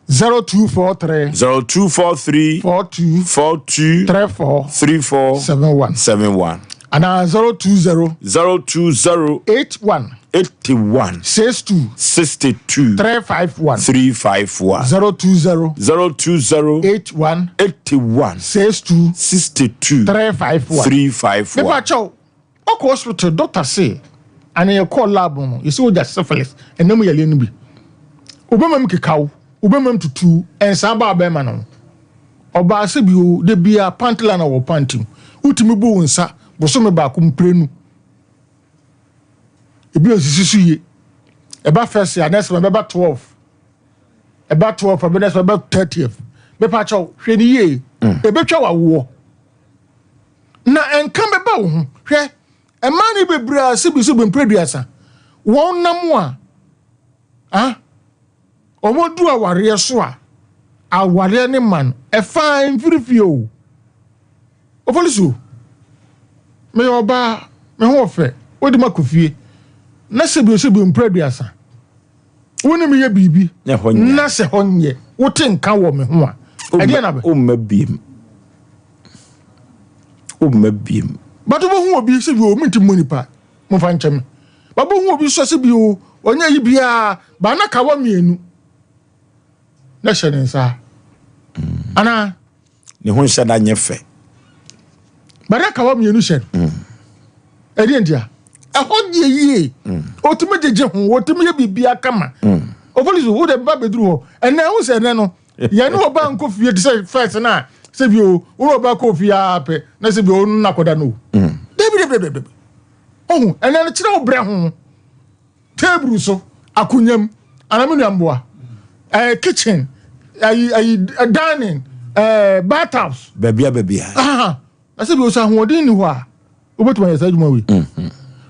0243. 0243. 42. 42. 34. 34. 71. 71. Anaa 020. 020. 81. 81. 62. 62. 351. 351. 020. 020. 81. 81. 62. 62. 351. 351. Mepa kyɛw, ɔkɔ hospital doctor se ana yɛkɔɔ lab no yɛsɛ wogya syphilis ɛnam yareɛ no bi. Wobɛma mu keka wo, wobɛma mu tutu, ɛnsaa ba bɛrima no ho. Ɔbaa sɛ bio, da biara pant line wɔ pant mu. Wotumi bu wo nsa bosome baako mprenu. Ebi nsisi so yie. Ɛba first a next month ɛbɛba 12. Ɛba 12 ɛbɛ next month ɛbɛba 30th. Mepa kyɛw, hwɛ ne yie. Ɛbɛtwa w'awoɔ. Na ɛnka bɛba wo ho. Hwɛ, mmaa no bebree a sɛbi sɛbi mprɛduasa, wɔn nam a, ah, wɔn du awareɛ so a, awareɛ ne ma no, ɛfa mfirifie o. Opolisi o, meyɛ ɔbaa, me ho ɔfɛ, wode ma kɔ fie, na sɛbi sɛbi mprɛduasa, wo ne me yɛ biribi, na sɛ hɔ nyɛ, wote nka wɔ me ho a, ɛdeɛ na bɛ. Womma biem. Womma biem. But wobɛhu obi sɛ bi o, menti mmɔ nipa, momfa nkyɛ me. But wobɛhu obi sɛ sɛ bi o, ɔnyɛ yi biara, ba na kawa mmienu na hyɛ ne nsa. Anaa? Ne ho nhyɛ da nyɛ fɛ. Ba na kawa mmienu hyɛ no. Ɛdeɛ ntia? Ɛhɔ deɛ yie. Ɔtumi gyegye ho, ɔtumi yɛ biribiara kama. Opolisi, wo de ba bɛduru hɔ. Ɛnɛ, ɛho sɛ ɛnɛ no, yɛne ɔba nkɔ fie te sɛ first no a, sɛ bi o, wo ne ɔba kɔ fie ara pɛ, na sɛ bi o, ɔno na akɔda no o. Dabi, dabi, dabi, dabi. Ɔho, ɛnɛ no kyerɛ wo brɛ ho. Table so, akonnwa mu, anaa me nua mboa, ɛɛ kitchen, ayi ayi dining, ɛɛ bath house. Baabi a baabi a. Aha, na sɛ bi o sɛ ahoɔden ni hɔ a, wobɛtumi ayɛ saa adwuma wei.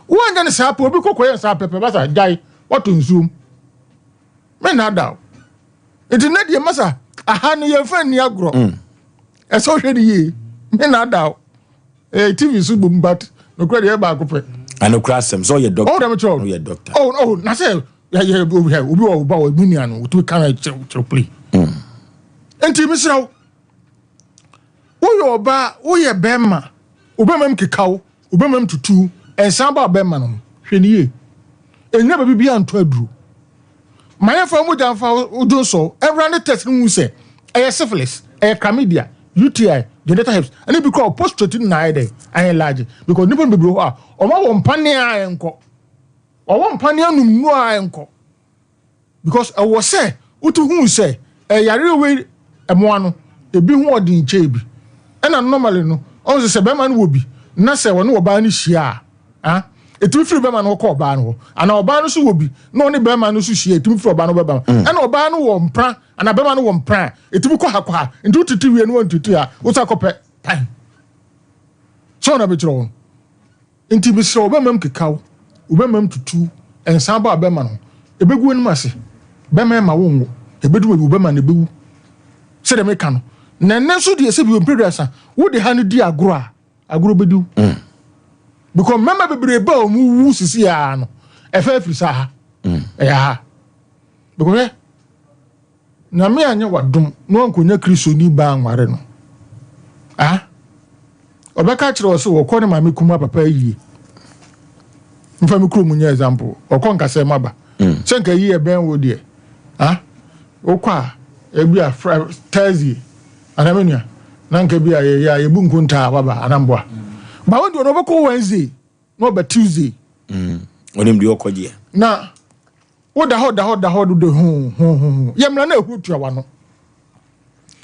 Woanyɛ no saa pɛ, obi kɔ kɔyɛ saa pɛpɛ, basa gyae, woatɔ nsuom. Me na ada o. Nti na deɛ masa, aha no yɛmfa nni agorɔ. Ɛsɛ wohwɛ no yie. Me na ada o. Ɛyɛ TV so bom but nokorɛ deɛ ɛyɛ baako pɛ. Anokora asɛm sɛ ɔyɛ doctor. Ɔwɔ dɛm kyerɛ o. Ɔyɛ doctor. Oh oh na sɛ yɛ obi wɔ ɔba wɔ mu nua no otumi kan kyerɛ kyerɛ play. Nti mesrɛ wo woyɛ ɔbaa woyɛ bɛrima wobɛma mu keka wo wobɛma mu tutu nsan ba bɛrima no ho hwɛ ne yie ɛnyina baabi bi antɔ aduro ma yɛmfa mogya mfa wo dwonsɔ ɛwura ne test no hu sɛ ɛyɛ syphilis ɛyɛ chlamydia UTI genital herpes ɛne bi kora prostate no na ayɛ dɛ ayɛ large because nipa no bebree hɔ a ɔma wɔ mpane a ɛnkɔ ɔwɔ mpane anum nnuro a ɛnkɔ Because ɛwɔ sɛ wotu hu sɛ ɛyare wei mmoa no ebi ho ɔden kyɛɛ bi. Ɛna normally no ɔhu sɛ sɛ bɛrima no wɔ bi na sɛ ɔne ɔbaa no hyia a ah ɛtumi firi bɛrima no hɔ kɔ ɔbaa no hɔ. Anaa ɔbaa no nso wɔ bi na ɔne bɛrima no nso hyia a ɛtumi firi ɔbaa no hɔ bɛba. Ɛna ɔbaa no wɔ mpra anaa bɛrima no wɔ mpra a ɛtumi kɔ ha kɔ ha. Nti wotete wie no wantete a wosan kɔpɛ time. Sɛ ɔna bɛkyerɛ wo no. Enti mesrɛ wo, bɛmma mu keka wo, wo bɛmma mu tutu wo, nsa aba a bɛmma no ho, ɛbɛgu w'anim ase, bɛmma ɛmma wo nwo, ɛbɛdu baabi wo bɛmma no ɛbɛwu. Sɛdeɛ meka no, na ɛnnɛ nso deɛ sɛbi mprɛduasa, wode ha no di agorɔ a, agorɔ bɛdi wo. Because mmarima bebree ba a wɔn wu sisi ara no, ɛfɛ afiri saa ha, ɛyɛ ha. Because hwɛ, Nyame anyɛ w'adom na wankonya Kristoni baa anware no a, ɔbɛka akyerɛ wɔ sɛ wɔkɔ ne maame kuma papa ayie. Mfa me kurom nyɛ example, ɔkɔ nkasɛɛ maba. Mm. Sɛ nka yi ɛbɛn wo deɛ, ah, wokɔ a, ebi a Thursday, anaa me nua, na nka bi a yɛyɛ a yɛbu nkontaa waba anaa mboa. Ba wo deɛ ɔno ɔbɛkɔ Wednesday, na ɔba Tuesday. Mm. Onim deɛ ɔkɔ deɛ. Na woda hɔ da hɔ da hɔ dodo ho ho ho ho yɛ mmara na ehuro tua wano.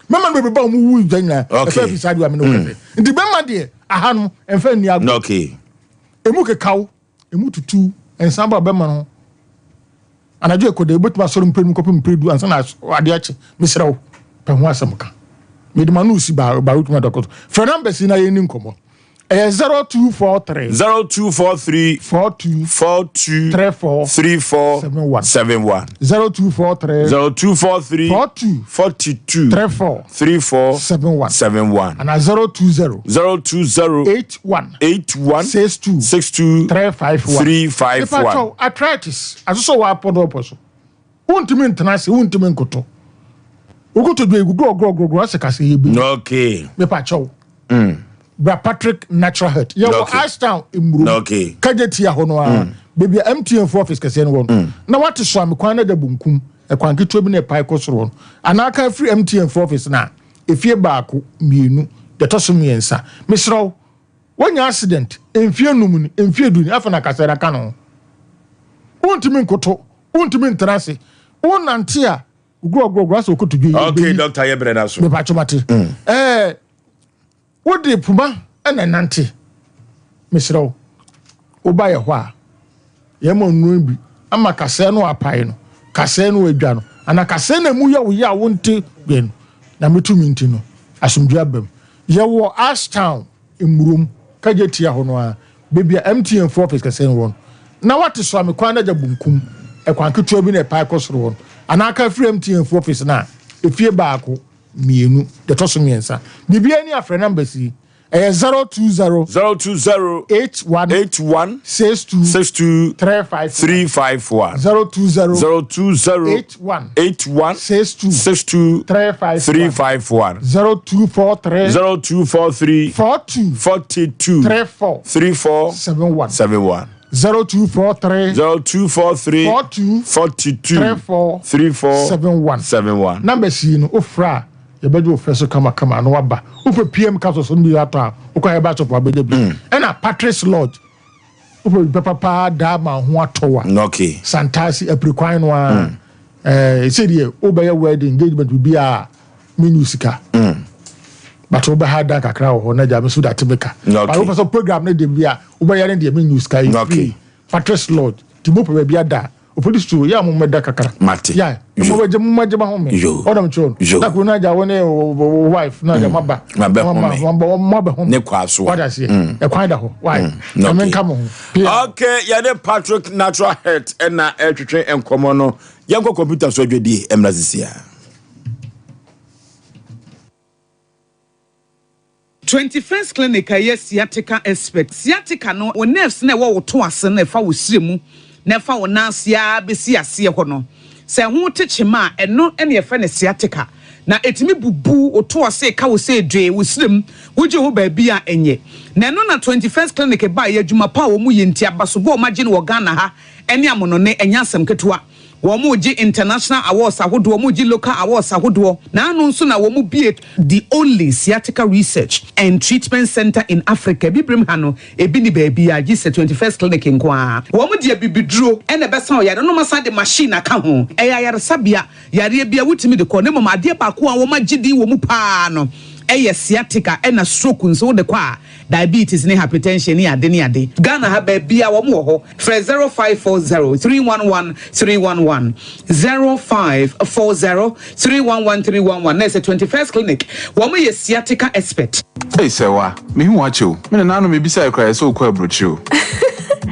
Mɛma no bebree ba wɔn wu gya nyinaa. Okay. Ɛfɛ fi saa deɛ amena okɛse. Mm. Nti bɛma deɛ aha no ɛnfɛ nni agorɔ. Okay. Emu kekaw, emu tutu, nsan ba bɛma no. Anadwo ekɔ de ebetumi asɔre mprenu kɔpem mpredu ansa na adeɛ akye. Mesrɛ wo, pɛ ho asɛm ka. Mede ma no si ba ba wotumi adɔkɔ so. Frɛ numbers yi na yɛnni nkɔmmɔ. Ɛyɛ 0243. 0243. 42. 42. 34. 34. 71. 71. 0243. 0243. 42. 42. 34. 34. 71. 71. Ana 020. 020. 81. 81. 62. 62. 351. 351. Mepakyɛw, arthritis, asosɔ wɔ apɔ no ɔpɔ so. Wontumi ntena ase, wontumi nkoto. Wo kotodwe egu gorɔgorɔgorɔgorɔ asɛ kasa yɛ bi. Okay. Mepakyɛw. Bra Patrick Natural Health. Yɛwɔ Okay. Ashtown Mmuro. Okay. Kagye tia hɔ no ara. Baabi a MTN fo office kɛseɛ no wɔ no. Na wate Soame kwan no agya bonkum. Ɛkwan ketewa bi na ɛpae kɔ soro hɔ no. Anaa ka firi MTN fo office no a, efie baako, mmienu, deɛ ɛtɔ so mmiɛnsa. Mesrɛ wo, woanya accident mfeɛ num ni, mfeɛ du ni, afei na kasɛɛ no aka ne ho. Wontumi nkoto, wontumi ntena ase, wonante a, Gurɔgurɔgurɔ asɛ okotodwe yi. Okay, doctor yɛ brɛ na so. Mepa mate. Ɛɛ wode puma ɛna nante. Mesrɛ wo. Woba yɛ hɔ a yɛn ma nnuro bi ama kasɛɛ no apae no, kasɛɛ no adwa no, ana kasɛɛ na emu yɛ wo yɛ a wonte yɛ no. Na metumi nti no, asomdwe aba mu. Yɛwɔ Ashtown Mmurom, Kagye tia hɔ no ara, baabi a MTN fo office kɛseɛ no wɔ no. Na wate Soame kwan no agya bonkum, ɛkwan ketewa bi na ɛpae kɔ soro hɔ no. Anaa ka firi MTN fo office no a, efie baako, mmienu, deɛ ɛtɔ so mmiɛnsa. Biribiara ni a frɛ numbers yi. Ɛyɛ 020. 020. 81. 81. 62. 62. 351. 351. 020. 020. 81. 81. 62. 62. 351. 351. 0243. 0243. 42. 42. 34. 34. 71. 71. 0243. 0243. 42. 42. 34. 34. 71. 71. Numbers yi no wofrɛ a yɛbɛgye wo frɛ so kamakama na waba. Wopɛ PM capsules no bi atɔ a wokɔ herbal shop abɛgye bi. Ɛna Patrick's Lodge wopɛ bi papa paa daa ma ho atɔ wa. Okay. Santase apirikwan no ara. Ɛɛ sɛdeɛ wobɛyɛ wedding engagement bi a menu sika. But wobɛha dan kakra wɔ hɔ na gya me so date meka. Okay. But wopɛ sɛ program no de bi a wobɛyɛ no deɛ menu sika yi Okay. free. Patrick's Lodge nti mopɛ baabi ada a Opolisi o, yɛ a mommɛda kakra. Mate. Yɛ a, mommɛgye mommɛgye m'ahome. Yo. Ɔdam kyerɛ no. Yo. Na kuro no agya wo ne wo wo wife na agya moaba. Mabɛhome. Moaba moabɛhome. Ne kɔ asoa. Wate aseɛ. Ɛkwan da hɔ. Why? Na Okay. menka mo ho. Pia. Okay, yɛne Patrick Natural Health ɛna ɛretwetwe nkɔmmɔ no. Yɛnkɔ kɔmputa so adwadie mmra sisi a. 21st Clinic a ɛyɛ sciatica expert. Sciatica no, wo nerves no a ɛwɔ wo to ase no a ɛfa wo srɛ mu na ɛfa wo nan ase ara bɛsi aseɛ hɔ no, sɛ ɛho te kyema a, ɛno na yɛfrɛ no sciatica. Na ɛtumi bubu wo to ase, ɛka wo sɛ dwee, wo srɛ mu, wogye ho baabi a ɛnyɛ. Na ɛno na 21st Clinic baeɛ, adwuma pa a wɔyɛ nti, abasobɔ a wɔagye no wɔ Ghana ha ne amonɔne, ɛnyɛ asɛm ketewa. Wɔregye international awards ahodoɔ, wɔregye local awards ahodoɔ. N'ano nso na wɔbue the only sciatica research and treatment centre in Africa. Abibirem ha no, ebi nni baabiara gye sɛ 21st Clinic nko ara. Wɔde abibiduro na ɛbɛsa ɔyare no, na wɔasan de machine aka ho. Ɛyɛ ayaresabea, yareɛ biara wotumi de kɔ, na mmom adeɛ baako a wɔagye din wɔ mu pa ara no yɛ sciatica ɛna stroke nso wode kɔ a, diabetes ne hypertension ne ade ne ade. Ghana ha baabiara wɔn wɔ hɔ. Frɛ 0540 311 311, 0540 311 311 na ɛsɛ 21st Clinic. Wɔn yɛ sciatica expert. Ei Sɛwa, mehu wo akyɛ o. Me nananom mebisae koraa yɛ sɛ wokɔ aburokyire o.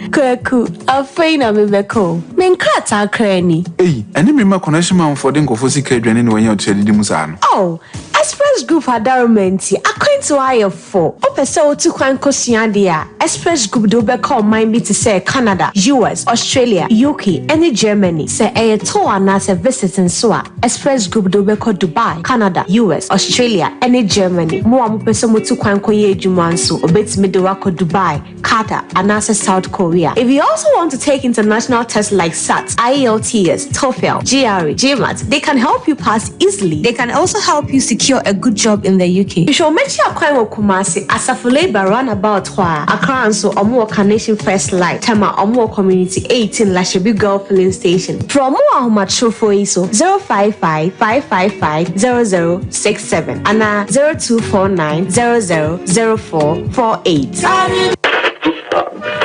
Kwaku, afei na mebɛkɔ o. Me nkrataa koraa ni. Ei, ɛne me mma connection manfoɔ de nkurɔfoɔ sika adwane na wɔanya otua didi mu saa no. Oh, Express Group adaworoma nti, akwantuo ayɛ fo. Wopɛ sɛ wotu kwan kosua adeɛ a, Express Group de wo bɛkɔ ɔman bi te sɛ Canada, US, Australia, UK, ne Germany. Sɛ ɛyɛ tour anaasɛ visit nso a, Express Group de wo bɛkɔ Dubai, Canada, US, Australia, ne Germany. Mo a mopɛ sɛ motu kwan kɔyɛ adwuma nso, wɔbɛtumi de wo akɔ Dubai, Qatar, anaasɛ South Korea. If you also want to take international tests like SAT, IELTS, TOEFL, GRE, GMAT, they can help you pass easily. They can also help you secure a good job in the UK. Hwehwɛ wɔn akyi akwan wɔ Kumasi, Asafo Labour roundabout hɔ ara. Accra nso, wɔn wɔ Carnation First Light, Tema, wɔn wɔ Community 18, Lashibi Girl Filling Station. Frɛ wɔn wɔ ahomatorofo yi so, 055 555 0067 anaa 0249 00 0448.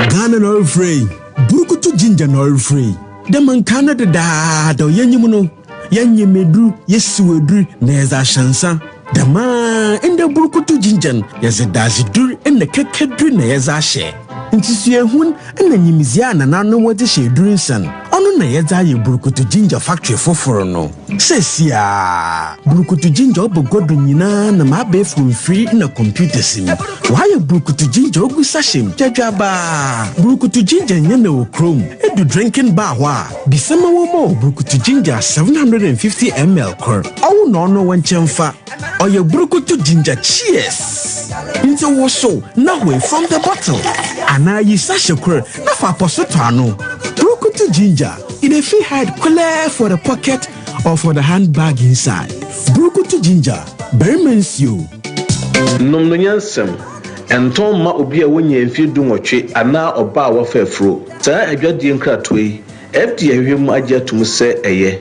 Ghana na ɔrefrɛ yi, burukutu ginger na ɔrefrɛ yi. Dɛ ma nkaa no dedaada yɛnyim no, yɛnyem edur, yesiw edur na yɛdze ahyɛ nsa. Dɛm ara ndɛ Burukutu Ginger no, yɛdze dadzedur na kɛkɛdur na yɛdze ahyɛ. Ntsusuahun na nyimdzee a nananom wɔdze hyɛ edur nsa no, ɔno na yɛdze ayɛ Burukutu Ginger factory fofor no. Seseiara, Burukutu Ginger ɔba gua do nyina nam abaɛfor mfir na computers mu. Wɔayɛ Burukutu Ginger ogu sachet mu gyadwabaa. Burukutu Ginger nnyɛ na wɔ kurom. Edu drinking bar hɔ a, bisa ma wɔmma wo Burukutu Ginger 750 ml kor. Ɔwo na ɔno wo nkyɛmfa. Ɔyɛ Burukutu Ginger Cheers! Ntsi wosow na hoe from the bottle anaa yi sachet kor na fa apɔso tɔ ano. Burukutu Ginger, e dey fit hide kwelɛɛ for the pocket or for the handbag inside. Burukutu Ginger, barima nsuo. Nom no nyansam. Ɛntɔn mma obi a wannyaa mfeɛ dunwɔtwe anaa ɔbaa a wafa afuro. Saa adwadie nkratoɔ yi, FDA ahwehwɛ mu agye atom sɛ ɛyɛ.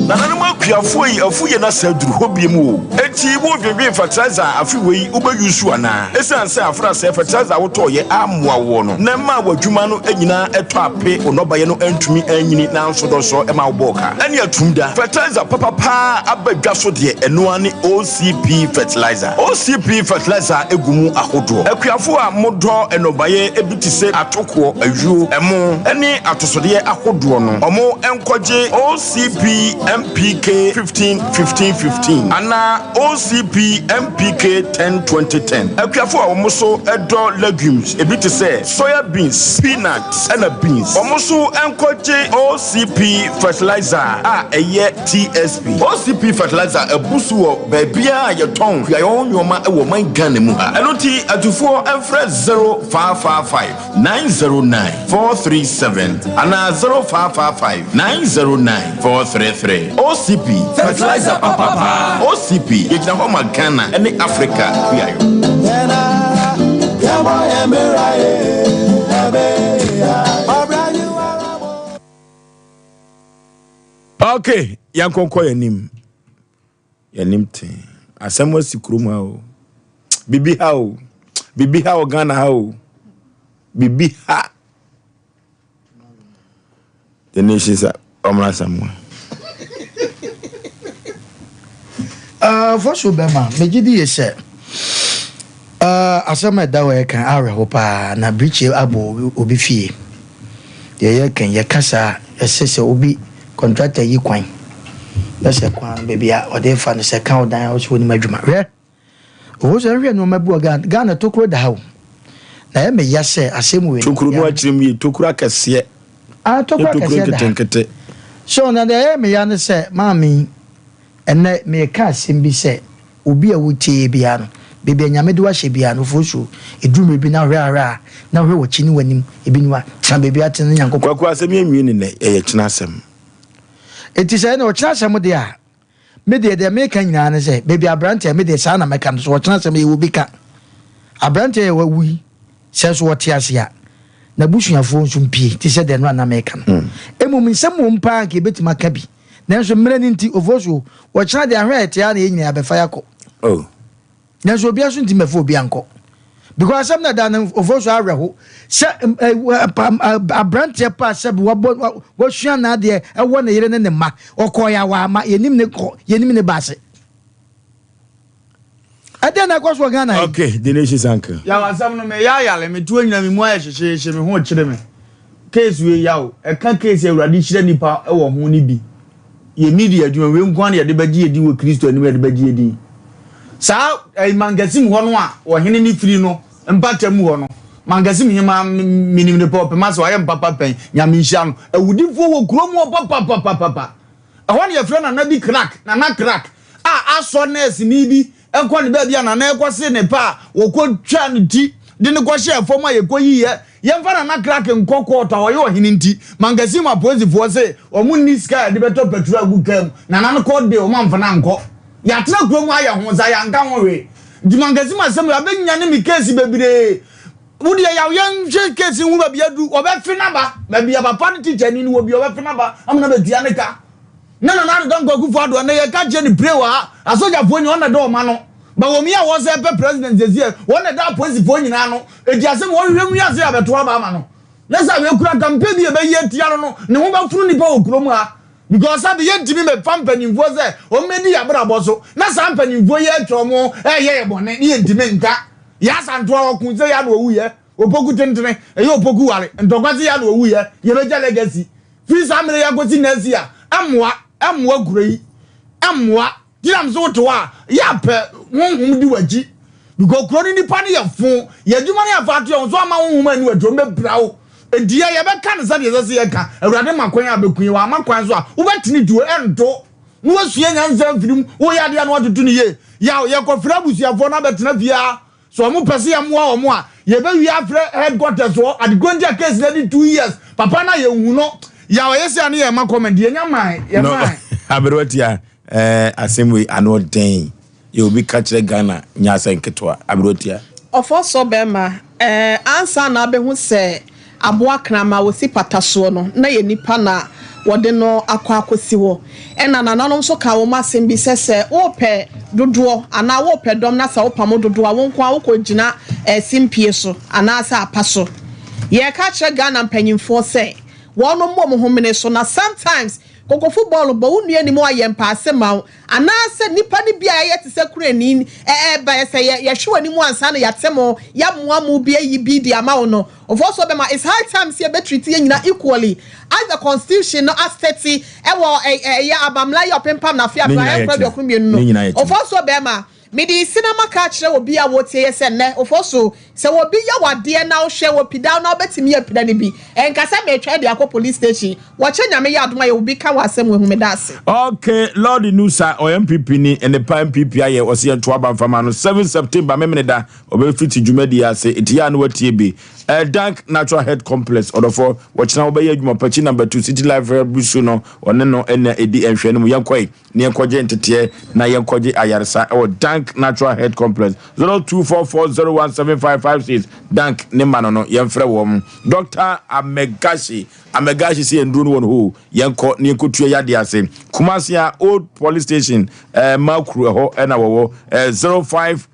Nananom akuafoɔ yi afu yɛn asa aduru hɔ biom o. Enti wo dwendwen fertilizer a afe wei wo bɛ use anaa? Esiane sɛ afra sɛɛ fertilizer a wo tɔɔ yɛ ammoa woɔ no na ɛmaa w'adwuma no nyinaa ɛtɔ ape wo nnɔbaeɛ no antumi anyini nanso dɔsɔ ɛma wo bɔɔ ka ɛne atum da. Fertilizer papa paa aba dwa so deɛ ɛno ara ne OCP fertilizer. OCP fertilizer gu mu ahodoɔ. Akuafoɔ a mo dɔ nnɔbaeɛ bi te sɛ atokoɔ, ayuo, ɛmo ne atosodeɛ ahodoɔ no, ɔmo nkɔgye OCP MPK 15 15 15 anaa OCP MPK 10 20 10. Akuafoɔ a wɔn nso dɔ legumes ebi te sɛ soya beans, peanut ɛna beans, wɔn nso nkɔgye OCP fertilizer a ɛyɛ TSP. OCP fertilizer abu so wɔ baabiara a yɛtɔn kuayɔ nnoɔma wɔ ɔman Ghana mu ha. Ɛno nti atufoɔ mfrɛ 0555 909 437 anaa 0555 909 433. OCP, fertilizer papa paa. OCP, yɛgyina hɔ ma Ghana ne Africa kuayɔ. Ok, yɛnkɔnkɔ yɛn anim. Yɛn anim tee. Asɛm asi kurom ha o. Bibi ha o. Bibi ha wɔ Ghana ha o. Bibi ha. The nation sa ɔmra asɛm a. Uh, fɔso bɛma megye di yɛ sɛ uh, asɛm a ɛda hɔ yɛka awerɛho paa na birikyi abɔ obi fie deɛ yɛka yɛka saa ɛsɛ sɛ obi Kɔntrakta yi kwan na sɛ kwan no baabi a ɔde fa no sɛ ka wo dan a wosɛ wonim adwuma hwɛ owo sɛ nhwɛ nneɛma bi wɔ Ghana Ghana tokuro da ha o na ɛyɛ me ya sɛ asɛm wei no Tokuro no akyerɛ mu yie tokuro akɛseɛ ah tokuro ne tokuro akɛseɛ da ha nketenkete. So na deɛ ɛyɛ me ya ne sɛ maame yi ɛnɛ meka asɛm bi sɛ Obi a wotie biara no, baabi a Nyame de wo ahyɛ biara no, fosuo, ɛduru mmerɛ bi na wohwɛ ahwɛ a, na wohwɛ w'akyi ne w'anim, ebi ni hɔ a, tena baabi a tena ne Nyankopɔn. Kwaku asɛm yɛ nwie ne nɛ ɛyɛ kyena asɛm. Enti sɛ ɛne ɔkyena asɛm deɛ a, me deɛ deɛ meka nyinaa ne sɛ, baabi aberanteɛ, me deɛ saa na mɛka no, sɛ ɔkyena asɛm yɛwɔ bi ka. Aberanteɛ yɛ wawu yi, sɛ nso ɔte ase a, n'abusuafoɔ nso mpie, te sɛ deɛ no a na meka no. Mmom nsɛm wɔ mu paa anka yɛbɛtumi aka bi. Nanso mmerɛ no nti, Ofosuo, ɔkyena deɛ ahwɛ a ɛte ara na yɛn nyinaa yɛabɛfa yɛakɔ. Oh. Nanso obiara nso ntumi mmɛfa obi ankɔ. Because asɛm no ɛda no Ofosuo awerɛho sɛ aberanteɛ pa sɛ wabɔ wasua n'adeɛ ɛwɔ ne yere ne ne mma ɔkɔɔ yɛ a wama yɛnim ne kɔ yɛnim ne ba ase. Ɛdɛn na ɛkɔ so wɔ Ghana yi? Okay, the nation's uncle. Yaw asɛm no meyɛ ayale me toɔ nyina me mu ayɛ hyehyeehye me ho kyere me case wei yaw ɛka case awurade hyira nipa wɔ ho no bi yɛ media adwuma wei nko ara na yɛde bɛgye yɛ din wɔ Kristo anim yɛde bɛgye yɛ din saa ɛyi mankasim hɔ no a ɔhene ne firi no mpata mu hɔ no mankasim hema menim ne pɛ ɔpema sɛ ɔayɛ mpapa pɛn nyame nhyira no awudifoɔ wɔ kurom hɔ papapapapa Ɛhɔ na yɛfrɛ nana bi Crack, Nana Crack, a asɔ nɛɛseni bi kɔ ne baabi a nana rekɔse ne pɛ a wɔkɔtwaa ne ti de no kɔhyɛɛ fam a yɛkɔyiiɛ. Yɛmfa Nana Crack nkɔ kɔɔto a ɔyɛ ɔhene nti, Mankasim apolisifoɔ se wɔn nni sika a yɛde bɛtɔ pɛtro agu kaa mu. Nana no kɔɔ de wɔn amfa no ankɔ. Yɛatena kurom ayɛ ho saa, yɛanka ho hwee. Nti Mankasim asɛm wei abɛnyane me keesi bebree. Wo deɛ yaw yɛn hwɛ case hu baabi adu ɔbɛfe naba baabi a papa no teacher ni no wɔ bi ɔbɛfe naba ama na bɛtua ne ka na Nana Addo Dankwa Akufo Addo ɛnɛ yɛka kyerɛ ne pray wɔ ha asogyafoɔ nyina ɔna da ɔma no ba wɔn yi a wɔn sɛ pɛ president sɛsi ɛ wɔn na da apolisifoɔ nyinaa no eti asɛm wɔn hwehwɛ mu wiase abɛto aba ama no na sɛ awɛ kura kampe bi ɛbɛyi atia no no ne ho bɛforo nipa wɔ kurom ha. Because sɛbe yɛntumi mɛfa mpanyinfoɔ sɛ wɔn mmɛdi yɛn abrabɔ so na saa mpanyinfoɔ yi atwa wɔn ɛyɛ yɛ bɔne ne yɛntumi nka. Yɛ Asantewa ɔko sɛ yɛ na ɔwu yɛ, Opoku tentene ɛyɛ Opoku ware, ntɔkwa sɛ yɛ na ɔwu yɛ, yɛbɛgya legacy. Firi saa mmerɛ yi akɔsi next year, ɛmmoa, ɛmmoa kuro yi, ɛmmoa. Gyina so wote hɔ a, yɛ a pɛ honhom di w'akyi. Because kuro no nipa no yɛ fo. Yɛ adwuma no yɛ fa ato yɛn ho so ama honhom anni w'akyi, wɔn bɛpira wo. Enti yɛ yɛbɛka no sɛdeɛ ɛsɛ sɛ yɛka. Awurade ma kwan a bɛku yɛn, wamma kwan so a, wobɛtene tuo, ɛnto. Na wasua nyansa afiri mu. Woyɛ adeɛ a na watoto no yie. Yaw, yɛkɔfrɛ abusuafoɔ no abɛtena fie ha. Sɛ wɔn pɛ sɛ yɛmmoa wɔn a, yɛbɛwie afrɛ headquarters hɔ. Adekorɔ nti a case no adi 2 years, papa no a yɛnhu no. Yaw, ɛyɛ sɛ a ne yɛma comment, yɛnya mae, No, yɛmae. aberewa tia eh, asɛm wei ano ɔden. Yɛ obi ka kyerɛ Ghana nyɛ asɛm ketewa. Aberewa tia. Ɔfɔ sɔ bɛrima eh, ansa na abɛhu sɛ aboa kraman a wɔsi pata soɔ no, na yɛ nipa na wɔde no akɔ akɔsi hɔ. Ɛna nananom nso kaa wɔn asɛm bi sɛ, sɛ worepɛ dodoɔ anaa worepɛ dɔm na sɛ wopamo dodoɔ a, wo nko ara wokɔgyina eh, simpie so anaasɛ apa so. Yɛreka akyerɛ Ghana mpanyimfoɔ sɛ, wɔnom mmɔ wɔn ho mene so na sometimes Kokofo bɔɔl bɔ wo nua anim ayɛ mpaase ma wo anaasɛ nnipa no bi a yɛayɛ te sɛ kurani ɛɛba yɛ sɛ yɛ yɛhwe w'anim ansa na yɛate mo yɛamoa mo bi ayi bi de ama wo no ɔfɔ so bɛma it's high time sɛ yɛbɛ treat yɛn nyinaa equally as the constitution no asɛti ɛwɔ ɛyɛ abamla yɛ ɔpempam na afe Ne apra nyinaa yɛ ɛnkora kyena. aduɔkron mmienu no Ne nyinaa yɛ kyena. ɔfɔ so bɛma Mede nsi na maka akyerɛ obi a wotie yɛ sɛ nnɛ, Ofosu, sɛ obi yɛ wo adeɛ na wohwɛ, wɔpida wo na wobɛtumi apida no bi. Ɛnka sɛ meretwɛn de akɔ police station. Wɔkyɛ Nyame yɛ adom a yɛwɔ bi ka wɔ asɛm wei ho. Meda ase. Ok Lord Nusa ɔyɛ NPP ni nnepa NPP ayɛ ɔse yɛnto aba mfa ma no 7 September Memeneda ɔbɛfiti dwumadie ase nti yɛ a na watie bi Eh Dank Natural Health Complex ɔdɔfoɔ wɔkyena wobɛyɛ adwuma pakyi number 2 City Life Herbal no ɔne no na ɛdi nhwɛ no mu yɛnkɔe na yɛnkɔgye nteteɛ na yɛnkɔgye ayaresa ɛwɔ Dank Natural Health Complex 0244017556 Dank ne ma no no yɛmfrɛ wɔn Dr. Amegashi Amegashi sɛ yɛn duro no wɔ no hɔ yɛnkɔ na yɛnkɔtua yadeɛ ase Kumasi a Old Police Station eh, Makuru ɛhɔ ɛna wɔwɔ eh, 05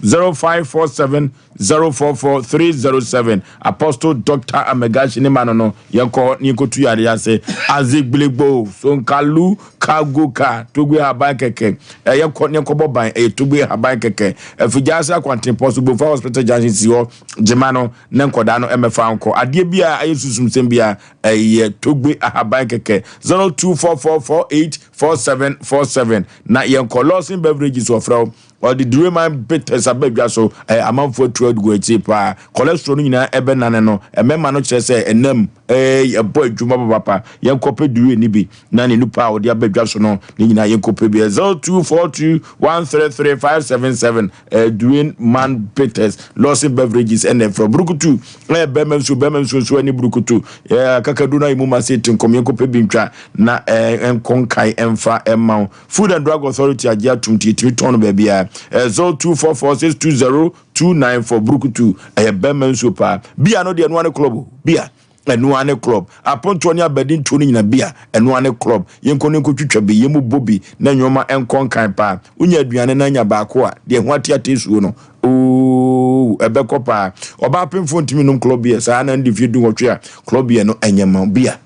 0547 044 307 Apostle Doctor Amegashi ne ma no no yɛnkɔ hɔ na yɛnkɔtu yareɛ ase Azigbiligbo Sonkalu Kagoka Togbe Haban kɛkɛ eh, yɛnkɔ na yɛnkɔbɔ ban ɛyɛ Togbe Haban kɛkɛ Afigya ase akwantempɔ so Bofa Hospital Junction si hɔ gyema no ne nkɔdaa no ɛmɛfa nkɔ adeɛ bi a ɛyɛ susumsɛm bi a ɛyɛ Togbe Ahaban kɛkɛ 0244484747 na yɛnkɔ Lawson Beverages wɔfrɛ wo Ɔde Dureman bitters aba dwa so. Ɛyɛ amanfoɔ atu agu akyire paa. Cholesterol no nyinaa ɛbɛnane no. Ɛmɛma no kyerɛ sɛ ɛnam ɛɛi ɛbɔ adwuma papapa. Yɛnkɔpɛ dure no bi na ne nupa a ɔde aba dwa so no ne nyinaa yɛnkɔpɛ bi. 0242133577 ɛɛ Dureman bitters. Lawson Beverages ɛna ɛfrɛ. Burukutu ɛyɛ bɛrima nsuo bɛrima nsuo nso ɛne burukutu. Ɛɛ akakaduro no ayɛ mu ma se te nkɔm yɛnkɔpɛ bi ntwa na ɛɛ ɛnkɔ nkae ɛmfa ɛmma wo. Food and Drug Authority agye atom nti yɛtumi tɔn no baabiara. Ɛyɛ 0244620294 Burukutu. Ɛyɛ bɛrima nsuo paa. Bia no deɛ ɛnoa ne club o. Bia ɛnoa ne club. Apontoɔ ne abadintoɔ no nyina bia ɛnoa ne club. Yɛnkɔ no nkɔtwitwa bi, yɛn mu bɔ bi na nneɛma nkɔ nkan paa. Wonya aduane na anya baako a, deɛ ɛho ateate suo no, ooo, ɛbɛkɔ paa. Ɔbaa pemfoɔ ntumi nom club beer saa na ndi mfeɛ 18 a club beer no ɛnyɛ ma wo. Bia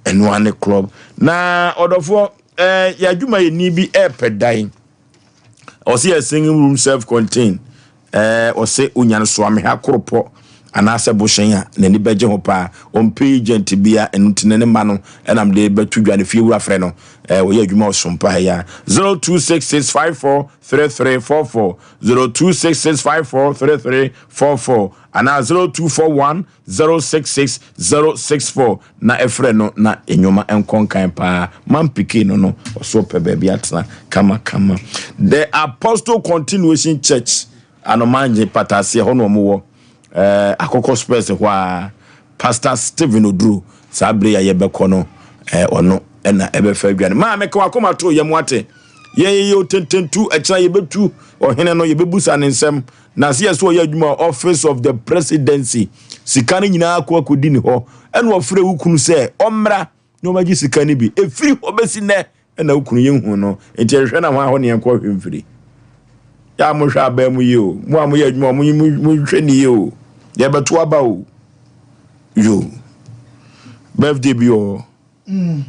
ɛnoa ne club. Na ɔdɔfoɔ Eh, yɛ adwumayɛni bi ɛrepɛ dan. Ɔse yɛ single room self contained. Eh, ɔse onya no soameha koropɔ anaasɛ bohyɛn a n'ani bɛgye ho paa. Ɔmpɛ agent bia, ɛno nti ne ne mma no ɛnam de bɛto dwa ne fie wura frɛ no. Eh, ɔyɛ adwuma ɔsom pa ha yi a. 0266543344 0266543344 anaa 0241 066 064 na ɛfrɛ no na nneɛma nkɔ nkan paa man pikin no no ɔso ɔpɛ baabi atena kama kama The Apostle Continuation Church Anomangye Pataase ɛhɔ na wɔn wɔ ɛɛ Akɔkɔ Spurs hɔ a Pastor Stephen Oduro saa bere a yɛbɛkɔ no ɛɛ ɔno ɛna ɛbɛfa adwa no maa mɛka wakoma to yɛn mu ate yɛn yɛ otententu ɛkyerɛ yɛbɛtu ɔhene no yɛbɛbusa ne nsɛm Na sɛ yɛsɛ ɔyɛ adwuma wɔ Office of the Presidency, sika no nyinaa kɔ akɔdi ne hɔ. Ɛna ɔfrɛ wo kunu sɛ ɔmmra na ɔmmɛgye sika no bi. Ɛfiri hɔ bɛsi nnɛ ɛna wo kunu yɛnhu no. Nti ɛhwehwɛ na hwan hɔ ne yɛnkɔ hwɛ mfiri. Yɛ a mohwɛ abaa mu yie o. Mo a moyɛ adwuma mo monhwɛ ne yie o. Yɛbɛto aba o. Yo. Birthday bi wɔ hɔ. Mm.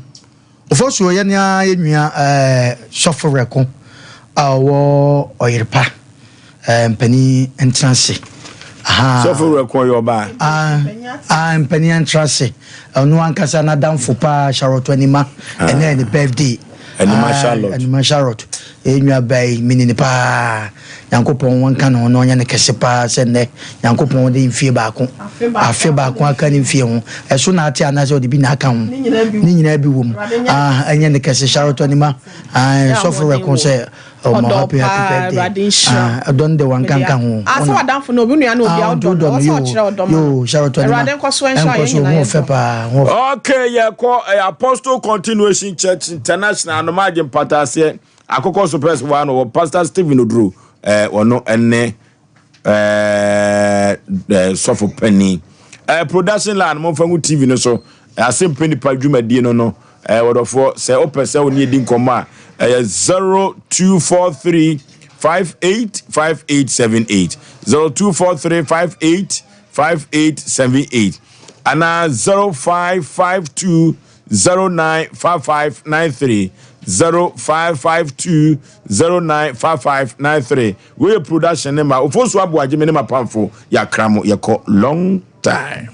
Ofosuo yɛ nea yɛ nua ɛɛ sɔfo rɛko a ɔwɔ ɔyerepa ɛɛ mpanin ntena ase. Sɔfo rɛko ɔyɛ ɔbaa. Ah ah mpanin ntena ase. Ɔno ankasa n'adamfo paa Charlotte Anima ɛnɛ yɛ ne birthday. Anima Charlotte. Anima Charlotte. Yɛn nua baa yi mini no paa. Nyankopɔn nka ne ho na ɔnyɛ no kɛse paa sɛ nnɛ Nyankopɔn de mfie baako, afe baako aka ne mfie ho. Ɛso na ate anaasɛ ɔde bi na aka ho? Ne nyinaa bi wɔ mu. Ah, ɛnyɛ ne kɛse. Charlotte Anima, ah, sɔfo rɛko sɛ ɔma happy happy birthday. Ah, ɛdɔ no de wanka nka ho. Ah, sɛ wadamfo no, obi nua no obi a ɔdɔ no, ɔsɛ ɔkyerɛ ɔdɔ ma. Yo, Charlotte Anima. Awurade nkɔ so nhyira yɛn nyinaa yɛ dɔ. Paa. Okay, yɛkɔ eh, Apostle Continuation Church International anoma agye mpataaseɛ akokɔ so press wa no wɔ Pastor Stephen Oduro eh, ɔno ɛne eh, eh, sɔfo panin eh, production line momfa ngu TV no so eh, asɛmpɛ nipa dwumadie no no eh, wɔdɔfoɔ sɛ wopɛ sɛ wo ne ɛdi nkɔmmɔ a ɛyɛ 0243 585878 0243 585878 anaa 0552 095593 0552 095593 Wei yɛ production ne ma Ofosu Aboagye me ne m'apamfo yɛakra mo yɛkɔ long time.